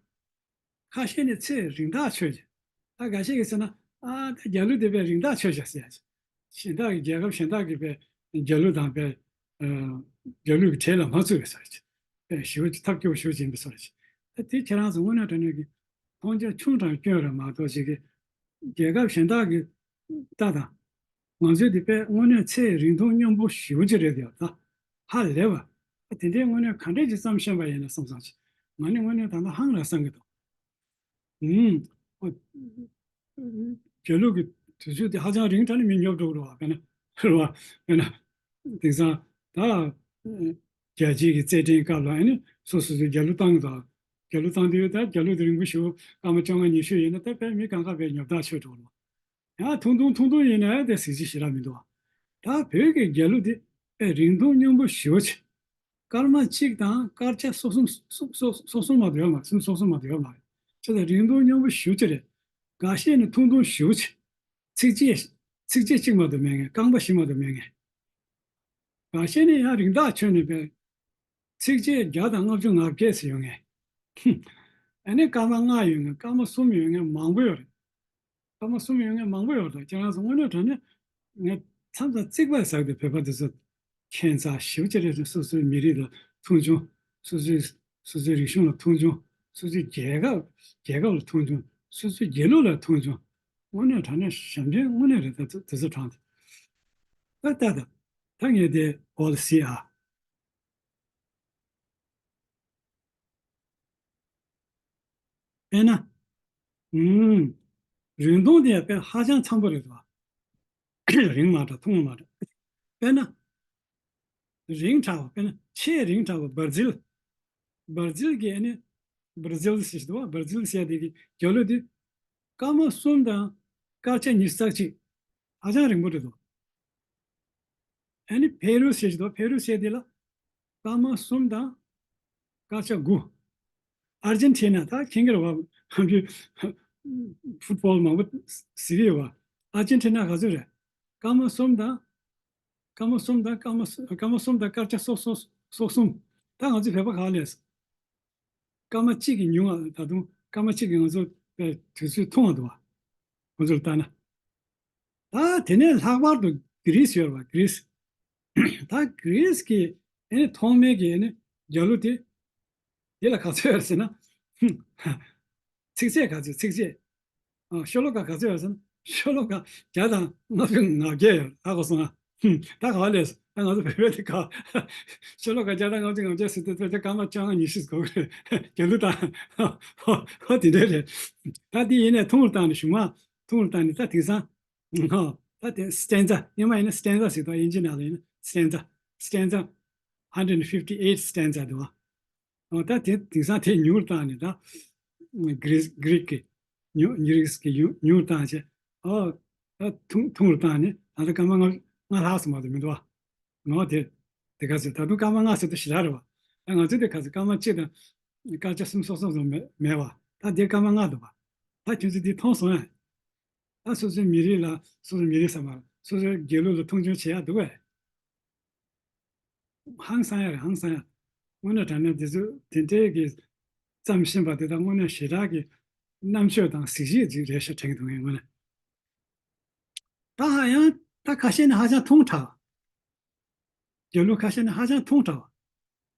ཁ་ཤས་ནི་ཚད་རིང་ཐག་ཆོད་ཅིང་། ད་འགའ་ཤས་ཀྱིས་ཟེར་ན་ཨ་ད་རྒྱལ་གླུ་དེ་དཔེ་རིང་ཐག་ཆོད་ཤག་ཟེར་ཡ་ཅིག་གཞན་དག་གི་རྒྱལ་ཁབ་གཞན་དག་གི་དཔེ་རྒྱལ་གླུ་དང་དཔེ་རྒྱལ་གླུ་གི་གྲས་ལ་མ་ཚུད་པའི་ཟེར་ཡ་ཅིག་ཞེ་པོ་ཅིག་ཐབས་སྐྱོ་པོ་ཞེ་པོ་ཅིག་ཡིན་པའི་བཟོ་འདྲ་ཅིག་ད་དེ་ཁྱེད་རང་ཚོ་དངོས་གནས་དྲང་གནས་ཀྱི་མཐོང་རྒྱ་ཆུང་དྲགས་སྐྱོན་རེད་མ་གཏོགས་ཅིག་གི་རྒྱལ་ཁབ་གཞན་དག་གི་ལྟ་དང་། ང་ཚོའི་འདི་དཔེ་དངོས་གནས་ཚད་རིང་ཐུང་མཉམ་པོ་ཞེ་པོ་ཅིག་རེད་ཡ། ད་ཧ་ལས་པ། ད་དེ་འདྲའི་དངོས་གནས་ག་འདྲས་ཅིག་བརྩམས་ཤེས་པ་ཡིན་ན་བསམ་བསམ་ཅིག་ང་ནི་དངོས་གནས་ད་ལྟ་ཧང་ར་བསམ་གི་འདུག་ཨུམ། ཨོ། རྒྱལ་གླུ་གི་དུས་ཚོད་དེ་ཧ་ཅང་རིང་དྲགས་ནས་མི་ཉོབ་འགྲོ་གི་རེད་བ། དཔེར་ན། རེད་བ། དཔེར་ན། དེང་སང་ད་རྒྱལ་སྤྱིའི་གི་རྩེད་འགྲན་སྐབས་ལ་ཨ་ནི་སོ་སོ་སོས་རྒྱལ་གླུ་བཏང་གི་འདུག་རྒྱལ་གླུ་བཏང་དུས་ད་རྒྱལ་གླུ་དེ་རིང་པོ་ཞེ་པོ་སྐར་མ་བཅོ་ལྔ་ཉི་ཤུ་ཡིན་ན་ད་དཔེ་མི་གང་ག་དཔེ་ཉོབ་ཐག་ཆོད་འགྲོ་གི་རེད་བ། ཡང་ཐུང་ཐུང་ཐུང་ཐུང་ཡིན་ན་དེ་གཟི་བརྗིད་ཞེ་དྲག་མི་འདུག་བ། ད་བོད་ཀྱི་རྒྱལ་གླུ་དེ་དཔེ་རིང་ཐུང་མཉམ་པོ་ཞེ་པོ་ཅིག་སྐར་མ་གཅིག་དང་སྐར་ཆ་སོ་གསུམ་སོ་སོ་སོ་གསུམ་མ་གཏོགས་ཡོད་མ་རེད། སུམ་སོ་གསུམ་མ་གཏོགས་ཡོད་མ་རེད། བྱས་ཙང་རིང་ཐུང་མཉམ་པོ་ཞེ་པོ་ཅིག་རེད། འགའ་ཤས་ནི་ཐུང་ཐུང་ཞེ་པོ་ཅིག་ཚིགས་བཅད་ཚིགས་བཅད་གཅིག་མ་གཏོགས་མེད་མཁན། རྐང་པ་བཞི་མ་གཏོགས་མེད་མཁན། འགའ་ཤས་ནི་ཡང་རིང་ཐག་ཆོད་ནས་པས་ཚིགས་བཅད་བརྒྱ་དང་ལྔ་བཅུ་ང་བརྒྱད་ཙམ་ཡོད་མཁན། ཨ་ནི་སྐར་མ་ལྔ་ཡོད་མཁན། སྐར་མ་གསུམ་ཡོད་མཁན་མང་པོ་ཡོད་རེད། སྐར་མ་གསུམ་ཡོད་མཁན་མང་པོ་ཡོད་རེད། ཁྱེད་རང་ཚོ་དངོས་གནས་དྲང་གནས་ངས་མཚམས་མཚམས་རྩིག་པ་ཟག་སྟེ་བོད་པ་དེ་ཚོ་ཁྱད་མཚར་ཞེ་པོ་ཅིག་རེད། སོ་སོའི་མི་རིགས་ལ་མཐོང་ཆུང་། སོ་སོའི་སོ་སོའི་རིག་གཞུང་ལ་མཐོང་ཆུང་། སོ་སོའི་རྒྱལ་ཁབ་རྒྱལ་ཁབ་ལ་མཐོང་ཆུང་། སོ་སོའི་རྒྱལ་གླུ་ལ་མཐོང་ཆུང་། དངོས་གནས་དྲང་གནས་ཞབས་འདྲེན་དངོས་གནས་རེད། ད་དེ་ཚོ་དྲང་ད་ད་ད་ད་ངས་དེ་འོ་ལ་སི་ཨ། དཔེར་ན། ཨུམ། རིང་ཐུང་དེ་ཡང་དཔེ་ཧ་ཅང་འཚམ་པོ་རེད་དོ། རིང་མ་དྲགས་ཐུང་མ་དྲགས། དཔེར་ན། རིང་དྲགས་པ། དཔེར་ན་ཆེས་རིང་དྲགས་པ་བར་ཛིལ། བར་ཛིལ་གྱི་ཨ་ནི། བར་ཛིལ་ཟེར་གྱི་འདུག་བ། བར་ཛིལ་ཟེར་དེ་གི་རྒྱལ་གླུ་དེ། སྐར་མ་གསུམ་དང་སྐར་ཆ་ཉི་ཤུ་རྩ་གཅིག་ཧ་ཅང་རིང་པོ་རེད་དོ། ཨ་ནི་ཕེ་རུ་ཟེར་གྱི་འདུག་ཕེ་རུ་ཟེར་དེ་ལ། སྐར་མ་གསུམ་དང་སྐར་ཆ་དགུ། ཨར་ཇེན་ཊི་ན། ད་མཁྱེན་གྱི་རེད་བ། ཧམ་གྱི་ཕུཊ་བོལ་མང་པོ་གཟིགས་ཡོད་བ། ཨར་ཇེན་ཊི་ན་ག་ཚོད་རེད། སྐར་མ་གསུམ་དང་། སྐར་མ་གསུམ་དང་སྐར་མ་སྐར་མ་གསུམ་དང་སྐར་ཆ་སོ་སོ་སོ་གསུམ། ད་ང་ཚོ་བོད་པ་ག་ལས། སྐར་མ་གཅིག་གིས་ཉུང་བ། ད་དུང་སྐར་མ་གཅིག་གིས་ང་ཚོ་དུས་ཚོད་ཐུང་བ་འདུག་བ། ཁོང་ཚོར་ལྟ་ན། ད་དེ་ནས་ལྷག་པར་དུ་གྷི་རིས་ཡོད་རེད་བ། གྷི་རིས། ད་གྷི་རིས་ཀྱི་ཨ་ནི་ཐོག་མའི་གི་ཨ་ནི་རྒྱལ་གླུ་དེ། དེ་ལ་ག་ཚོད་ཡོད་ཟེར་ན། ཚིགས་བཅད་ག་ཚོད། ཚིགས་བཅད། ཨ། ཤོ་ལོ་ཀ་ག་ཚོད་ཡོད་ཟེར་ན། ཤོ་ལོ་ཀ་བརྒྱ་དང་ལྔ་བཅུ་ང་བརྒྱད་ཡོད། ཧ་གོ་སོང་ང་། ད་ག་བ་ལས་ད་ང་ཚོ་བོད་པའི་དེ་ག་ཤོ་ལོ་ཀ་བརྒྱ་དང་ལྔ་བཅུ་ང་བརྒྱད་ཟེར་དུས་ད་སྐར་མ་བཅོ་ལྔ་ཉི་ཤུ་ཟེར་གོ་གི་རེད། རྒྱལ་གླུ་དང་། ཧོ་ཧོ་དེ་འདྲ་རེད། ད་དེ་ཡིན་ནའི་ཐུང་རུ་བཏང་ནས། གཞུག་མ་ཐུང་རུ་བཏང་ནས། ད་དེང་སང་། ཧོ། ད་དེ་སི་ཊན་ཛ། སྔོན་མ་ཡིན་ན་སི་ཊན་ཛ་ཟེར་དུས། དབྱིན་ཇི་ནང་ལ་ཡིན་ན་སི་ཊན་ཛ། སི་ཊན་ཛ། ཧན་ཌེཌ་ཕིཕ་ཊི་ཨེཊ་སི་ཊན་ཛ་འདུག་བ། ཨོ། ད་དེ་དེང་སང་དེ་ཉུང་རུ་བཏང་ནས། ད་གྷི་རིས་གྷི་རིག་གི་ཉུང་། གྷི་རིག་གི་ཉུང་ཉུང་རུ་བཏང་བྱས། ཨོ། ད་ཐུང་ཐུང་རུ་བཏང་ནས། ད་ལྟ་སྐར་མ་ལྔ་ལྔ་ལྷག་ཙམ་མ་གཏོགས་མི་འདུག་བ། ང་དེ་དེ་ག་ཚོད། ད་དུང་སྐར་མ་ལྔ་ཟེར་དུས་ཞེ་དྲག་རེད་བ། ད་ང་ཚོ་དེ་ག་ཚོད། སྐར་མ་གཅིག་དང་སྐར་ཆ་གསུམ་སོ་སོ་ཙམ་མེད་མེད་བ། ད་དེ་སྐར་མ་ལྔ་འདུག་བ། ད་ཁྱོད་ཚོས་དེ་མཐོང་སོང་ཨ། ད་སོ་སོའི་མི་རིགས་ལ། སོ་སོའི་མི་རིགས་ཟེར་མ་རེད། སོ་སོའི་རྒྱལ་གླུ་ལ་མཐོང་ཆུང་བྱེད་ཡག་འདུག་གས། ཧང་སང་ཡ་རེད། ཧང་སང་ཡ། དངོས་གནས་དྲང་གནས་དེ་ཚོ་དེ་འདྲའི་གི་བརྩམས་ཤེས་པ་དེ་དག་དངོས་གནས་ཞེ་དྲག་གི་རྣམ་དཔྱོད་དང་གཟི་བརྗིད་ཅིག་རེད་ཤག་དྲན་གྱི་འདུག་ངས་དངོས་གནས། ད་ཧ་ཡང་ད་ཁ་ཤས་ནི་ཧ་ཅང་ཐུང་དྲགས། རྒྱལ་གླུ་ཁ་ཤས་ནི་ཧ་ཅང་ཐུང་དྲགས་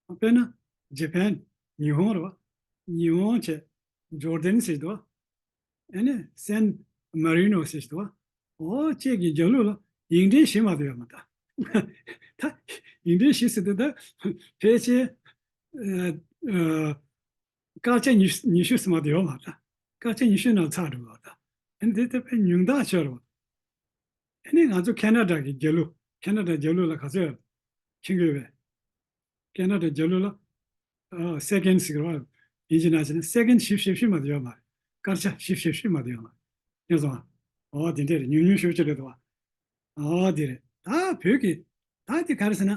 བ། དཔེར་ན་ཇ་པན། ཉི་ཧོང་རེད་བ། ཉི་ཧོང་བྱས། ཇོར་ཌན་ཟེར་འདུག་བ། ཨ་ནི་སན་མ་རི་ནོ་ཟེར་འདུག་བ། ཨོ། ཁྱེད་ཀྱི་རྒྱལ་གླུ་ལ་ཡིག་འབྲེལ་བཞི་མ་གཏོགས་ཡོད་མ་རེད། ད་ཡིག་འབྲེལ་བཞི་ཟེར་དུས་ད་ཕལ་ཆེར་ཨ་ཨ་སྐར་ཆ་ཉི་ཉི་ཤུ་ཙམ་མ་གཏོགས་ཡོད་མ་རེད། སྐར་ཆ་ཉི་ཤུ་ནང་ཚར་འགྲོ་བ་རེད། ཨ་ནི་དེ་དེ་དཔེ་ཉུང་ཐག་ཆོད་རེད་བ། ཨ་ནི་ང་ཚོ་ཁེ་ན་ཌ་གི་རྒྱལ་གླུ། ཁེ་ན་ཌ་རྒྱལ་གླུ་ལ་ག་ཚོད་ཡོད། མཁྱེན་གྱི་ཡོད་པས། ཁེ་ན་ཌ་རྒྱལ་གླུ་ལ། ཨ། སེ་ཀན་ཌ་ཟེར་གི་རེད་བ། དབྱིན་ཇི་ནང་བྱས་ན་སེ་ཀན་ཌ་བཞི་བཅུ་ཞེ་བཞི་མ་གཏོགས་ཡོད་མ་རེད། སྐར་ཆ་བཞི་བཅུ་ཞེ་བཞི་མ་གཏོགས་ཡོད་མ་རེད། མཁྱེན་སོང་ང་། ཨོ། དེ་འདྲས་རེད། ཉུང་ཉུང་ཞེ་པོ་ཅིག་རེད་འདུག་བ། ཨོ། དེ་རེད། ད་བོད་ཀྱི། ད་དེ་ག་རེ་ཟེར་ན།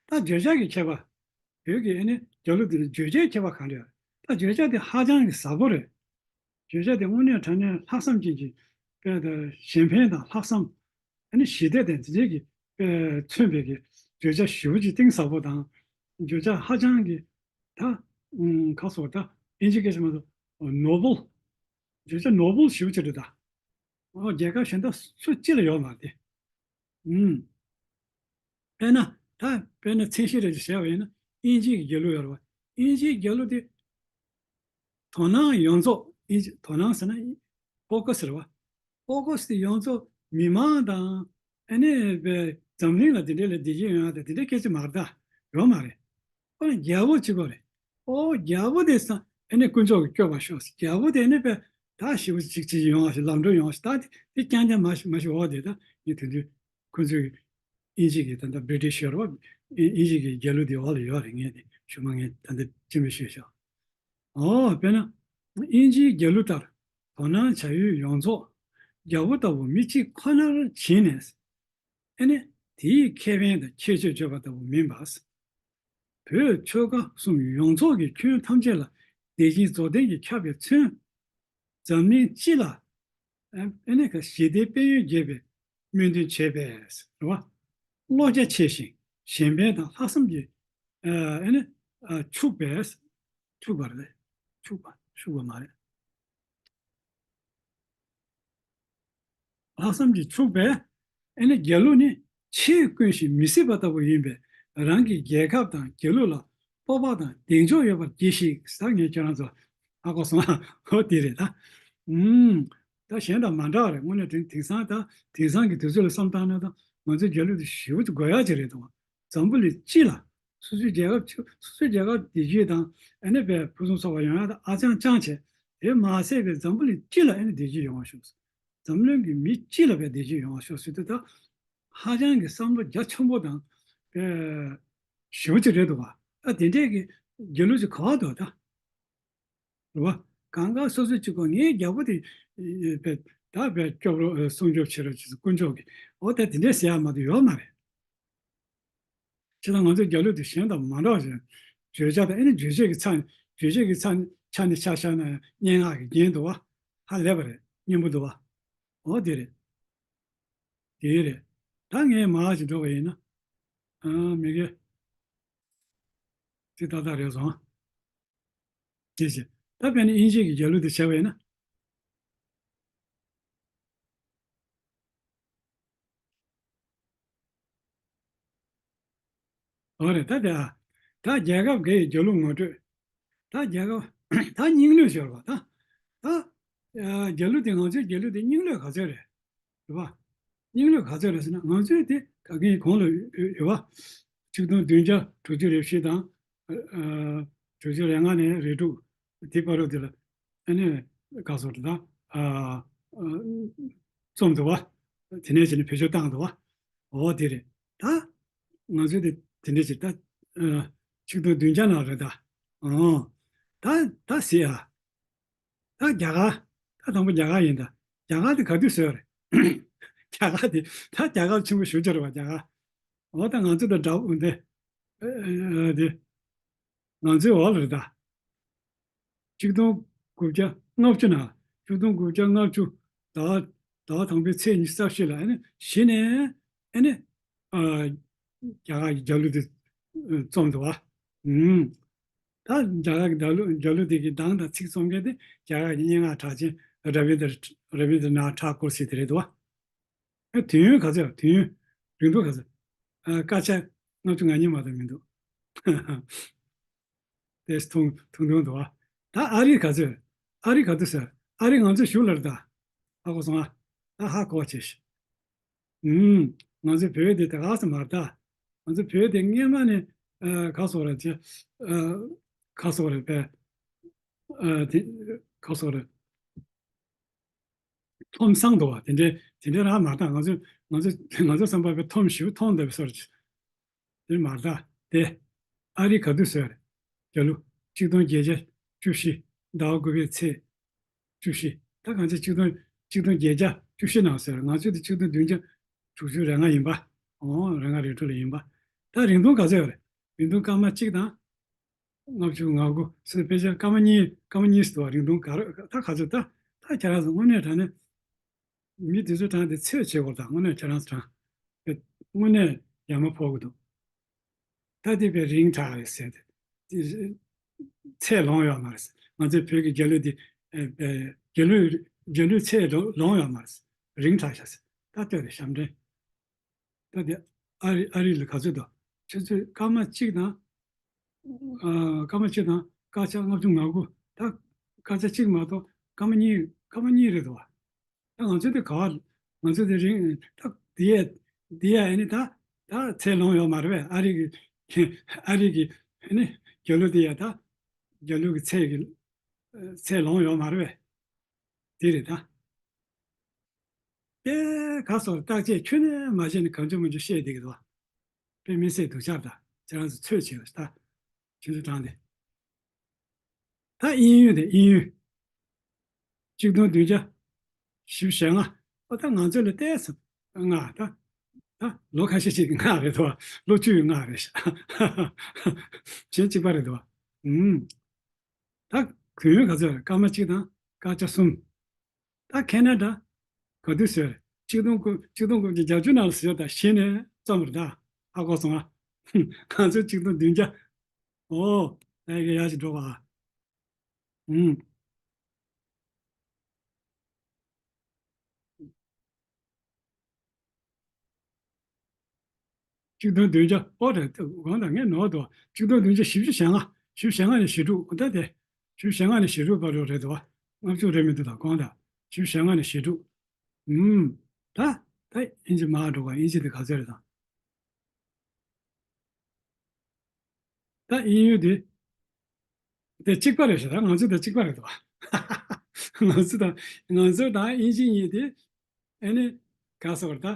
ད་བརྗོད་བྱ་གི་ཁྱད་པར། བོད་ཀྱི་ཨ་ནི་རྒྱལ་གླུ་དེ་ལ་བརྗོད་བྱའི་ཁྱད་པར་གང་འདྲ་ཡོད། ད་བརྗོད་བྱ་དེ་ཧ་ཅང་གི་ཟབ་པོ་རེད། བརྗོད་བྱ་དེ་དངོས་གནས་དྲང་གནས་ལྷག་བསམ་ཅན་གྱི་དཔེ་དང་གཞན་ཕན་དང་ལྷག་བསམ། ཨ་ནི་ཞི་བདེ་དང་དེ་འདྲའི་གི་དཔེ་མཚོན་པའི་གི་བརྗོད་བྱ་ཞེ་པོ་ཅིག་གཏིང་ཟབ་པོ་དང་། བརྗོད་བྱ་ཧ་ཅང་གི་ད་ཨུམ་ག་སོགས་ད་དབྱིན་ཇི་སྐད་ཆ་མ་གཏོགས་ནོ་བལ། བརྗོད་བྱ་ནོ་བལ་ཞེ་པོ་ཅིག་རེད་ད། ཨོ། རྒྱལ་ཁབ་གཞན་དག་སུ་གཅིག་ལ་ཡོད་མ་རེད་དེ། ཨུམ། དཔེར་ན། ད་དཔེར་ན་མཚན་གཞི་རེ་ཞིག་བྱས་པ་ཡིན་ན། དབྱིན་ཇིའི་རྒྱལ་གླུ་ཡོད་རེད་བ། དབྱིན་ཇིའི་རྒྱལ་གླུ་དེ་དོ་སྣང་ཡོངས་རྫོགས། དབྱིན་ཇི་དོ་སྣང་ཟེར་ན་ཕོ་ཀ་སི་རེད་བ། ཕོ་ཀ་སི་དེ་ཡོངས་རྫོགས་མི་མང་དང་། ཨ་ནི་བས་འཛམ་གླིང་ལ་དེ་འདྲའི་ལ་བདེ་སྐྱིད་ཡོང་ཡ་དང་དེ་འདྲའི་སྐད་ཆ་མ་རེད་ད། ཡོད་མ་རེད། ཨོ་ན་རྒྱལ་པོ་གཅིག་པོ་རེད། ཨོ་རྒྱལ་པོ་དེ་ས་ཨ་ནི་དཀོན་མཆོག་གིས་བསྐྱོད་པ་ཤོག་རྒྱལ་པོ་དེ་ཨ་ནི་བས་ད་ཞེ་པོ་ཅིག་ཅིག་ཡོང་བ་ཞིག་ལམ་འགྲོ་ཡོང་བ་ཞིག་ད་དེ་དེ་རྐྱང་རྐྱང་མ་ཞིག་མ་ཞིག་འོ་དེ་ད་ངས་དེ་དུས་ཁོ་ཚོས་དབྱིན་ཇི་གི་ད་ལྟ་བྷི་རི་ཊི་ཤི་ཡོད་རེད་བ། དབྱིན་ཇི་གི་རྒྱལ་གླུ་དེ་འོག་ལ་ཡོད་རེད། ངས་དེ་ཞུ་མ་ངས་ད་ལྟ་ཅི་མི་ཤེས་ཤག་ཨོ་དཔེར་ན་དབྱིན་ཇིའི་རྒྱལ་གླུ་ལྟར་དོ་སྣང་བྱ་ཡུལ་ཡོངས་རྫོགས་རྒྱལ་པོ་ལྟ་བུ་མི་གཅིག་ཁོ་ནར་བྱིན་ནས། ཨ་ནི་དེའི་ཁེ་ཕན་དང་ཁྱད་ཆོས་བརྗོད་པ་ལྟ་བུ་མིན་པ། བོད་ཆོལ་ཁ་གསུམ་ཡོངས་རྫོགས་ཀྱི་ཁྱོན་ཐམས་ཅད་ལ་དེ་བཞིན་རྫོགས་ལྡན་གྱིས་ཁྱབ་པའི་མཚོན། འཛམ་གླིང་སྤྱི་ལ་ཨ་ནི་ཞི་བདེའི་དཔལ་ཡོན་རྒྱས་པའི་སྨོན་འདུན་བྱས་པས་རེད་བ། བློ་རྒྱ་ཆེ་ཞིང་གཞན་ཕན་དང་ལྷག་བསམ་གྱི་ཨ་ནི་ཕྱུག་པས། ཕྱུག་པ་རེད། ཕྱུག་པ་ཕྱུག་པ་མ་རེད། ལྷག་བསམ་གྱིས་ཕྱུག་པས། ཨ་ནི་རྒྱལ་གླུ་ནི་ཆེས་དཀོན་ཞིང་མི་སྲིད་པ་ལྟ་བུ་ཡིན་པས། རང་གི་རྒྱལ་ཁབ་དང་རྒྱལ་གླུ་ལ་སྤོབས་པ་དང་གདེང་འཇོག་ཡོད་པར་གྱིས་ཤིག་ཟེར། ངས་ཁྱེད་རང་ཚོ་ཧ་གོ་སོང་ཨ། ཧོ་དེ་རེད་ད། ཨུམ། ད་གཞན་དང་མ་འདྲ་བ་རེད། དངོས་གནས་དེང་དེང་སང་ད་དེང་སང་གི་དུས་ཚོད་ལ་བསམ་བཏང་ན་ད་ང་ཚོའི་རྒྱལ་གླུ་དེ་ཞེ་པོ་ཅིག་དགོས་ཡག་ཅིག་རེད་འདུག་འཛམ་བུ་གླིང་སྤྱི་ལ། སོ་སོའི་རྒྱལ་ཁབ་ཆུ་སོ་སོའི་རྒྱལ་ཁབ་བདེ་སྐྱིད་དང་ཨ་ནི་བས་ཕུན་སུམ་ཚོགས་པ་ཡོང་ཡག་དང་ཨ་ཅང་ཅང་བྱས། དེ་མ་ཟད་པའི་འཛམ་བུ་གླིང་སྤྱི་ལ་ཨ་ནི་བདེ་སྐྱིད་ཡོང་བ་ཤོག་འཛམ་གླིང་གི་མི་སྤྱི་ལ་བས་བདེ་སྐྱིད་ཡོང་བ་ཤོག་ཟེར་དུས་ད་ཧ་ཅང་གི་བསམ་བློ་རྒྱ་ཆེན་པོ་དང་བས་ཞེ་པོ་ཅིག་རེད་འདུག་བ། ད་དེ་འདྲས་ཀྱི་རྒྱལ་གླུ་ཅིག་ག་བ་འདུག་ད། རེད་བ། གང་ག་སོ་སོ་གཅིག་པོ་ངའི་རྒྱལ་པོ་དེ་བས་ད་བས་སྐྱོབ་རོགས་སྲུང་སྐྱོབ་བྱེད་རོགས་ཅེས་དཀོན་མཆོག་གིས་འོ་ད་དེ་འདྲས་ཟེར་ཡག་མ་གཏོགས་ཡོད་མ་རེད། ཁྱེད་དང་ང་ཚོའི་རྒྱལ་གླུ་དེ་གཞན་དང་མ་འདྲ་བ་ཞིག་བརྗོད་བྱ་དང་ཨ་ནི་རྗོད་བྱེད་ཀྱི་ཆ་ནས་རྗོད་བྱེད་ཀྱི་ཆ་ཆ་ནས་ཆ་བཞག་ན་སྙན་ངག་གི་རྒྱན་འདུག་བ། ཧ་ལས་པ་རེད། སྙན་པོ་འདུག་བ། འོ་དེ་རེད། དེ་རེད། ད་ངས་མར་ཞིག་འགྲོ་བ་ཡིན་ན། ཨ་མི་དགེ། དེ་ཏག་ཏག་རེད་སོང་། ཅེས་བྱས། ད་དཔེར་ན་དབྱིན་ཇི་གི་རྒྱལ་གླུ་དེ་བྱས་པ་ཡིན་ན། འོ་རེད་ད་དེ་ཨ། ད་རྒྱལ་ཁབ་འགའ་ཡི་རྒྱལ་གླུ་ངོ་སྤྲོད། ད་རྒྱལ་ཁབ་ད་རྙིང་གླུ་ཤོར་བ་ད། ད་ཨ་རྒྱལ་གླུ་དེ་ང་ཚོའི་རྒྱལ་གླུ་དེ་རྙིང་གླུ་ག་ཚོད་རེད། རེད་པ། རྙིང་གླུ་ག་ཚོད་རེད་ཟེར་ན་ང་ཚོའི་དེ་ད་གིན་གོང་ལ་ཡོད་པ། ཆིག་སྟོང་བདུན་བརྒྱ་དྲུག་ཅུ་རེ་བཞི་དང་། ཨ་དྲུག་ཅུ་རེ་ལྔ་ནས་རེ་དྲུག་དེ་བར་དུ་དེ་ལ་ཨ་ནི་ག་སོགས་ད་ཨ་ཨ་རྩོམ་འདུག་བ། དེ་ནས་བྱས་ནས་བེད་སྤྱོད་བཏང་འདུག་བ། འོ་དེ་རེད་ད། ང་ཚོའི་དེ་དེ་འདྲས་ཅིག་ད་ཨ་ཆིག་སྟོང་བདུན་བརྒྱ་ནང་རེད་ད། ཨོ་ད་ད་ཟེར་ཨ། ད་རྒྱ་གར། ད་དང་པོ་རྒྱ་གར་ཡིན་ད། རྒྱ་གར་དེ་ག་དུས་བཟོས་རེད། རྒྱ་གར་དེ་ད་རྒྱ་གར་ཆེན་པོ་ཞེ་པོ་ཅིག་རེད་བ་རྒྱ་གར། འོ་ད་ང་ཚོ་དང་འདྲ་པོ་འདི། ཨ་ཨ་དེ། ང་ཚོའི་འོག་ལ་རེད་ད། ཆིག་སྟོང་དགུ་བརྒྱ་ལྔ་བཅུ་ནང་། ཆིག་སྟོང་དགུ་བརྒྱ་ལྔ་བཅུ་ཟླ་བ་ཟླ་བ་དང་པོའི་ཚེས་ཉི་ཤུ་རྩ་བཞི་ལ་ཨ་ནི་གཞི་ནས་ཨ་ནི་ཨ་རྒྱ་གར་གྱི་རྒྱལ་གླུ་དེ་རྩོམ་འདུག་བ། ཨུམ། ད་རྒྱ་གར་གྱི་རྒྱལ་གླུ་རྒྱལ་གླུ་དེ་གི་གདངས་དང་ཚིག་རྩོམ་མཁན་དེ་རྒྱ་གར་གྱི་སྙན་ངག་གྲགས་ཅན་ར་བིན་དྲ་ར་བིན་དྲ་ནཱ་ཐ་ཀོར་ཟེར་དེ་རེད་འདུག་བ། ཨ་དུས་ཡུན་ག་ཚོད་དུས་ཡུན་རིང་ཐུང་ག་ཚོད། ཨ་སྐར་ཆ་ལྔ་བཅུ་ང་གཉིས་མ་གཏོགས་མི་འདུག་དེ་ཐུང་ཐུང་ཐུང་འདུག་བ། ད་ཨ་རི་ག་ཚོད། ཨ་རི་ག་དུས་ཟེར། ཨ་རི་ང་ཚོའི་གཞུག་ལ་རེད་ད། ཧ་གོ་སོང་ཨ། ད་ཧ་གོ་བྱས་ཤིག་ཨུམ། ང་ཚོའི་བོད་དེ་དེ་ག་ས་མ་རེད་ད། ང་ཚོའི་བོད་དེ་སྔས་མ་ནས་ཨ་ག་སོགས་རེད་ཅེ། ཨ་ག་སོགས་རེད་པས། ཨ་དེ་ག་སོགས་རེད། ཐོམ་སང་འདུག་བ། དེ་འདྲའི་དེ་འདྲའི་རང་མ་རེད་ད། ང་ཚོའི་ང་ཚོའི་ང་ཚོའི་བསམ་པ་བའི་ཐོམ་ཞིག་ཐོམ་འདྲ་བའི་སོར་ཅིག་དེ་མ་རེད་ད། དེ་ཨ་རི་ག་དུས་བཟོས་རེད། རྒྱལ་གླུ་ཆིག་སྟོང་བརྒྱད་བརྒྱ་བཅུ་བཞི་ཟླ་བ་དགུ་པའི་ཚེས་བཅུ་བཞི། ད་གང་ཚེ་ཆིག་སྟོང་ཆིག་སྟོང་བརྒྱད་བརྒྱ་བཅུ་བཞི་ནང་བཟོས་རེད། ང་ཚོའི་དེ་ཆིག་སྟོང་བདུན་བརྒྱ་དྲུག་ཅུ་རེ་ལྔ་ཡིན་པ། འོ་རེ་ལྔ་རེ་དྲུག་ལ་ཡིན་པ། ད་རིང་ཐུང་ག་ཚོད་རེད། རིང་ཐུང་སྐར་མ་གཅིག་དང་། ལྔ་བཅུ་ང་དགུ་ཟེར་དཔེ་ཆ་སྐར་མ་གཉིས་སྐར་མ་གཉིས་ཟེར་བ་རིང་ཐུང་ག་རེ་ད་ག་ཚོད་ད་ད་ཁྱེད་རང་ཚོ་དངོས་གནས་དྲང་གནས་མི་དེ་ཚོའི་གྲངས་དེ་ཚོད་བྱེད་དགོས་ད་དངོས་གནས་ཁྱེད་རང་ཚོ་གྲངས་དེ་དངོས་གནས་ཡ་མ་ཕོག་གི་འདུག་ད་དེ་དཔེ་རིང་དྲགས་རེད་ཟེར་ཏེ་དེ་ཚད་ལོངས་ཡོད་མ་རེད། ང་ཚོའི་བོད་ཀྱི་རྒྱལ་གླུ་དེ་རྒྱལ་གླུ་རྒྱལ་གླུའི་ཚད་ལོངས་ཡོད་མ་རེད། རིང་དྲགས་ཤག་ཟེར་ད་ལྟོས་རེད་ཞབས་འདྲེན། ད་དེ་ཨ་རི་ཨ་རི་ལ་ག་ཚོད་འདུག་ཆུ་ཚོད་སྐར་མ་གཅིག་དང་། ཨ། སྐར་མ་གཅིག་དང་སྐར་ཆ་ལྔ་བཅུ་ང་དགུ། ད་སྐར་ཆ་གཅིག་མ་གཏོགས་སྐར་མ་གཉིས། སྐར་མ་གཉིས་རེད་འདུག་བ། ད་ང་ཚོ་དེ་ག་བ། ང་ཚོ་དེ་རིང་ད་དེ་ཡ་དེ་ཡ་ཨ་ནི་ད་ད་ཚད་ལོངས་ཡོད་མ་རེད་པས། ཨ་རི་གི་ཨ་རི་གི་ཨ་ནི་རྒྱལ་གླུ་དེ་ཡ་ད་རྒྱལ་གླུ་གི་ཚད་གི་ཚད་ལོངས་ཡོད་མ་རེད་པས། དེ་རེད་ད། དེ་ག་སོགས་བརྟག་དཔྱད་ཁྱོན་ནས་མ་བྱས་ནས་གང་བྱུང་མང་བྱུང་བཤད་བསྡད་ཀྱི་འདུག་བ། དཔེ་མི་སྲིད་སྡུག་ཅག་ད་ཁྱེད་རང་ཚོ་ཚོད་ཆེ་བ་ཞིག་ད། ཁྱེད་ཚོ་དྲངས་ཏེ། ད་དབྱིན་ཡུལ་དེ་དབྱིན་ཡུལ། གཅིག་སྟོང་བདུན་བརྒྱ་བཞི་བཅུ་ཞེ་ལྔ། ཨོ་ད་ང་ཚོ་ལ་བལྟས་སོང་། སྔ་ད། ད་ལོ་ཁ་ཤས་ཤིག་སྔ་རེད་དོ། ལོ་བཅུ་ཡི་སྔ་རེད་ཤག་གཞན་གཅིག་པ་རེད་དོ། ཨུམ། ད་དུས་ཡུན་ག་ཚོད་རེད། སྐར་མ་གཅིག་དང་སྐར་ཆ་གསུམ། ད་ཁེ་ན་ཌ་ག་དུས་བཟོས་རེད། གཅིག་སྟོང་དགུ་གཅིག་སྟོང་དགུ་བརྒྱ་བརྒྱད་ཅུ་ནང་ལ་བཟོས་ད་གཞི་ནས་རྩོམ་རེད་ད། ཧ་གོ་སོང་ཨ། ང་ཚོ་གཅིག་སྟོང་བདུན་བརྒྱ། ཨོ། ད་ཡི་གེ་ཡག་ཅིག་འགྲོ་བ། ཨུམ། གཅིག་སྟོང་བདུན་བརྒྱ། ཨོ་རེད། དགོངས་དག་ངས་ནོར་འདུག་གཅིག་སྟོང་བདུན་བརྒྱ་བཞི་བཅུ་ཞེ་ལྔ། བཞི་བཅུ་ཞེ་ལྔ་ནས་ཞེ་དྲུག་ད་དེ། བཞི་བཅུ་ཞེ་ལྔ་ནས་ཞེ་དྲུག་བར་རོ་རེད་འདུག་ལྔ་བཅུ་རེད་མི་འདུག་ད་དགོངས་དག་བཞི་བཅུ་ཞེ་ལྔ་ནས་ཞེ་དྲུག་ཨུམ། ད་ད་དབྱིན་ཇི་མར་འགྲོ་བ། དབྱིན་ཇི་དེ་ག་ཚོད་རེད་དང་། ད་དབྱིན་ཡུལ་དེ་དེ་གཅིག་པ་རེད་ཤག་ད་ང་ཚོ་དང་གཅིག་པ་རེད་དོ། ང་ཚོ་དང་ང་ཚོ་དང་དབྱིན་ཇི་གཉིས་དེ་ཨ་ནི་ག་སོགས་ད་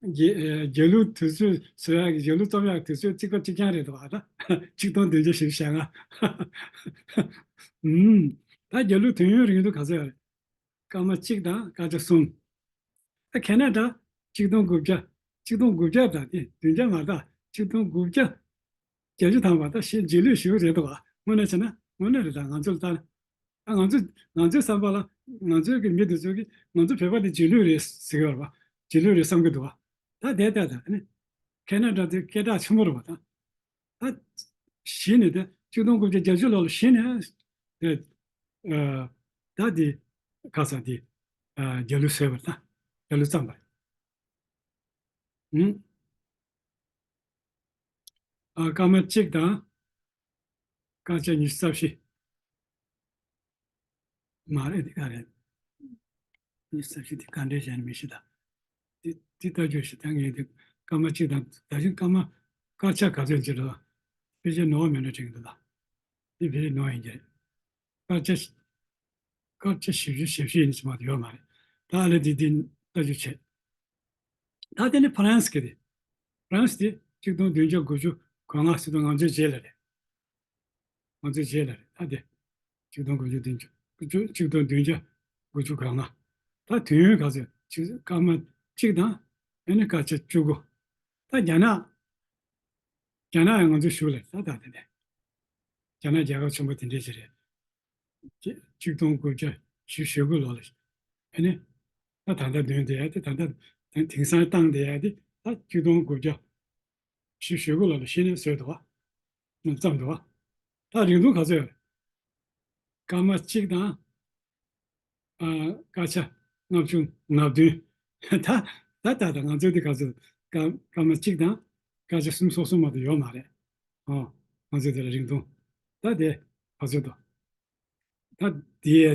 རྒྱལ་རྒྱལ་གླུ་དུས་ཚོད་བཟོ་ཡག་གི་རྒྱལ་གླུ་རྩོམ་ཡག་དུས་ཚོད་གཅིག་པ་གཅིག་རྐྱང་རེད་དོ། ད་གཅིག་སྟོང་བདུན་བརྒྱ་བཞི་བཅུ་ཞེ་ལྔ། ཨུམ། ད་རྒྱལ་གླུ་དུས་ཡུན་རིང་དུ་ག་ཚོད་ཡོད་རེད། སྐར་མ་གཅིག་དང་སྐར་ཆ་གསུམ། ཨ་ཁེ་ན་ཌ་གཅིག་སྟོང་དགུ་བརྒྱ། གཅིག་སྟོང་དགུ་བརྒྱ་དང་དེ་བདུན་བརྒྱ་མ་གཏོགས་གཅིག་སྟོང་དགུ་བརྒྱ་བརྒྱད་ཅུ་ཐམ་པ་ད་ཞེ་རྗེས་ལུས་ཞེ་པོ་རེད་འདུག་བ། དངོས་གནས་བྱས་ན་དངོས་གནས་རེད། ད་ང་ཚོ་ལ་ལྟ་ན། ཨ་ང་ཚོ་ང་ཚོའི་བསམ་པ་ལ་ང་ཚོའི་གི་མི་དེ་ཚོ་གིས་ང་ཚོ་བོད་པ་དེ་རྗེས་ལུས་རེད་ཟེར་གི་ཡོད་རེད་བ། རྗེས་ལུས་རེད་བསམ་གི་འདུག་བ། ད་དེ་ལྟ་ད་ཨ་ནི་ཁེ་ན་ཌ་དེ་སྐད་གྲགས་ཆེན་པོ་རེད་བ་ད། ད་གཞི་ནས་དེ་གཅིག་སྟོང་དགུ་བརྒྱ་བརྒྱད་ཅུ་ལོ་ལ་གཞི་ནས་དེ་ཨ་ད་དེ་ག་ས་དེ་ཨ་རྒྱལ་གླུ་བཟོས་པ་རེད། ད་རྒྱལ་གླུ་བརྩམས་པ་རེད། ཨུམ། ཨ་སྐར་མ་གཅིག་དང་སྐར་ཆ་ཉི་ཤུ་རྩ་བཞི། མ་རེད། དེ་ག་རེད། ཉི་ཤུ་རྩ་བཞི་དེ་ག་འདྲས་བྱས་ནས་མི་ཤེས་ད། དེ་དེ་ལྟ་རྒྱུ་ཞིག་ད་ངས་དེ་སྐར་མ་གཅིག་དང་ད་གཞུང་སྐར་མ་སྐར་ཆ་ག་ཚོད་ཅིག་རེད། ཕལ་ཆེར་ནོར་བ་མེད་འགྲོ་དྲན་གྱི་འདུག་ད། དེ་ཕལ་ཆེར་ནོར་ཡིན་གྱི་རེད། སྐར་ཆ་སྐར་ཆ་བཞི་བཅུ་ཞེ་བཞི་ཡིན་ཞིག་མ་གཏོགས་ཡོད་མ་རེད། ད་ཨ་ལས་དེ་དེ་ལྟ་རྒྱུ་བྱེད། ད་དེ་ནི་ཧྥ་རན་སི་གི་རེད། ཧྥ་རན་སི་དེ་གཅིག་སྟོང་བདུན་བརྒྱ་དགུ་བཅུ་གོ་ལྔ་ཟེར་དུས་ང་ཚོའི་རྗེས་ལ་རེད། ང་ཚོའི་རྗེས་ལ་རེད། ད་དེ་གཅིག་སྟོང་དགུ་བཅུ་བདུན་ཅུ་དགུ་བཅུ་གཅིག་སྟོང་བདུན་བརྒྱ་དགུ་བཅུ་གོ་ལྔ། ད་དུས་ཡུན་ག་ཚོད་ཅིག་སྐར་མ་གཅིག་དང་ཨ་ནི་སྐར་ཆ་བཅུ་དགུ། ད་རྒྱ་ནག་རྒྱ་ནག་ཡང་ང་ཚོའི་གཞུག་ལ་རེད། ད་ད་དེ་ནས་རྒྱ་ནག་རྒྱལ་ཁབ་ཆེན་པོ་དེ་འདྲས་ཅིག་རེད། གཅིག་སྟོང་དགུ་བརྒྱ་བཞི་བཅུ་ཞེ་དགུ་ལོ་ལ། ཨ་ནི། ད་ད་ལྟ་འདོན་བསྡད་ཡ་དེ་ད་ལྟ་དེང་སང་བཏང་བསྡད་ཡ་དེ་ད་གཅིག་སྟོང་དགུ་བརྒྱ་བཞི་བཅུ་ཞེ་དགུ་ལོ་ལ་གཞི་ནས་བཟོས་འདུག་བ། བརྩམས་འདུག་བ། ད་རིང་ཐུང་ག་ཚོད་ཡོད་རེད། སྐར་མ་གཅིག་དང་། ཨ། སྐར་ཆ་ལྔ་བཅུ་ང་བདུན། ད་ད་ད་ད་ང་ཚོའི་དེ་ག་ཚོད་སྐར་སྐར་མ་གཅིག་དང་སྐར་ཆ་སུམ་ཅུ་སོ་གསུམ་མ་གཏོགས་ཡོད་མ་རེད། ཨོ། ང་ཚོའི་དེ་ལ་རིང་ཐུང་། ད་དེ་ག་ཚོད་དོ། ད་དེ་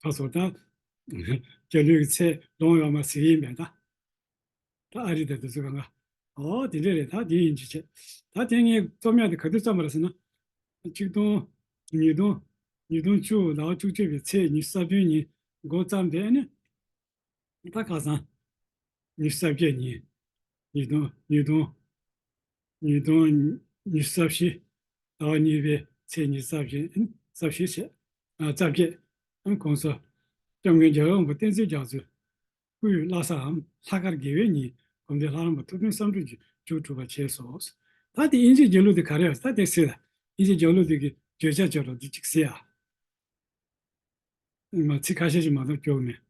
ད་སོ་ད་རྒྱལ་གླུའི་ཚད་ལོངས་ཡོད་མ་ཟེར་ཡིན་པས་ད། ད་ཨ་རི་དང་དེ་ཚོ་གང་ག་ཨོ་དེ་འདྲས་རེད། ད་དེ་ཡིན་གྱི་བྱས། ད་དེ་ངས་རྩོམ་ཡག་དེ་ག་དུས་བརྩམས་པ་རེད་ཟེར་ན། གཅིག་སྟོང་། ཉིས་སྟོང་། ཉིས་སྟོང་བཅུ་ཟླ་བ་བཅུ་གཅིག་པའི་ཚེས་ཉི་ཤུ་རྩ་བདུན་ཉིན་འགོ་བརྩམས་ཏེ་ཨ་ནི། ད་ཁ་སང་། ཉི་ཤུ་རྩ་བརྒྱད་ཉིན། ཉིས་སྟོང་། ཉིས་སྟོང་། ཉིས་སྟོང་ཉི་ཤུ་རྩ་བཞི། ཟླ་བ་གཉིས་པའི་ཚེས་ཉི་ཤུ་རྩ་བཞི། རྩ་བཞི་བྱས། ཨ། རྩ་བརྒྱད། ཨ། གོང་ས་སྐྱབས་མགོན་རྒྱལ་བ་དབང་པོ་བསྟན་འཛིན་རྒྱ་མཚོའི་སྐུའི་བླ་གཟའའམ་ལྷག་དཀར་དགེ་བའི་ཉིན་དགོན་སྡེ་ལྷ་རམས་པ་ཐུབ་བསྟན་བསམ་གྲུབ་ཀྱིས་མཇུག་གྲུབ་པར་བྱས་སོ། ད་དེ་དབྱིན་ཇིའི་རྒྱལ་གླུ་དེ་ག་རེ་ཡོད་ད་དེ་གཟིགས་ད། དབྱིན་ཇིའི་རྒྱལ་གླུ་དེ་གི་བརྗོད་བྱ་བརྗོད་རོགས་དེ་གཅིག་གཟིགས་ཨ། མ་ཚིག་ཁ་ཤས་ཤིག་མ་གཏོགས་སྐྱོ་གི་མེད།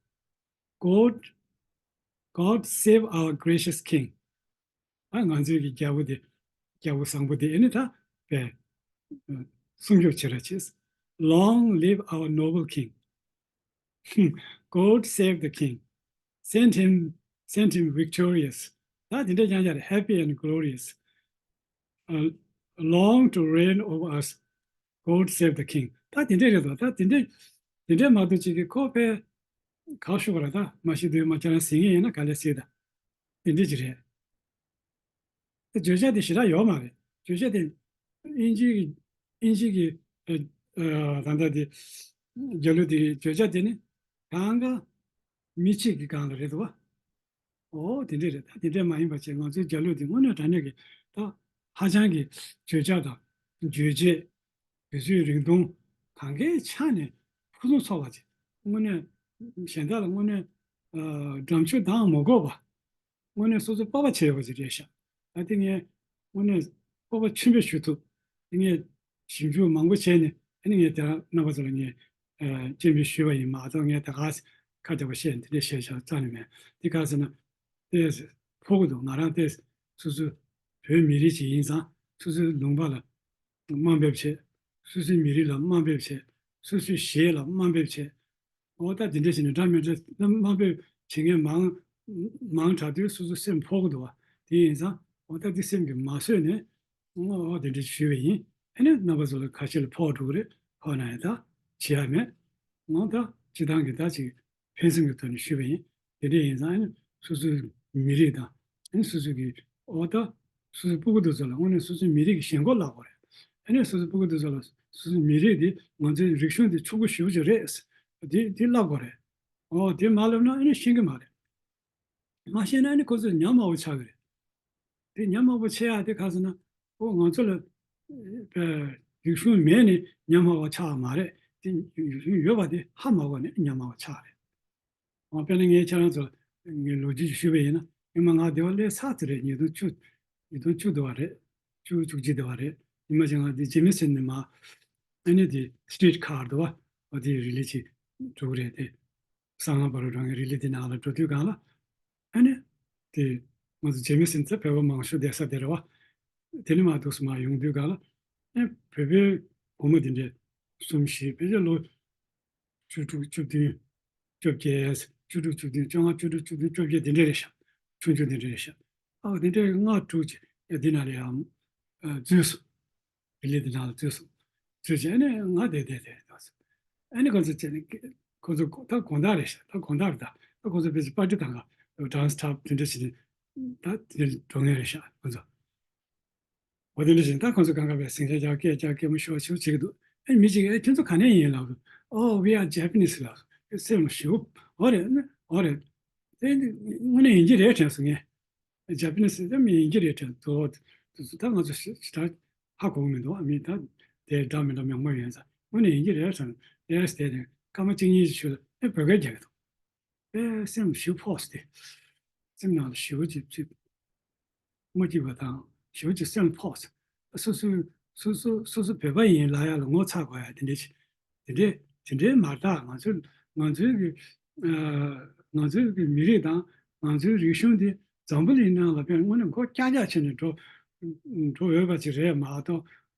God, God save our gracious king. ཨ། ང་ཚོའི་གི་རྒྱལ་པོ་དེ། རྒྱལ་པོ་བཟང་པོ་དེ་ཨ་ནི་ད་བས་སྲུང་སྐྱོབ་བྱེད་རོགས་བྱེད། Long live our noble king. God save the king. Send him, send him victorious. ད་དེ་འདྲ་ཀྱང་ཀྱང་རེད། Happy and glorious. long to reign over us, God save the king. ད་དེ་འདྲས་རེད་དོ། ད་དེ་འདྲས་དེ་འདྲས་མ་གཏོགས་ཅིག་གི་ཁོ་ཕའི་ག་ཤོག་ར། ད་མ་ཤི་དུས་མ་ཁྱེད་རང་ཟིན་ངེས་ཡིན་ན་ག་ལེ་སྲིད་ད། དེ་འདྲས་ཅིག་རེད། དེ་བརྗོད་བྱ་དེ་ཞེ་དྲག་ཡོད་མ་རེད། བརྗོད་བྱ་དེ་དབྱིན་ཇི་གི་དབྱིན་ཇི་གི་ཨ་ཨ་ད་ལྟ་དེ་རྒྱལ་གླུ་དེ་གི་བརྗོད་བྱ་དེ་ནི་གང་ག་མི་གཅིག་གི་སྒང་ལ་རེད་དོ། ཨོ་དེ་འདྲས་རེད། ད་དེ་འདྲས་མ་ཡིན་པ་བྱས་ང་ཚོའི་རྒྱལ་གླུ་དེ་དངོས་གནས་དྲང་གནས་ཀྱི་ད་ཧ་ཅང་གི་བརྗོད་བྱ་དང་རྗོད་བྱེད། དུས་ཚོད་རིང་ཐུང་གང་གའི་ཆ་ནས་ཕུན་སུམ་ཚོགས་པ་ཅིག་དངོས་གནས་གཞན་དག་ལ་དངོས་གནས་ཨ་འགྲམ་ཆུ་ལྡང་མ་དགོས་པ། དངོས་གནས་སོ་སོ་སྤོབས་པ་བྱེད་པ་ཅིག་རེད་ཤག་ད་དེ་ངས་དངོས་གནས་སྤོབས་པ་ཆེན་པོས་ཞུ་ཐུབ། དེ་ངས་ཞིབ་འཇུག་མང་པོ་བྱས་ནས་ཨ་ནི་ངས་དེ་རང་རྣམ་པ་ཚོ་ལ་ངས་ཨ་སྤྱན་འབུལ་ཞུས་པ་ཡིན་མ་གཏོགས། ངས་ད་ག་ཁ་རྒྱག་པ་བཤད་འདི་འདྲས་བཤད་ཤག་རྩ་ནས་མེད། དེ་ག་ཟེར་ན་ཏོག་ཙམ་ཕོག་གི་འདུག་ང་རང་ཏོག་ཙམ་སོ་སོ་བོད་མི་རིགས་ཅིག་ཡིན་ཙང་སོ་སོའི་ལུང་པ་ལ་དམའ་འབེབས་བྱེད། སོ་སོའི་མི་རིགས་ལ་དམའ་འབེབས་བྱེད། སོ་སོའི་གཞས་ལ་དམའ་འབེབས་བྱེད། འོ་ད་དེ་འདྲ་བྱས་ནས་འདྲ་མི་འདྲ་དམའ་འབེབས་བྱེད་མཁན་མང་མང་དྲགས་དུས་སོ་སོ་སེམས་ཕོག་གི་འདུག་བ། དེ་ཡིན་ཙང་འོ་ད་འདི་སེམས་ཀྱིས་མ་བཟོད་ནས་འོ་དེ་འདྲ་ཞུས་པ་ཡིན། ཨ་ནི་རྣམ་པ་ཚོ་ལ་ཁ་ཤས་ལ་ཕོག་འགྲོ་གི་རེད། ཕོག་ན་ཡང་ད་བྱེད་ཡ་མེད། འོ་ད་སྤྱི་བཏང་གི་ད་ཅིག་ཕན་སེམས་ཀྱི་ཐོག་ནས་ཞུས་པ་ཡིན། དེ་འདྲ་ཡིན་ཙང་ཨ་ནི་སོ་སོའི་མི་རིགས་དང་ཨ་ནི་སོ་སོ་གི་འོ་ད་སོ་སོའི་སྤུ་གུ་དེ་ཚོ་ལ་དངོས་གནས་སོ་སོའི་མི་རིགས་ཀྱི་ཞེན་ཁོག་བསླབ་དགོས་རེད། ཨ་ནི་སོ་སོའི་སྤུ་གུ་དེ་ཚོ་ལ་སོ་སོའི་མི་རིགས་འདི་ང་ཚོའི་རིག་གཞུང་འདི་ཕྱུག་པོ་ཞེ་པོ་ཅིག་རེད། དེ་དེ་བསླབ་དགོས་རེད། འོ་དེ་མ་བསླབ་ན་ཨ་ནི་ཤེས་ཀྱི་མ་རེད། མ་ཤེས་ན་ཨ་ནི་ཁོ་ཚོ་ཉམས་དམའ་བོ་ཆགས་ཀྱི་རེད། དེ་ཉམས་དམའ་བོ་ཆགས་ཡ་དེ་ག་ཟེར་ན་ཨོ་ང་ཚོ་ལ་ཨེ་རིག་གཞུང་མེད་ནས་ཉམས་དམའ་བོ་ཆགས་པ་མ་རེད། དེ་རིག་གཞུང་ཡོད་པ་དེ་ཧ་མ་གོ་ནས་ཉམས་དམའ་བོ་ཆགས་རེད། འོ་དཔེར་ན་ངས་ཁྱེད་རང་ཚོ་ངས་ལོ་རྒྱུས་ཤིག་ཞུས་པ་ཡིན་ན་ཉི་མ་ང་སྡེ་བ་སླེབས་ཚར་ཙམ་རེད། ཉིས་སྟོང་བཅུ་ཉིས་སྟོང་བཅུ་དུ་བ་རེད། བཅུ་བཅུ་གཅིག་དུ་བ་རེད། ཉི་མ་ཅིག་ང་དེ་ཇེ་མི་སན་ནས་མ་ཨ་ནི་དེ་སི་ཊི་རི་ཊི་ཁར་དུ་བ་འོ་དེ་རི་ལི་ཅིག་འགྲོ་གི་རེད་དེ། གསང་སྔགས་འབའ་རོག་གྲོང་གི་རི་ལི་དེ་ནང་ལ་འགྲོ་དུས་སྒང་ལ། ཨ་ནི། དེ། ང་ཚོ་ཇེ་མི་སན་ཚོ་བོད་པ་མང་ཤོས་བསྡད་ས་དེ་རེད་བ། དེ་ནས་མར་འདུག་སེ་མར་ཡོང་དུས་སྒང་ལ། ཨ་བོད་པའི་བུ་མོ་དེ་འདྲས་གསུམ་བཞི་ཕལ་ཆེར་ལོ། བཅུ་དྲུག་བཅུ་བདུན། བཅོ་བརྒྱད། བཅུ་དྲུག་བཅུ་བདུན་བཅོ་ལྔ་བཅུ་དྲུག་བཅུ་བདུན་བཅོ་བརྒྱད་དེ་འདྲས་རེད་ཤག་ཆུང་ཆུང་དེ་འདྲས་རེད་ཤག་ཨ་དེ་འདྲས་ལྔ་དྲུག་ཅིག་ཡ་འདི་ན་རེད་ཡ། ཨ་འཛུལ་སོང་། བི་ལི་དེ་ནང་ལ་འཛུལ་སོང་། འཛུལ་རྗེས་ཨ་ནི་ང་བསྡད་བསྡད་བསྡད་འདུག་ཨ་ནི་ཁོ་ཚོ་བྱས་ནས་ཁོ་ཚོ་ད་དགོང་དག་རེད་ཤག་ད་དགོང་དག་རེད། ད་ད་ཁོ་ཚོ་ཕལ་ཆེར་པར་ཊི་གང་ག་ཌན་སི་ཐོབ་དེ་འདྲ་བྱས་ནས་ད་དེ་འདྲ་འགྲོ་མཁན་རེད་ཤག་ཁོ་ཚོ། འོ་དེ་འདྲ་བྱས་ནས་ད་ཁོ་ཚོ་གང་ག་བས་ཟིང་ཆ་རྒྱག་སྐད་རྒྱག་སྐད་མོ་ཤོར་ཆེ་བོ་བྱེད་ཀྱི་འདུག་ཨ་ནི་མི་གཅིག་གིས་ཨེ་ཁྱོད་ཚོ་ག་ནས་ཡིན་ལབ་འདུག་ཨོ་we are Japanese ལབ་སེམས་ཞིའུ་འོ་རེད་ཨ་ནི་འོ་རེད། དེ་དངོས་གནས་ཡིན་གྱི་རེད་དྲན་སོང་ངས། ཇ་པ་ནི་སི་ད་མི་ཡིན་གྱི་རེད་དྲན་འདུག་དེ་ཚོ་ད་ང་ཚོ་ཞེ་དྲག་ཧ་གོ་གི་མི་འདུག་མི་ད་དེ་འདྲ་མི་འདྲ་མང་པོ་ཡོད་ས་དངོས་གནས་ཡིན་གྱི་རེད་དྲན་ཨེ་སི་དེ་དེ་སྐར་མ་གཅིག་གཉིས་ཀྱི་ཤུལ་ལ་ཨེ་བོད་སྐད་རྒྱག་གི་འདུག་ཨེ་སེམས་ཞེ་པོ་ཕོག་སྟེ། སེམས་ནང་ལ་ཞེ་པོ་ཅིག་ཅིག་མ་སྐྱིད་པ་དང་ཞེ་པོ་ཅིག་སེམས་ཕོག་སོང་། སོ་སོའི་སོ་སོ་སོ་སོ་བོད་པ་ཡིན་ལབ་ཡ་ལ་ངོ་ཚ་དགོས་ཡ་དེ་འདྲ་ཞིག་དེ་འདྲའི་དེ་འདྲའི་མ་རེད་ད། ང་ཚོའི་ང་ཚོའི་གི་ཨ་ང་ཚོའི་གི་མི་རིགས་དང་ང་ཚོའི་རིག་གཞུང་འདི་འཛམ་བུ་གླིང་ནང་ལ་དཔེ་དངོས་གནས་མགོ་ཀྱག་ཀྱག་བྱས་ནས་འགྲོ་འགྲོ་འོས་པ་ཅིག་རེད་མ་གཏོགས།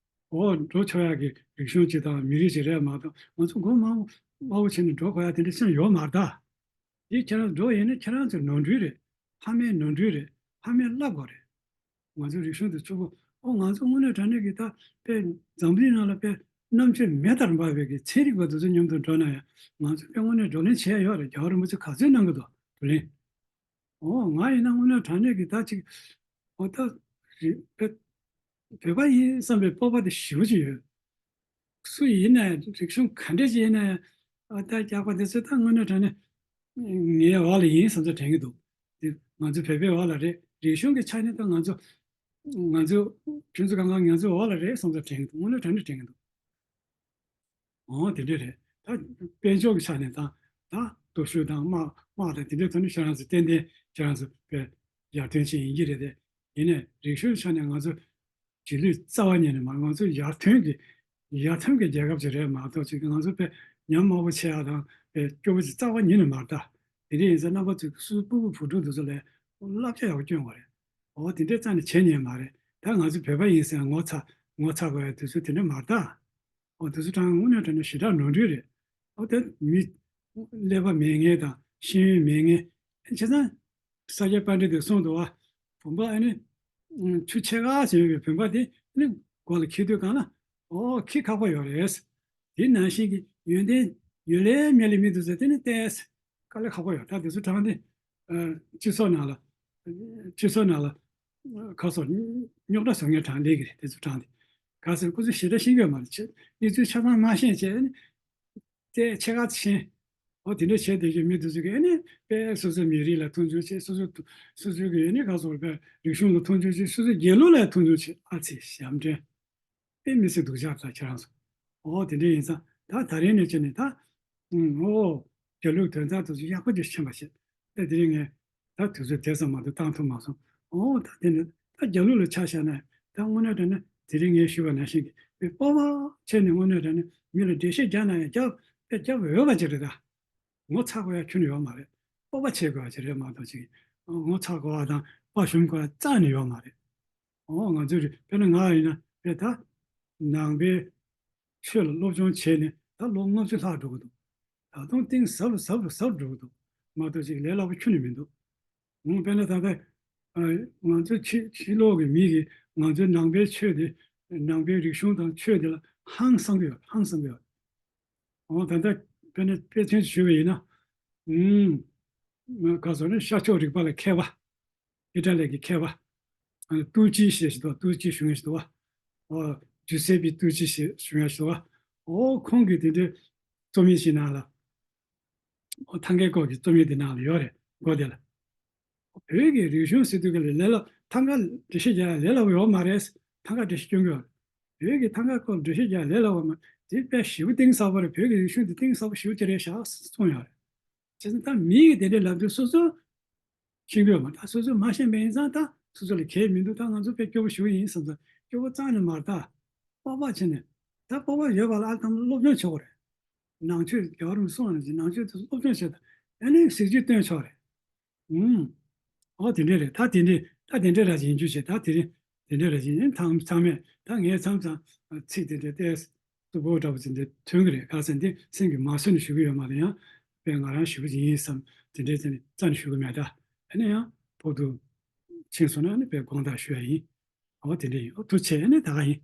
འོ་འགྲོ་ཆོག་ཡ་གི་རིག་གཞུང་ཅིག་དང་མི་རིགས་ཅིག་རེད་མ་གཏོགས་ང་ཚོ་མགོ་དམའ་དམའ་བོ་བྱས་ནས་འགྲོ་དགོས་ཡ་དེ་འདྲ་སེམས་ཡོད་མ་རེད་ད། འདི་ཁྱེད་རང་འགྲོ་ཡིན་ན་ཁྱེད་རང་ཚོའི་ནོར་འཁྲུལ་རེད། ཕ་མའི་ནོར་འཁྲུལ་རེད། ཕ་མས་བསླབ་དགོས་རེད། ང་ཚོའི་རིག་གཞུང་དེ་ཕྱུག་པོ། ཨོ་ང་ཚོ་དངོས་གནས་དྲང་གནས་ཀྱི་ད་དཔེ་འཛམ་བུ་གླིང་ནང་ལ་དཔེ་རྣམ་དཔྱོད་མེ་ལྟར་འབར་བའི་གི་ཚན་རིག་པ་དེ་ཚོ་མཉམ་དུ་འགྲོ་ན་ཡང་ང་ཚོ་དཔེ་དངོས་གནས་བགྲོ་གླེང་བྱས་ཡོད་རེད། རྒྱལ་བ་རིན་པོ་ཆེ་ག་ཚོད་གནང་གི་འདུག་བགྲོ་གླེང་། ཨོ་ང་ཡིན་ན་དངོས་གནས་དྲང་གནས་ཀྱི་ད་ཅིག་ཨོ་ད་རི་དཔེ་བོད་པ་ཡིན་བསམ་པའི་སྤོབས་པ་དེ་ཞེ་པོ་ཅིག་ཡོད། སུ་ཡིན་ན་ཡང་རིག་གཞུང་ག་འདྲ་ཅིག་ཡིན་ན་ཡང་ཨ་ད་རྒྱག་པ་དེ་ཚོ་ད་དངོས་གནས་དྲང་གནས་ངའི་འོག་ལ་ཡིན་བསམ་ཚུལ་དྲན་གྱི་འདུག་དེ་ང་ཚོ་བོད་པའི་འོག་ལ་རེད། རིག་གཞུང་གི་ཆ་ནས་ད་ང་ཚོ་ང་ཚོ་ཁྱོད་ཚོ་གང་ག་ང་ཚོའི་འོག་ལ་རེད་བསམ་ཚུལ་དྲན་གྱི་འདུག་དངོས་གནས་དྲང་གནས་དྲན་གྱི་འདུག་ཨོ་དེ་འདྲ་རེད། ད་དཔལ་འབྱོར་གྱི་ཆ་ནས་དང་ད་སྟོབས་ཤུགས་དང་དམག་དམག་དང་དེ་འདྲའི་ཐོག་ནས་ཁྱེད་རང་ཚོ་ཏན་ཏན་ཁྱེད་རང་ཚོ་དཔེ་ཡར་ཐོན་ཆེན་ཡིན་གྱི་རེད་དེ། ཡིན་ནའི་རིག་གཞུང་ཆ་ནས་ང་ཚོ་རྗེས་ལུས་རྩ་བ་ཉིད་ནས་མ་ང་ཚོ་ཡར་ཐོན་གྱི་ཡར་ཐོན་གྱི་རྒྱལ་ཁབ་ཅིག་རེད་མ་གཏོགས་ཅིག་ང་ཚོ་དཔེ་ཉམས་དམའ་པོ་ཆེ་ཡ་དང་དཔེ་སྐྱོ་པོ་ཅིག་རྩ་བ་ཉིད་ནས་མ་རེད་ད། དེ་འདྲ་ཡིན་ཙང་རྣམ་པ་ཚོས་སོ་སོའི་སྤུ་གུ་བུ་ཕྲུག་དེ་ཚོ་ལ་བསླབ་བྱ་ཡག་པོ་སྐྱོན་དགོས་རེད། འོ་དེ་འདྲའི་རྩ་ནས་བྱེད་ཉན་མ་རེད། ད་ང་ཚོ་བོད་པ་ཡིན་ཟེར་ངོ་ཚ་ངོ་ཚ་དགོས་ཡ་དུས་ཚོད་དེ་འདྲ་མ་རེད་ད། འོ་དེ་ཚོ་དྲང་དངོས་གནས་དྲང་གནས་ཞེ་དྲག་ནོར་འཁྲུལ་རེད། འོ་དེ་མི་ཀླད་པ་མེད་མཁན་དང་ཤེས་ཡོན་མེད་མཁན། བྱས་ཙང་ས་སྐྱ་པཎྜི་ཏས་གསུངས་འདུག་བ། བུམ་པ་ཨ་ནི་ཆུ་ཕྱེད་ཀ་ཟིན་པའི་བུམ་པ་དེ་ ནི་མགོ་ལ་འཁྱེར་དུས་གང་ལ་ཨོ་འཁྱེར་ཁག་པོ་ཡོད་རེད། དེ་ནང་བཞིན་གྱི་ཡོན་ཏན་ཡོད་ལས་མེད་ལས་མི་འདུག་ཟེར་དེ་ནི་ཏོག་ཙམ་དཀའ་ལས་ཁག་པོ་ཡོད། ད་དེ་ཚོ་དྲངས་ཏེ་སྤྱི་ཚོགས་ནང་ལ་སྤྱི་ཚོགས་ནང་ལ་ཁ་སོགས་རྙོག་དྲ་བཟོ་མཁན་དྲངས་ལས་ཀྱི་རེད། དེ་ཚོ་དྲངས་ཏེ་ག་ཚོད་ཁོ་ཚོ་ཞེ་དྲག་ཤེས་ཀྱི་ཡོད་མ་རེད། གནས་ཚུལ་ཆ་ཚང་མ་ཤེས་བྱས་ནི། དེ་ཕྱེད་ཀ་ཕྱིན། འོ་དེ་འདྲ་བྱས་བསྡད་ཀྱི་མི་དེ་ཚོ་གིས་ཨ་ནི་དཔེ་སོ་སོའི་མི་རིགས་ལ་མཐོང་ཆུང་བྱེད། སོ་སོ་སོ་སོའི་གི་ཨ་ནི་ག་ཚོད་དཔེ་རིག་གཞུང་ལ་མཐོང་ཆུང་བྱེད། སོ་སོའི་རྒྱལ་གླུ་ལ་མཐོང་ཆུང་བྱེད། ཨ་ཙི་ཞབས་འདྲེན། དཔེ་མི་སྲིད་སྡུག་ཅག་ད་ཁྱེད་རང་ཚོ། འོ་དེ་འདྲ་ཡིན་ཙང་ད་ད་རིང་ནས་བྱས་ནས་ད་ཨུམ་འོ་རྒྱལ་གླུའི་དོན་དག་དེ་ཚོ་ཡག་པོ་ཅིག་མཁྱེན་པ་བྱེད། ད་དེ་རིང་ངས་ད་དུས་ཚོད་དེ་ཙམ་མ་གཏོགས་བཏང་ཐུབ་མ་སོང་། འོ་ད་དེ་ནི་ད་རྒྱལ་གླུ་ལ་ཆ་བཞག་ན་ད་དངོས་གནས་དྲང་གནས་དེ་རིང་ངས་ཞུས་པ་ནང་བཞིན་གྱི་དཔེ་སྤོབས་པ་བྱས་ནས་དངོས་གནས་དྲང་གནས་མི་ལ་འགྲེལ་བཤད་རྒྱག་ན་ཡང་རྒྱབ་དཔེ་རྒྱབ་འོས་པ་ཅིག་རེད། ད་ངོ་ཚ་དགོས་ཡ་ཁྱོན་ནས་ཡོད་མ་རེད། སྤོབས་པ་བྱེད་དགོས་པ་ཅིག་རེད་མ་གཏོགས་ཅིག་ངོ་ཚ་དགོས་པ་དང་དཔའ་ཞུམ་དགོས་པ་རྩ་ནས་ཡོད་མ་རེད། འོ་ང་ཚོས་རེད། དཔེར་ན་ང་ཡིན་ན་དཔེ་ད་ནང་པའི་ཆོས་ལ་སློབ་སྦྱོང་བྱས་ནས་ད་ལོ་ལྔ་བཅུ་ལྷག་འགྲོ་གི་འདུག་ད་དུང་གཏིང་ཟབ་རུ་ཟབ་རུ་ཟབ་རུ་འགྲོ་གི་འདུག་མ་གཏོགས་ཅིག་ལས་སླ་པོ་ཁྱོན་ནས་མི་འདུག་ཨང་། དཔེར་ན་ད་ལྟ་ཨ་ང་ཚོ་ཕྱི་ཕྱི་ལོགས་ཀྱི་མི་གིས་ང་ཚོའི་ནང་པའི་ཆོས་དེ་ནང་པའི་རིག་གཞུང་དང་ཆོས་དེ་ལ་ཧང་སང་གི་ཡོད། ཧང་སང་གི་ཡོད། འོ་ད་ལྟ་དཔེར་ན་དཔེ་མཚོན་ཞུས་པ་ཡིན་ན། ཨང་། ག་ཟེར་ན་ཤར་ཕྱོགས་རིག་པ་ལ་མཁས་པ། ཨི་ཊ་ལི་གི་མཁས་པ། ཨ་ནི་ཏུའུ་ཅི་ཞེས་ཞིག་འདུག་ཏུའུ་ཅི་ཞུ་མཁན་ཞིག་འདུག་བ། ཨོ་ཇུ་སེ་པི་ཏུའུ་ཅི་ཞེས་ཞུ་མཁན་ཞིག་འདུག་བ། ཨོ་ཁོང་གིས་དེ་འདྲའི་རྩོམ་ཡིག་ཞིག་ནང་ལ། ཨོ་ཐང་གའི་སྐོར་གྱི་རྩོམ་ཡིག་དེ་ནང་ལ་ཡོད་རེད། མགོ་དེ་ལ། བོད་ཀྱི་རིག་གཞུང་ཟེར་དུས་ཀ་ལ་ལས་སླ་ཐང་ག་འགྲེལ་བཤད་རྒྱག་ཡ་ལས་སླ་པོ་ཡོད་མ་རེད། ཐང་ག་འགྲེལ་བཤད་སྐྱོན་གྱི་ཡོད་རེད། བོད་ཀྱི་ཐང་ག་སྐོར་འགྲེལ་བཤད་རྒྱག་ཡ་ལས་སླ་པོ་མ་དེ་དཔེ་ཞེ་པོ་གཏིང་ཟབ་པོ་རེད། བོད་ཀྱི་རིག་གཞུང་དེ་གཏིང་ཟབ་པོ་ཞེ་པོ་ཅིག་རེད་ཤག་གསུངས་ཡོད་རེད། བྱས་ཙང་ད་མི་གིས་དེ་འདྲའི་ལབ་དུས་སོ་སོ་ཤེས་ཀྱི་ཡོད་མ་རེད། ད་སོ་སོས་མ་ཤེས་པ་ཡིན་ཙང་ད་སོ་སོ་ལ་གལ་མི་འདུག་ད་ང་ཚོ་དཔེ་སྐྱོ་པོ་ཞེ་པོ་ཡིན་བསམ་ཙང་སྐྱོ་པོ་རྩ་ནས་མ་རེད། ད་སྤོབས་པ་བྱས་ནས་ད་སྤོབས་པ་ཡོད་པ་ལ་ཨ་ཙམ་སློབ་སྦྱོང་བྱེད་དགོས་རེད། ནང་ཆོས་རྒྱལ་བ་རིན་པོ་ཆེ་གསུངས་པ་ནང་བཞིན་ནང་ཆོས་དེ་སློབ་སྦྱོང་བྱས་ད་ཨ་ནི་གཟི་བརྗིད་སྟོན་ཆོག་རེད། ཨུམ། ཨོ་དེ་འདྲས་རེད། ད་དེ་འདྲས་ད་དེ་འདྲས་ར་ཅིག་ཡིན་རྒྱུ་བྱས། ད་དེ་རིང་དེ་འདྲས་ར་ཅིག་ཡིན། ཚང་ཚང་མས་ད་ངས་མཚམས་མཚམས་ཚིག་དེ་འདྲས་ཏོག་ཙམ་སྟུག་པོ་འདྲ་པོ་དེ་འདྲས་ཐོན་གི་རེད། ག་ཟེར་འདི་སེམས་ཀྱི་མ་བཟོད་ནས་ཞུ་གི་ཡོད་མ་རེད། ཡང་དཔེ་ང་རང་ཞུ་གི་ཡིན་བསམ་དེ་འདྲས་དེ་ནས་རྩ་ནས་ཞུ་གི་མེད། ད་ཨ་ནི་ཡང་ཕོག་ཐུག་ཕྱིན་སོང་ན་ཨ་ནི་དཔེ་དགོངས་དག་ཞུ་ཡ་ཡིན། ཨོ་དེ་འདྲས་ཡིན། ཨོ་ཐུགས་རྗེ་ཆེ། ཨ་ནི་ད་ག་ཡིན།